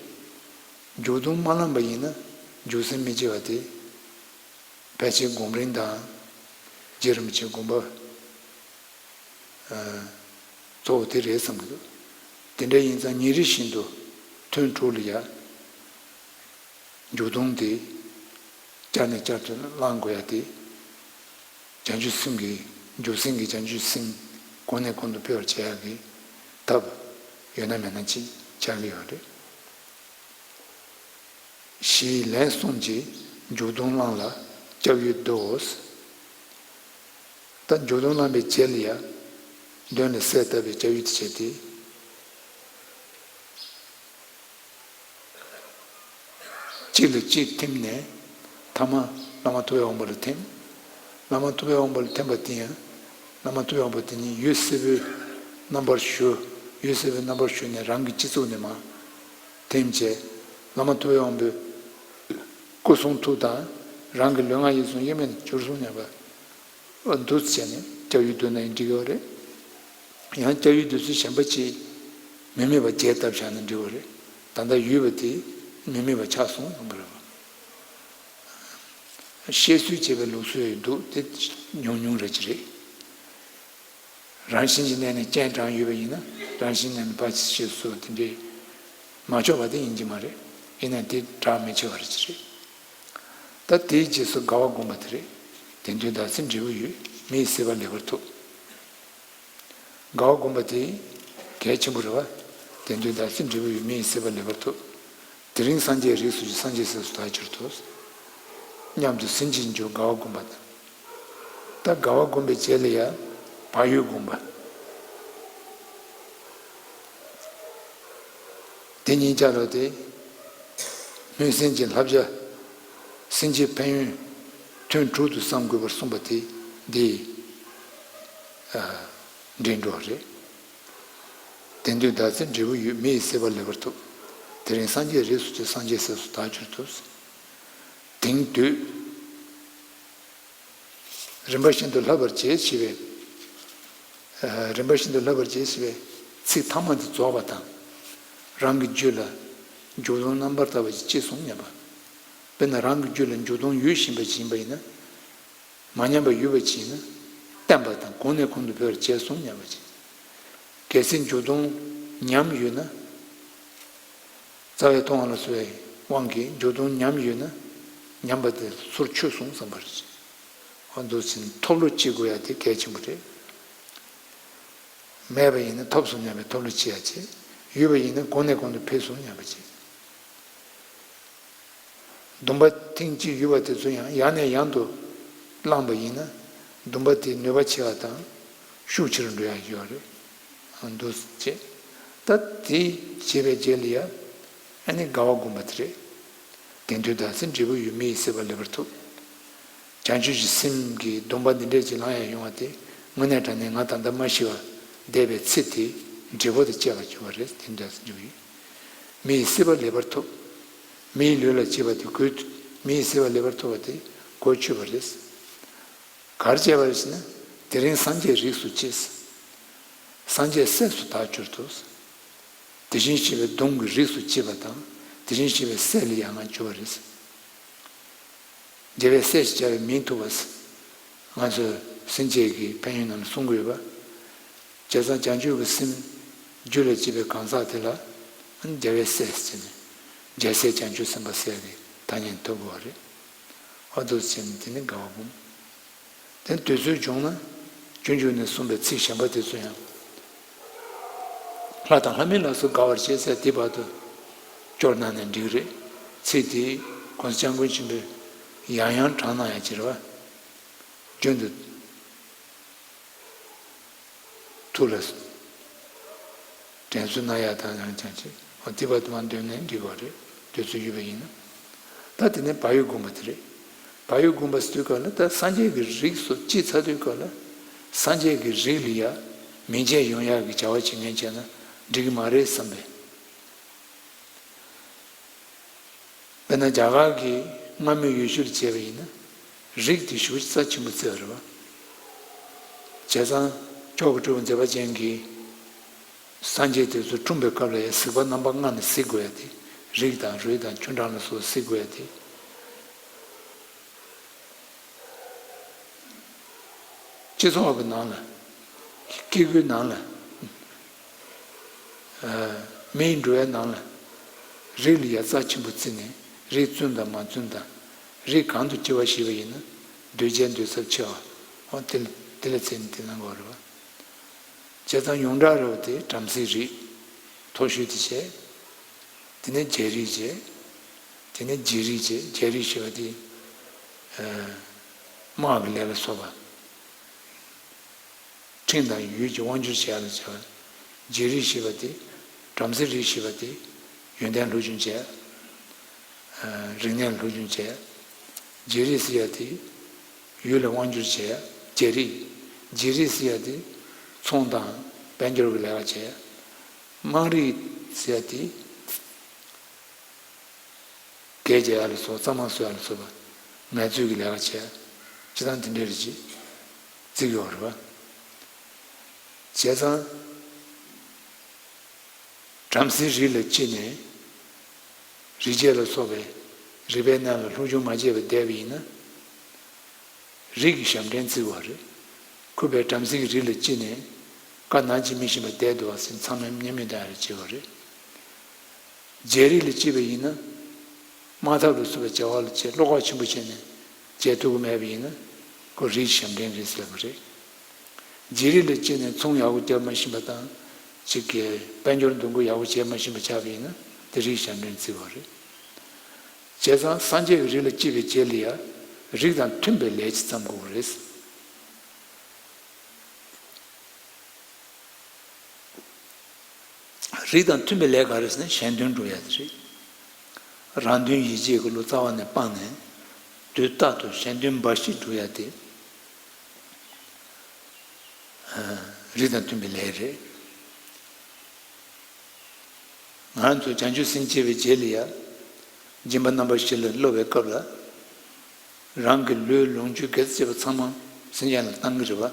འཇུག་ལྡོག་མ་བླངས་པ་ཡིན་ན་འཇུག་ཟིན་མི་བྱེད་པ་དེ། ཕལ་ཆེར་སྒོམ་རིམ་དང་། རྗེ་རིན་པོ་ཆེའི་དགོངས་པ། ཨ། གཙོ་བོ་དེ་རེད་བསམ་གྱི་འདུག་དེ་འདྲ་ཡིན་ཙང་ཉིན་རེ་བཞིན་དུ་ཐུན་དྲུག་ལ་ཡ། འཇུག་ལྡོག་དེ་བསྐྱར་ནས་བསྐྱར་དུ་བླང་དགོས་ཡ་དེ། བྱང་ཆུབ་སེམས་ཀྱི། འཇུག་ཟིན་གྱི་བྱང་ཆུབ་སེམས་གོང་ནས་གོང་དུ་འཕེལ་བར་བྱེད་ཡ་གི་ཐབས་ཡོད་ན་མེད་ན་ཅིག་ཆགས་ཀྱི་ཡོད་རེད། ཞེས་ལན་གསུམ་གྱིས་འཇུག་ལྡོག་བླངས་ལ་སྐྱབས་ཡུལ་བསྡུའོ། ད་འཇུག་ལྡོག་བླངས་པའི་རྗེས་ལ་ཡ། མདུན་ལ་གསལ་བཏབ་པའི་སྐྱབས་ཡུལ་དེ་བྱས་ཏེ། གཅིག་ལ་གཅིག་ཐིམ་ནས་ཐ་མ་བླ་མ་ཐུབ་པའི་དབང་པོ་ལ་ཐིམ། བླ་མ་ཐུབ་པའི་དབང་པོ་ལ་ཐིམ་པ་དེ་ཡང་། བླ་མ་ཐུབ་པའི་དབང་པོ་དེ་ཉིད་འོད་སེར་པོའི་རྣམ་པར་ཞུ། འོད་སེར་པོའི་རྣམ་པར་ཞུ་ནས་རང་གི་སྤྱི་གཙུག་ནས་མར་ཐིམ་བྱས། བླ་མ་ཐུབ་པའི་དབང་པོའི་སྐུ་གསུང་ཐུགས་དང་རང་གི་ལུས་ངག་ཡིད་གསུམ་དབྱེར་མེད་དུ་གྱུར་སོང་སྙམ་པ། འདུག་བྱས་ནས་སྐྱབས་ཡུལ་བསྡུ་ན་ཡང་འགྲིག་གི་རེད། ཡང་སྐྱབས་ཡུལ་བསྡུ་ཚུལ་གཞན་པ་ཅིག་མི་དམིགས་པ་རྒྱས་བཏབ་བཞག་ན་འགྲིག་གི་རེད། ད་ལྟ་ཡོད་པ་དེ་མི་དམིགས་པ་ཆགས་སོང་གསུང་གི་རེད་པ། བཤད་སྲོལ་བྱས་པའི་ལུགས་སྲོལ་ཡང་འདུག་དེ་ཉུང་ཉུང་རེད་ཀྱི་རེད། རང་བཞིན་གྱི་གནས་ནས་རྐྱེན་དྲངས་ཡོད་པ་ཡིན་ན། རང་བཞིན་གནས་ནས་ཕར་ཕྱིན་ཞེས་སོགས་དེ་འདྲའི་མ་ལྕོགས་པ་དེ་ཡིན་གྱི་མ་རེད། ཡིན་ན་དེ་དྲག་མི་ཆེ་བ་རེད་ཀྱི་རེད། ད་དེའི་རྗེས་སུ་དགའ་བ་བསྒོམ་པ་དེ་རེད། དེ་འདོད་བདག་ཚེ་འབྲས་བུ་ཡོད། མི་ཡི་སྲིད་པ་ལེགས་པར་ཐོབ། དགའ་བ་བསྒོམ་པ་དེ་གལ་ཆེན་པོ་རེད་པ། དེ་འདོད་བདག་ཚེ་འབྲས་བུ་ཡོད། མི་ཡི་སྲིད་པ་ལེགས་པར་ཐོབ། དེ་རིང་སངས་རྒྱས་རིགས་སུ་ཆུད། སངས་རྒྱས་སྲས་སུ་བདག་གྱུར་ཐོབ། སྙམ་དུ་ཟིན་བྱིན་གྱིས་འཇུག་དགའ་བ་བསྒོམ་པ་དང་། ད་དགའ་བ་བསྒོམ་པའི་རྗེས་ལ་ཡང་བག་ཡོད་བསྒོམ་པ། དེ་གཉིས་ཆ་ར་དེ། སྨོན་སེམས་ཀྱི་བསླབ་བྱ། སེམས་བསྐྱེད་ཕན་ཡོན། ཐུན་དྲུག་ཏུ་བསམ་དགོས་པར་གསུངས་པ་དེ་འདི། ཨ། འདྲེན་འགྲོ་བ་རེད། དེ་འདོད་བདག་ཚེ་འབྲས་བུ་ཡོད། མི་ཡི་སྲིད་པ་ལེགས་པར་ཐོབ། དེ་རིང་སངས་རྒྱས་རིགས་སུ་ཆུད། སངས་རྒྱས་སྲས་སུ་བདག་གྱུར་ཐོབ། དེང་དུས། རིམ་པ་བཞིན་དུ་བསླབ་པར་བྱེད་ཅེས་པའི། ཨ། རིམ་པ་བཞིན་དུ་བསླབ་པར་བྱེད་ཅེས་པའི་ཚིག་ཐ་མ་འདི་རྫོགས་པ་དང་། རང་གི་རྒྱུད་ལ་འཇུག་ལྡོག་རྣམ་པར་དག་པ་ཅིག་སྐྱེས་སོང་སྙམ་པ། དཔེར་ན་རང་གི་རྒྱུད་ལ་འཇུག་ལྡོག་ཡོད་བཞིན་པ་ཅིག་ཡིན་པ་ཡིན་ན། མ་ཉམས་པ་ཡོད་པ་ཅིག་ཡིན་ན། བརྟན་པ་དང་གོང་ནས་གོང་དུ་འཕེལ་བར་བྱས་སོང་སྙམ་པ་ཅིག་གལ་སྲིད་འཇུག་ལྡོག་ཉམས་ཡོད་ན། རྩ་བའི་མཐོང་བ་ལ་སོགས་པའི་དབང་གིས་འཇུག་ལྡོག་ཉམས་ཡོད་ན། ཉམས་པ་དེ་སོར་ཆུད་སོང་བསམ་པ་རེད། འོ་འདུག་ཕྱིན་ཐོབ་བློ་སྐྱེ་དགོས་ཡ་དེ་གལ་ཆེན་པོ་རེད། མེད་པ་ཡིན་ན་ཐོབ་སོང་སྙམ་པའི་ཐོབ་བློ་སྐྱེ་ཡ་བྱེད། ཡོད་པ་ཡིན་ན་གོང་ནས་གོང་དུ་འཕེལ་སོང་སྙམ་པ་བྱེད། སྡོམ་པ་ཐེངས་གཅིག་ཡོད་པ་དེ་ཚོ་ཡང་ཡང་ནས་ཡང་དུ་བླངས་པ་ཡིན་ན། སྡོམ་པ་དེ་ནུས་པ་ཆེ་བ་དང་ཤུགས་ཆེ་རུ་འགྲོ་ཡ་ཡོད་རེད། འདུག་ཅེས། ད་དེ་བྱས་པའི་རྗེས་ལ་ཡ། ཨ་ནི་དགའ་བ་བསྒོམ་པ་དེ་རེད། དེ་འདོད་བདག་ཚེ་འབྲས་བུ་ཡོད། མི་ཡི་སྲིད་པ་ལེགས་པར་ཐོབ། བྱང་ཆུབ་ཀྱི་སེམས་ཀྱི་སྡོམ་པ་འདི་འདྲས་ཅིག་བླང་ཡ་ཡོང་བ་དེ། དངོས་གནས་དྲང་གནས་ང་ད་ལྟ་མ་ཤི་བར་བསྡད་པའི་ཚེ་དེ་འབྲས་བུ་དེ་སྐྱེ་བར་འགྱུར་བ་རེད། དེ་འདྲ་འགྱུར་ཡོད། མི་ཡི་སྲིད་པ་ལེགས་པར་ཐོབ། མིའི་ལུས་ལ་སྐྱེས་པ་དེ་གོ། མི་ཡི་སྲིད་པ་ལེགས་པར་ཐོབ་པ་དེ་གོ་ཆོད་པ་རེད། གར་སྐྱེ་བ་རེད་ཟེར་ན། དེ་རིང་སངས་རྒྱས་རིགས་སུ་སྐྱེས། སངས་རྒྱས་སྲས་སུ་བདག་གྱུར་ཏོ། དེ་བཞིན་གཤེགས་པའི་གདུང་གི་རིགས་སུ་སྐྱེས་པ་དང་། དེ་བཞིན་གཤེགས་པའི་སྲས་ལ་ཡང་ང་གྱུར་པ་རེད། རྒྱལ་བའི་སྲས་ཞེས་བྱ་བའི་མིང་ཐོབ་པ། ང་ཚོས་སེམས་བསྐྱེད་ཀྱི་ཕན་ཡོན་ནང་ལ་གསུང་གི་ཡོད་པ། བྱས་ཙང་བྱང་ཆུབ་ཀྱི་སེམས་རྒྱུད་ལ་སྐྱེས་པའི་གང་ཟག་དེ་ལ། རྒྱལ་བའི་སྲས་ཟེར་ནས། རྒྱལ་སྲས་བྱང་ཆུབ་སེམས་དཔའ་ཟེར་ཏེ་ཐ་སྙད་ཐོབ་དགོས་པ་རེད། ཨ། འདུག་ཟེར་ནས་དེ་ནི་དགའ་བ་སྒོམ། དེ་དུས་ཚོད་བྱུང་ན། སྤྱོད་འཇུག་ནས་གསུངས་པའི་ཚིག་གཞན་པ་དེ་ཚོ་ཡང་། ལྷ་དང་ལྷ་མིན་ལ་སོགས་དགའ་བར་བྱེད་ཟེར་དེ་བར་དུ་སྐྱོར་གནང་ནས་འགྲིག་རེད། ཚིག་དེ་༸གོང་ས་༸སྐྱབས་མགོན་ཆེན་པོས་ཡང་ཡང་དྲངས་གནང་ཡ་ཅིག་རེད་པ། རྒྱུན་དུ་ཐུགས་ལ་ དྲན་གསོ་གནང་ཡག་དང་ཡང་ཅང་ཅིག་འོ་དེ་བར་དུ་མ་འདོན་ནས་འགྲིག་པ་རེད། འདོད་ཚུལ་ཡོད་པ་ཡིན་ན། ད་དེ་ནས་བག་ཡོད་སྒོམ་པ་དེ་རེད། བག་ཡོད་སྒོམ་པ་ཟེར་དུས་སྐབས་ལ་ད་སངས་རྒྱས་ཀྱི་རིགས་སུ་སྐྱེས་ཚར་དུས་སྐབས་ལ་སངས་རྒྱས་ཀྱི་རིགས་ལ་ཡ་མི་མཇལ་ཡོང་ཡག་གི་བྱ་བ་བྱེད་མཁན་བྱས་ན་འགྲིག་གི་མ་རེད་བསམ་པས། དཔེར་ན་རྒྱ་གར་གྱི་སྔ་མོའི་ཡུལ་ཤུལ་བྱས་པ་ཡིན་ན་རིགས་དེ་ཞེ་པོ་རྩ་ཆེན་པོ་བརྩི་བ་རེད་བ། བྱས་ཙང་མཆོག་གི་སྤྲུལ་པ་མཛད་པ་ཅན་གྱིས་སངས་རྒྱས་དེ་ཚོ་འཁྲུངས་པའི་སྐབས་ལ་ཡང་གཟིགས་པ་རྣམ་པ་ལྔ་ནས་གཟིགས་དགོས་ཡ་དེ། རིགས་དང་རུས་དང་ཆུ་འབྲང་ལ་སོགས་གཟིགས་དགོས་ཡ་དེ། སྤྱི་ཚོགས་ཀྱི་ནང་ལ། སྐྱེ་དགུའི་ནང་ལ། མིའི་འགྲོ་བའི་ནང་ལ། རིགས་ལ་ཡ་རྩ་ཆེན་པོ་བརྩིས་ནས་རིགས་བཙུན་དང་མ་བཙུན་དང་། རིགས་གང་དུ་སྐྱེ་བ་ཞེས་པ་ཡིན་ན་འདོད་བྱའི་འདོད་ཚབས་ཆེ་བ། འོ་དེ་ལ་དེ་ལ་བརྩིས་ནས་དེ་གནང་དགོས་རེད་བ། བྱས་ཙང་ཡོངས་གྲགས་རེད་བ་དེ་བྲམ་ཟེའི་རིགས་མཐོ་ཤོས་དེ་བྱས། དེ་ནས་རྒྱལ་རིགས་བྱས། དེ་ནས་རྗེ་རིགས་བྱས། རྒྱལ་རིགས་ཞེས་པ་དེ། དམག་གི་ལས་ལ་སོགས་པ། ཁྲིམས་དང་ཡུལ་གྱི་དབང་སྒྱུར་བྱེད་ཡ་ལ་བྱ་བ། རྗེ་རིགས་ཞེས་པ་དེ། བྲམ་ཟེ་རིགས་ཞེས་པ་དེ། ཡོན་ཏན་སློབ་སྦྱོང་བྱས། རིག་གནས་སློབ་སྦྱོང་བྱས། རྗེ་རིགས་ཟེར་ཡ་དེ། ཡུལ་ལ་དབང་སྒྱུར་བྱས། རྒྱལ་རིགས། རྗེ་རིགས་ཟེར་ཡ་དེ། ཚོང་དང་དཔལ་འབྱོར་གྱི་ལས་ཀ་བྱས། དམངས་རིགས་ཟེར་ཡ་དེ། སྒེར་རྒྱག་ཡ་ལ་སོགས་གཙང་མ་བཟོ་ཡ་ལ་སོགས་པ་ངལ་རྩོལ་གྱི་ལས་ཀ་བྱས། སྤྱིར་བཏང་དེ་འདྲ་རེ་ཅིག་བརྩི་གི་ཡོད་རེད་བ། བྱས་ཙང་། བྲམ་ཟེའི་རིགས་ལ་སྐྱེས་ནས། རིག་བྱེད་ལ་སོགས་པའི་རིག་པའི་གནས་ལ་སློབ་སྦྱོང་མ་བྱས་པར་བསྡད་པ་ཡིན་ན། རིགས་ཀྱི་ཞབས་འདྲེན་བརྩི་བ་རེད། ཁོ་པས་བྲམ་ཟེ་གི་རིགས་ལ་སྐྱེས་ནས་བཀའ་ནང་གཅིག་མི་ཤེས་པར་བསྡད་འདུག་བ་ཟེར་ཚང་མས་བརྙས་སྨོད་བཏང་ཡ་རེ་བྱེད་པ་རེད། རྒྱལ་རིགས་ལ་སྐྱེས་པ་ཡིན་ན། དམག་འཐབ་ལ་སོགས་པའི་བྱ་བ་ལ་བྱེད་བློ་ཁོག་ཆེན་པོ་བྱས་ནས་བྱེད་ཐུབ་ཀྱི་མེད་པ་ཡིན་ན། ཁོ་རིགས་ཀྱི་ཞབས་འདྲེན་རེད་ཟེར་བ་རེད། རྗེ་རིགས་ལ་སྐྱེས་ནས་ཚོང་ཡག་པོ་རྒྱབ་མ་ཤེས་པ་དང་། གཅིག་གིས་དཔལ་འབྱོར་འདུ་འགོད་ཡག་པོ་བྱེད་མ་ཤེས་པ་ཆགས་པ་ཡིན་ན་དེ་རིགས་ཞབས་འདྲེན་བརྩི་བ་རེད། བྱས་ཙང་སངས་རྒྱས་ཀྱི་རིགས་ལ་སྐྱེས་པའི་རྗེས་ལ་ཡང་རིགས་དང་མཐུན་པའི་ལས་ཅིག་བརྩམ་དགོས་པ་རེད། རིགས་དང་མཐུན་པའི་ལས་ག་རེ་ཟེར་ན་གཞན་དོན་སྒྲུབ་ཡ་དེ་རེད། རང་དོན་ཡིད་བྱེད་ཀྱི་བློ་རྩ་བ་ནས་སྤངས་ནས་དུས་རྟག་ཏུ་གཞན་དོན་འབའ་ཞིག་སྒྲུབ་ཡ་དེ། རིགས་དང་མཐུན་པའི་ལས་རེད། ང་རང་ཚོ་བྱང་ཆུབ་སེམས་སྐྱེ་བའི་རྗེས་ལ་ཡ། སྦྱིན་པ་རྣམ་པ་བཞི་ལ་སློབ་པའི་སྐབས་ལ། རང་གི་ལུས་ལོངས་སྤྱོད་དགེ་རྩ་བཅས་པ་ཚང་མ་སེམས་ཅན་ལ་བཏང་གི་རེད་བ།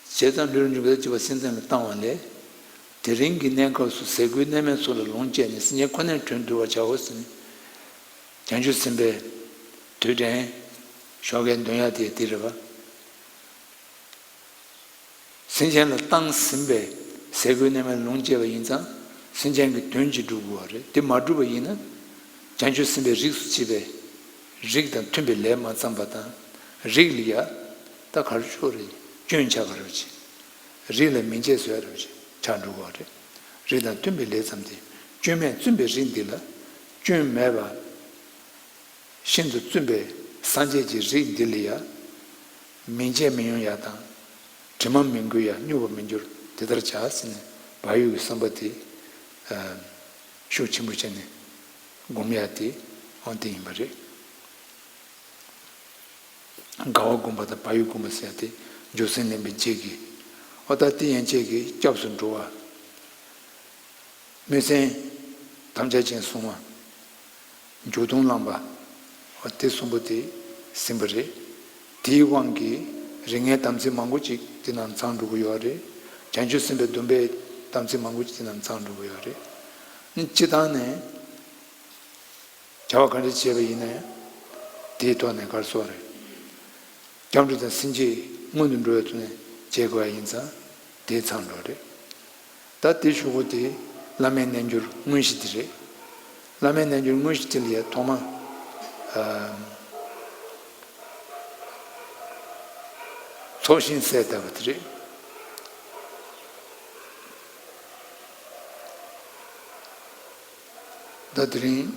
བྱས་ཙང་ལུས་ལོངས་སྤྱོད་དགེ་རྩ་བཅས་པ་སེམས་ཅན་ལ་བཏང་བ་ལས། དེ་རིང་གི་གནས་སྐབས་སུ་ཟས་གོས་གནས་མལ་སོགས་ལ་ལོངས་སྤྱད་ནས་སེམས་ཅན་ཁོ་ནའི་དོན་བསྡུ་བར་བྱའོ་ཟེར་ནས། བྱང་ཆུབ་སེམས་དཔའི་དུས་དྲན་ཞོགས་ཀས་འདོན་ཡ་དེ་འདི་རེད་བ། སེམས་ཅན་ལ་བཏང་ཟིན་པའི་ཟས་གོས་གནས་མལ་ལོངས་སྤྱད་པ་ཡིན་ཙང་སེམས་ཅན་གྱི་དོན་གྱིས་སྒྲུབ་དགོས་པ་རེད། དེ་མ་སྒྲུབ་པ་ཡིན་ན་བྱང་ཆུབ་སེམས་དཔའི་རིགས་སུ་སྐྱེས་པའི་རིགས་དང་མཐུན་པའི་ལས་མ་བརྩམས་པ་དང་། རིགས་ལ་ཡ་ད་ག་རེ་ཤོག་རེད། སྐྱོན་ཆགས་པ་རེད་ཅེ། རིགས་ལ་མི་འཇེད་བཟོ་ཡ་རེད་ཅེ་ཆགས་འགྲོ་གི་རེད། རིགས་དང་མཐུན་པའི་ལས་བརྩམས་ཏེ་སྐྱོན་མེད་བཙུན་པའི་རིགས་འདི་ལ་སྐྱོན་མེད་པ། ཤིན་ཏུ་བཙུན་པའི་སངས་རྒྱས་ཀྱི་རིགས་འདི་ལ་ཡང་། མི་འཇེད་མི་ཡོང་ཡ་དང་། དྲི་མ་མི་འགོས་ཡ་སྨྱུག་པ་མི་འགྱུར་དེ་ལྟར་བྱ་ཟེར་ནས་བག་ཡོད་ཀྱི་བསམ་པ་དེ། ཤུགས་ཆེན་པོ་བྱས་ནས་སྒོམ་ཡ་དེ་འོ་དེ་ཡིན་པ་རེད། དགའ་བ་སྒོམ་པ་དང་བག་ཡོད་སྒོམ་པ་ཟེར་ཡ་དེ་འབྱོར་སེམས་ལེན་པའི་རྗེས་ཀྱི། འོ་ད་དེ་ཡན་ཆད་ཀྱི་སྐྱབས་སུ་འགྲོ་བ། སྨོན་སེམས་དམ་བཅའ་ཅན་སྲུང་བ། འཇུག་ལྡོག་བླངས་པ། དེ་གསུམ་པོ་དེ་ཟིན་པ་རེད། དེའི་དབང་གིས་རིགས་ལྔའི་དམ་ཚིག་མང་པོ་ཅིག་དེ་རྣམས་ཚང་འགྲོ་གི་ཡོད་རེད། བྱང་ཆུབ་སེམས་དཔའི་སྡོམ་པའི་དམ་ཚིག་མང་པོ་ཅིག་དེ་རྣམས་ཚང་འགྲོ་གི་ཡོད་རེད། སྤྱིར་བཏང་ནས་བྱ་བ་ག་འདྲ་བྱས་པ་ཡིན་ན་ཡང་དེའི་ཐོག་ནས་ག་རེ་ཟེར་དགོས་རེད། སྐྱབས་འགྲོ་དང་སེམས་བསྐྱེད་སྔོན་དུ་འགྲོ་བའི་ཐོག་ནས་བྱེད་དགོས་པ་ཡིན་ཙང་དེ་ཚང་འགྲོ་རེད། ད་དེ་གཞུག་གུ་དེ་བླ་མའི་རྣལ་འབྱོར་དངོས་གཞི་དེ་རེད། བླ་མའི་རྣལ་འབྱོར་དངོས་གཞི་དེ་ལ་ཡ་ཐོག་མ། ཨ། ཚོགས་ཞིང་གསལ་བཏབ་པ་དེ་རེད། ད་དེ་རིང་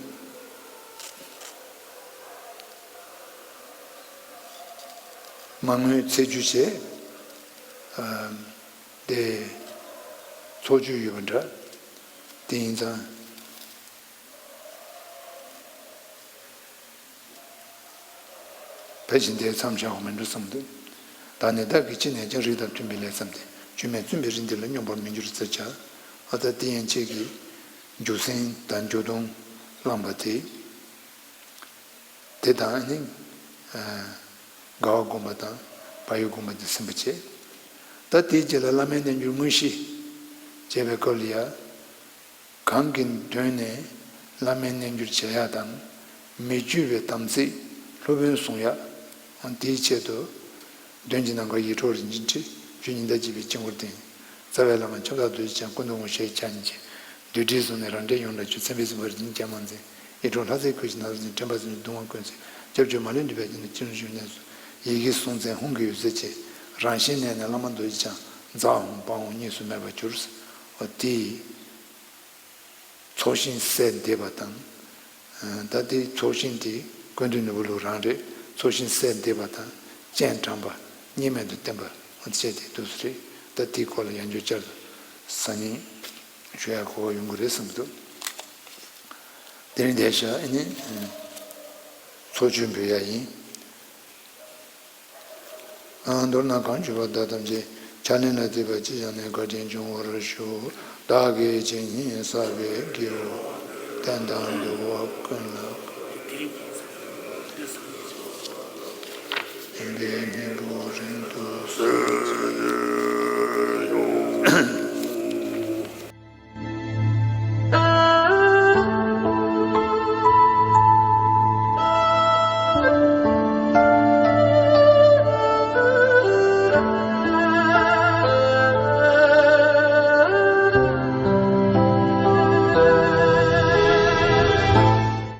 མ་དངུལ་ཚེས་བཅུ་བྱས། ཨ། དེ་ ཚོགས་ཆོས་ཡོད་པ་འདྲ། དེ་ཡིན་ཙང་། ཕལ་ཆེར་འདིར་མཚམས་བཞག་དགོས་མིན་འགྲོ་བསམ་འདུག་ད་ནི་བདག་གིས་ཅི་ནས་ཀྱང་རིགས་དང་མཐུན་པའི་ལས་བརྩམས་ཏེ། སྒྱུ་མས་བཙུན་པའི་རིགས་འདི་ལ་སྙོམས་པར་མི་འགྱུར་ཟེར་བྱ། ཨ་ད་དེ་ཡན་ཆད་ཀྱི་འཇུག་ཟིན་དང་འཇུག་ལྡོག་བླངས་པ་དེ། དེ་དང་ནི། དགའ་བ་བསྒོམ་པ་དང་བག་ཡོད་བསྒོམ་པ་དེ་ཟིན་པ་བྱས། ད་དེའི་རྗེས་ལ་བླ་མའི་རྣལ་འབྱོར་དངོས་གཞི་བྱས་པའི་སྐབས་ལ་ཡང་། གང་གི་དོན་ནི་བླ་མའི་རྣལ་འབྱོར་བྱེད་ཡག་དང་། མི་བསྐྱོད་པའི་དམ་ཚིག་སློབ་དཔོན་བཟུང་ཡག་དེའི་ཆེད་དུ། མདུན་གྱི་ནམ་མཁར་ཡིད་འཕྲོག་རིན་ཆེན་ཁྲི། ཆོས་ཉི་ཟླ་བརྗིད་པའི་དཀྱིལ་འཁོར་སྟེང་། རྩ་བའི་བླ་མ་ཁྱབ་བདག་རྡོ་རྗེ་འཆང་། སྐུ་མདོག་སྔོ་ཞལ་ཕྱག་གཉིས་ཅན། བདུད་དགྲའི་གཟུགས་ནི་རང་འདྲའི་ཡུམ་ལ་གྱུར། མཚན་དཔེའི་གཟིམ་ཁར་བྱིན་གྱིས་བརླབས་མཛད། ཡིད་འཕྲོག་ལྷ་རྫས་ཁོལ་ཞིང་ནགས་གསེབ་ནས། དྲན་པ་ཟིན་གྱིས་གདུང་བ་ཀུན་སེལ། སྐྱབས་བཅོལ་མ་ལུས་འདུས་པའི་དཀྱིལ་ནས། ཅི་རུང་བཞུགས་གནས་སུ། ཡི་གེ་གསུང་མཚན་ཧཱུྃ་གི་འོད་ཟེར་བཅས། རང་གཞན་གནས་ནས་བླ་མ་རྡོ་རྗེ་འཆང་། ཛཿཧཱུྃ་བཾ་ཧཱུྃ་གཉིས་སུ་མེད་པར་གྱུར། འོ་དེ་ཚོགས་ཞིང་གསལ་འདེབས་པ་དང་། ད་དེ་ཚོགས་ཞིང་དེ་ཀུན་འདུས་ནོར་བུ་ལུགས་རང་རེད། ཚོགས་ཞིང་གསལ་འདེབས་པ་དང་སྤྱན་དྲངས་པ་གཉིས་མེད་དུ་བསྟན་པ་བཅས་དེ་འདུག་སེ་རེད། ད་དེའི་སྐོར་ལ་ཡང་བསྐྱར་བསྐྱར་དུ་སང་ཉིན་ཞུ་ཡག་གོ་བ་ཡོང་གི་རེད་བསམ་གྱི་འདུག་དེ་རིང་འདིར་བཞག་ཨ་ནི་ཚོགས་མཆོད་འབུལ་ཡག་ཡིན། མདོར་ན་གང་བྱུང་བ་དག་ཐམས་ཅད་ཕྱག་ལེན་ལ་བསྡུས་པ་ཅི་བཞག་ནས་བཀའ་དྲིན་འབྱུང་བར་ཤོག་བདག་གིས་ཇི་སྙེད་བསགས་པའི་དགེ་བ་བསྟན་དང་འདུལ་བ་ཀུན་ལ་ཕན་པའི་སྙིང་པོ་རིང་དུ་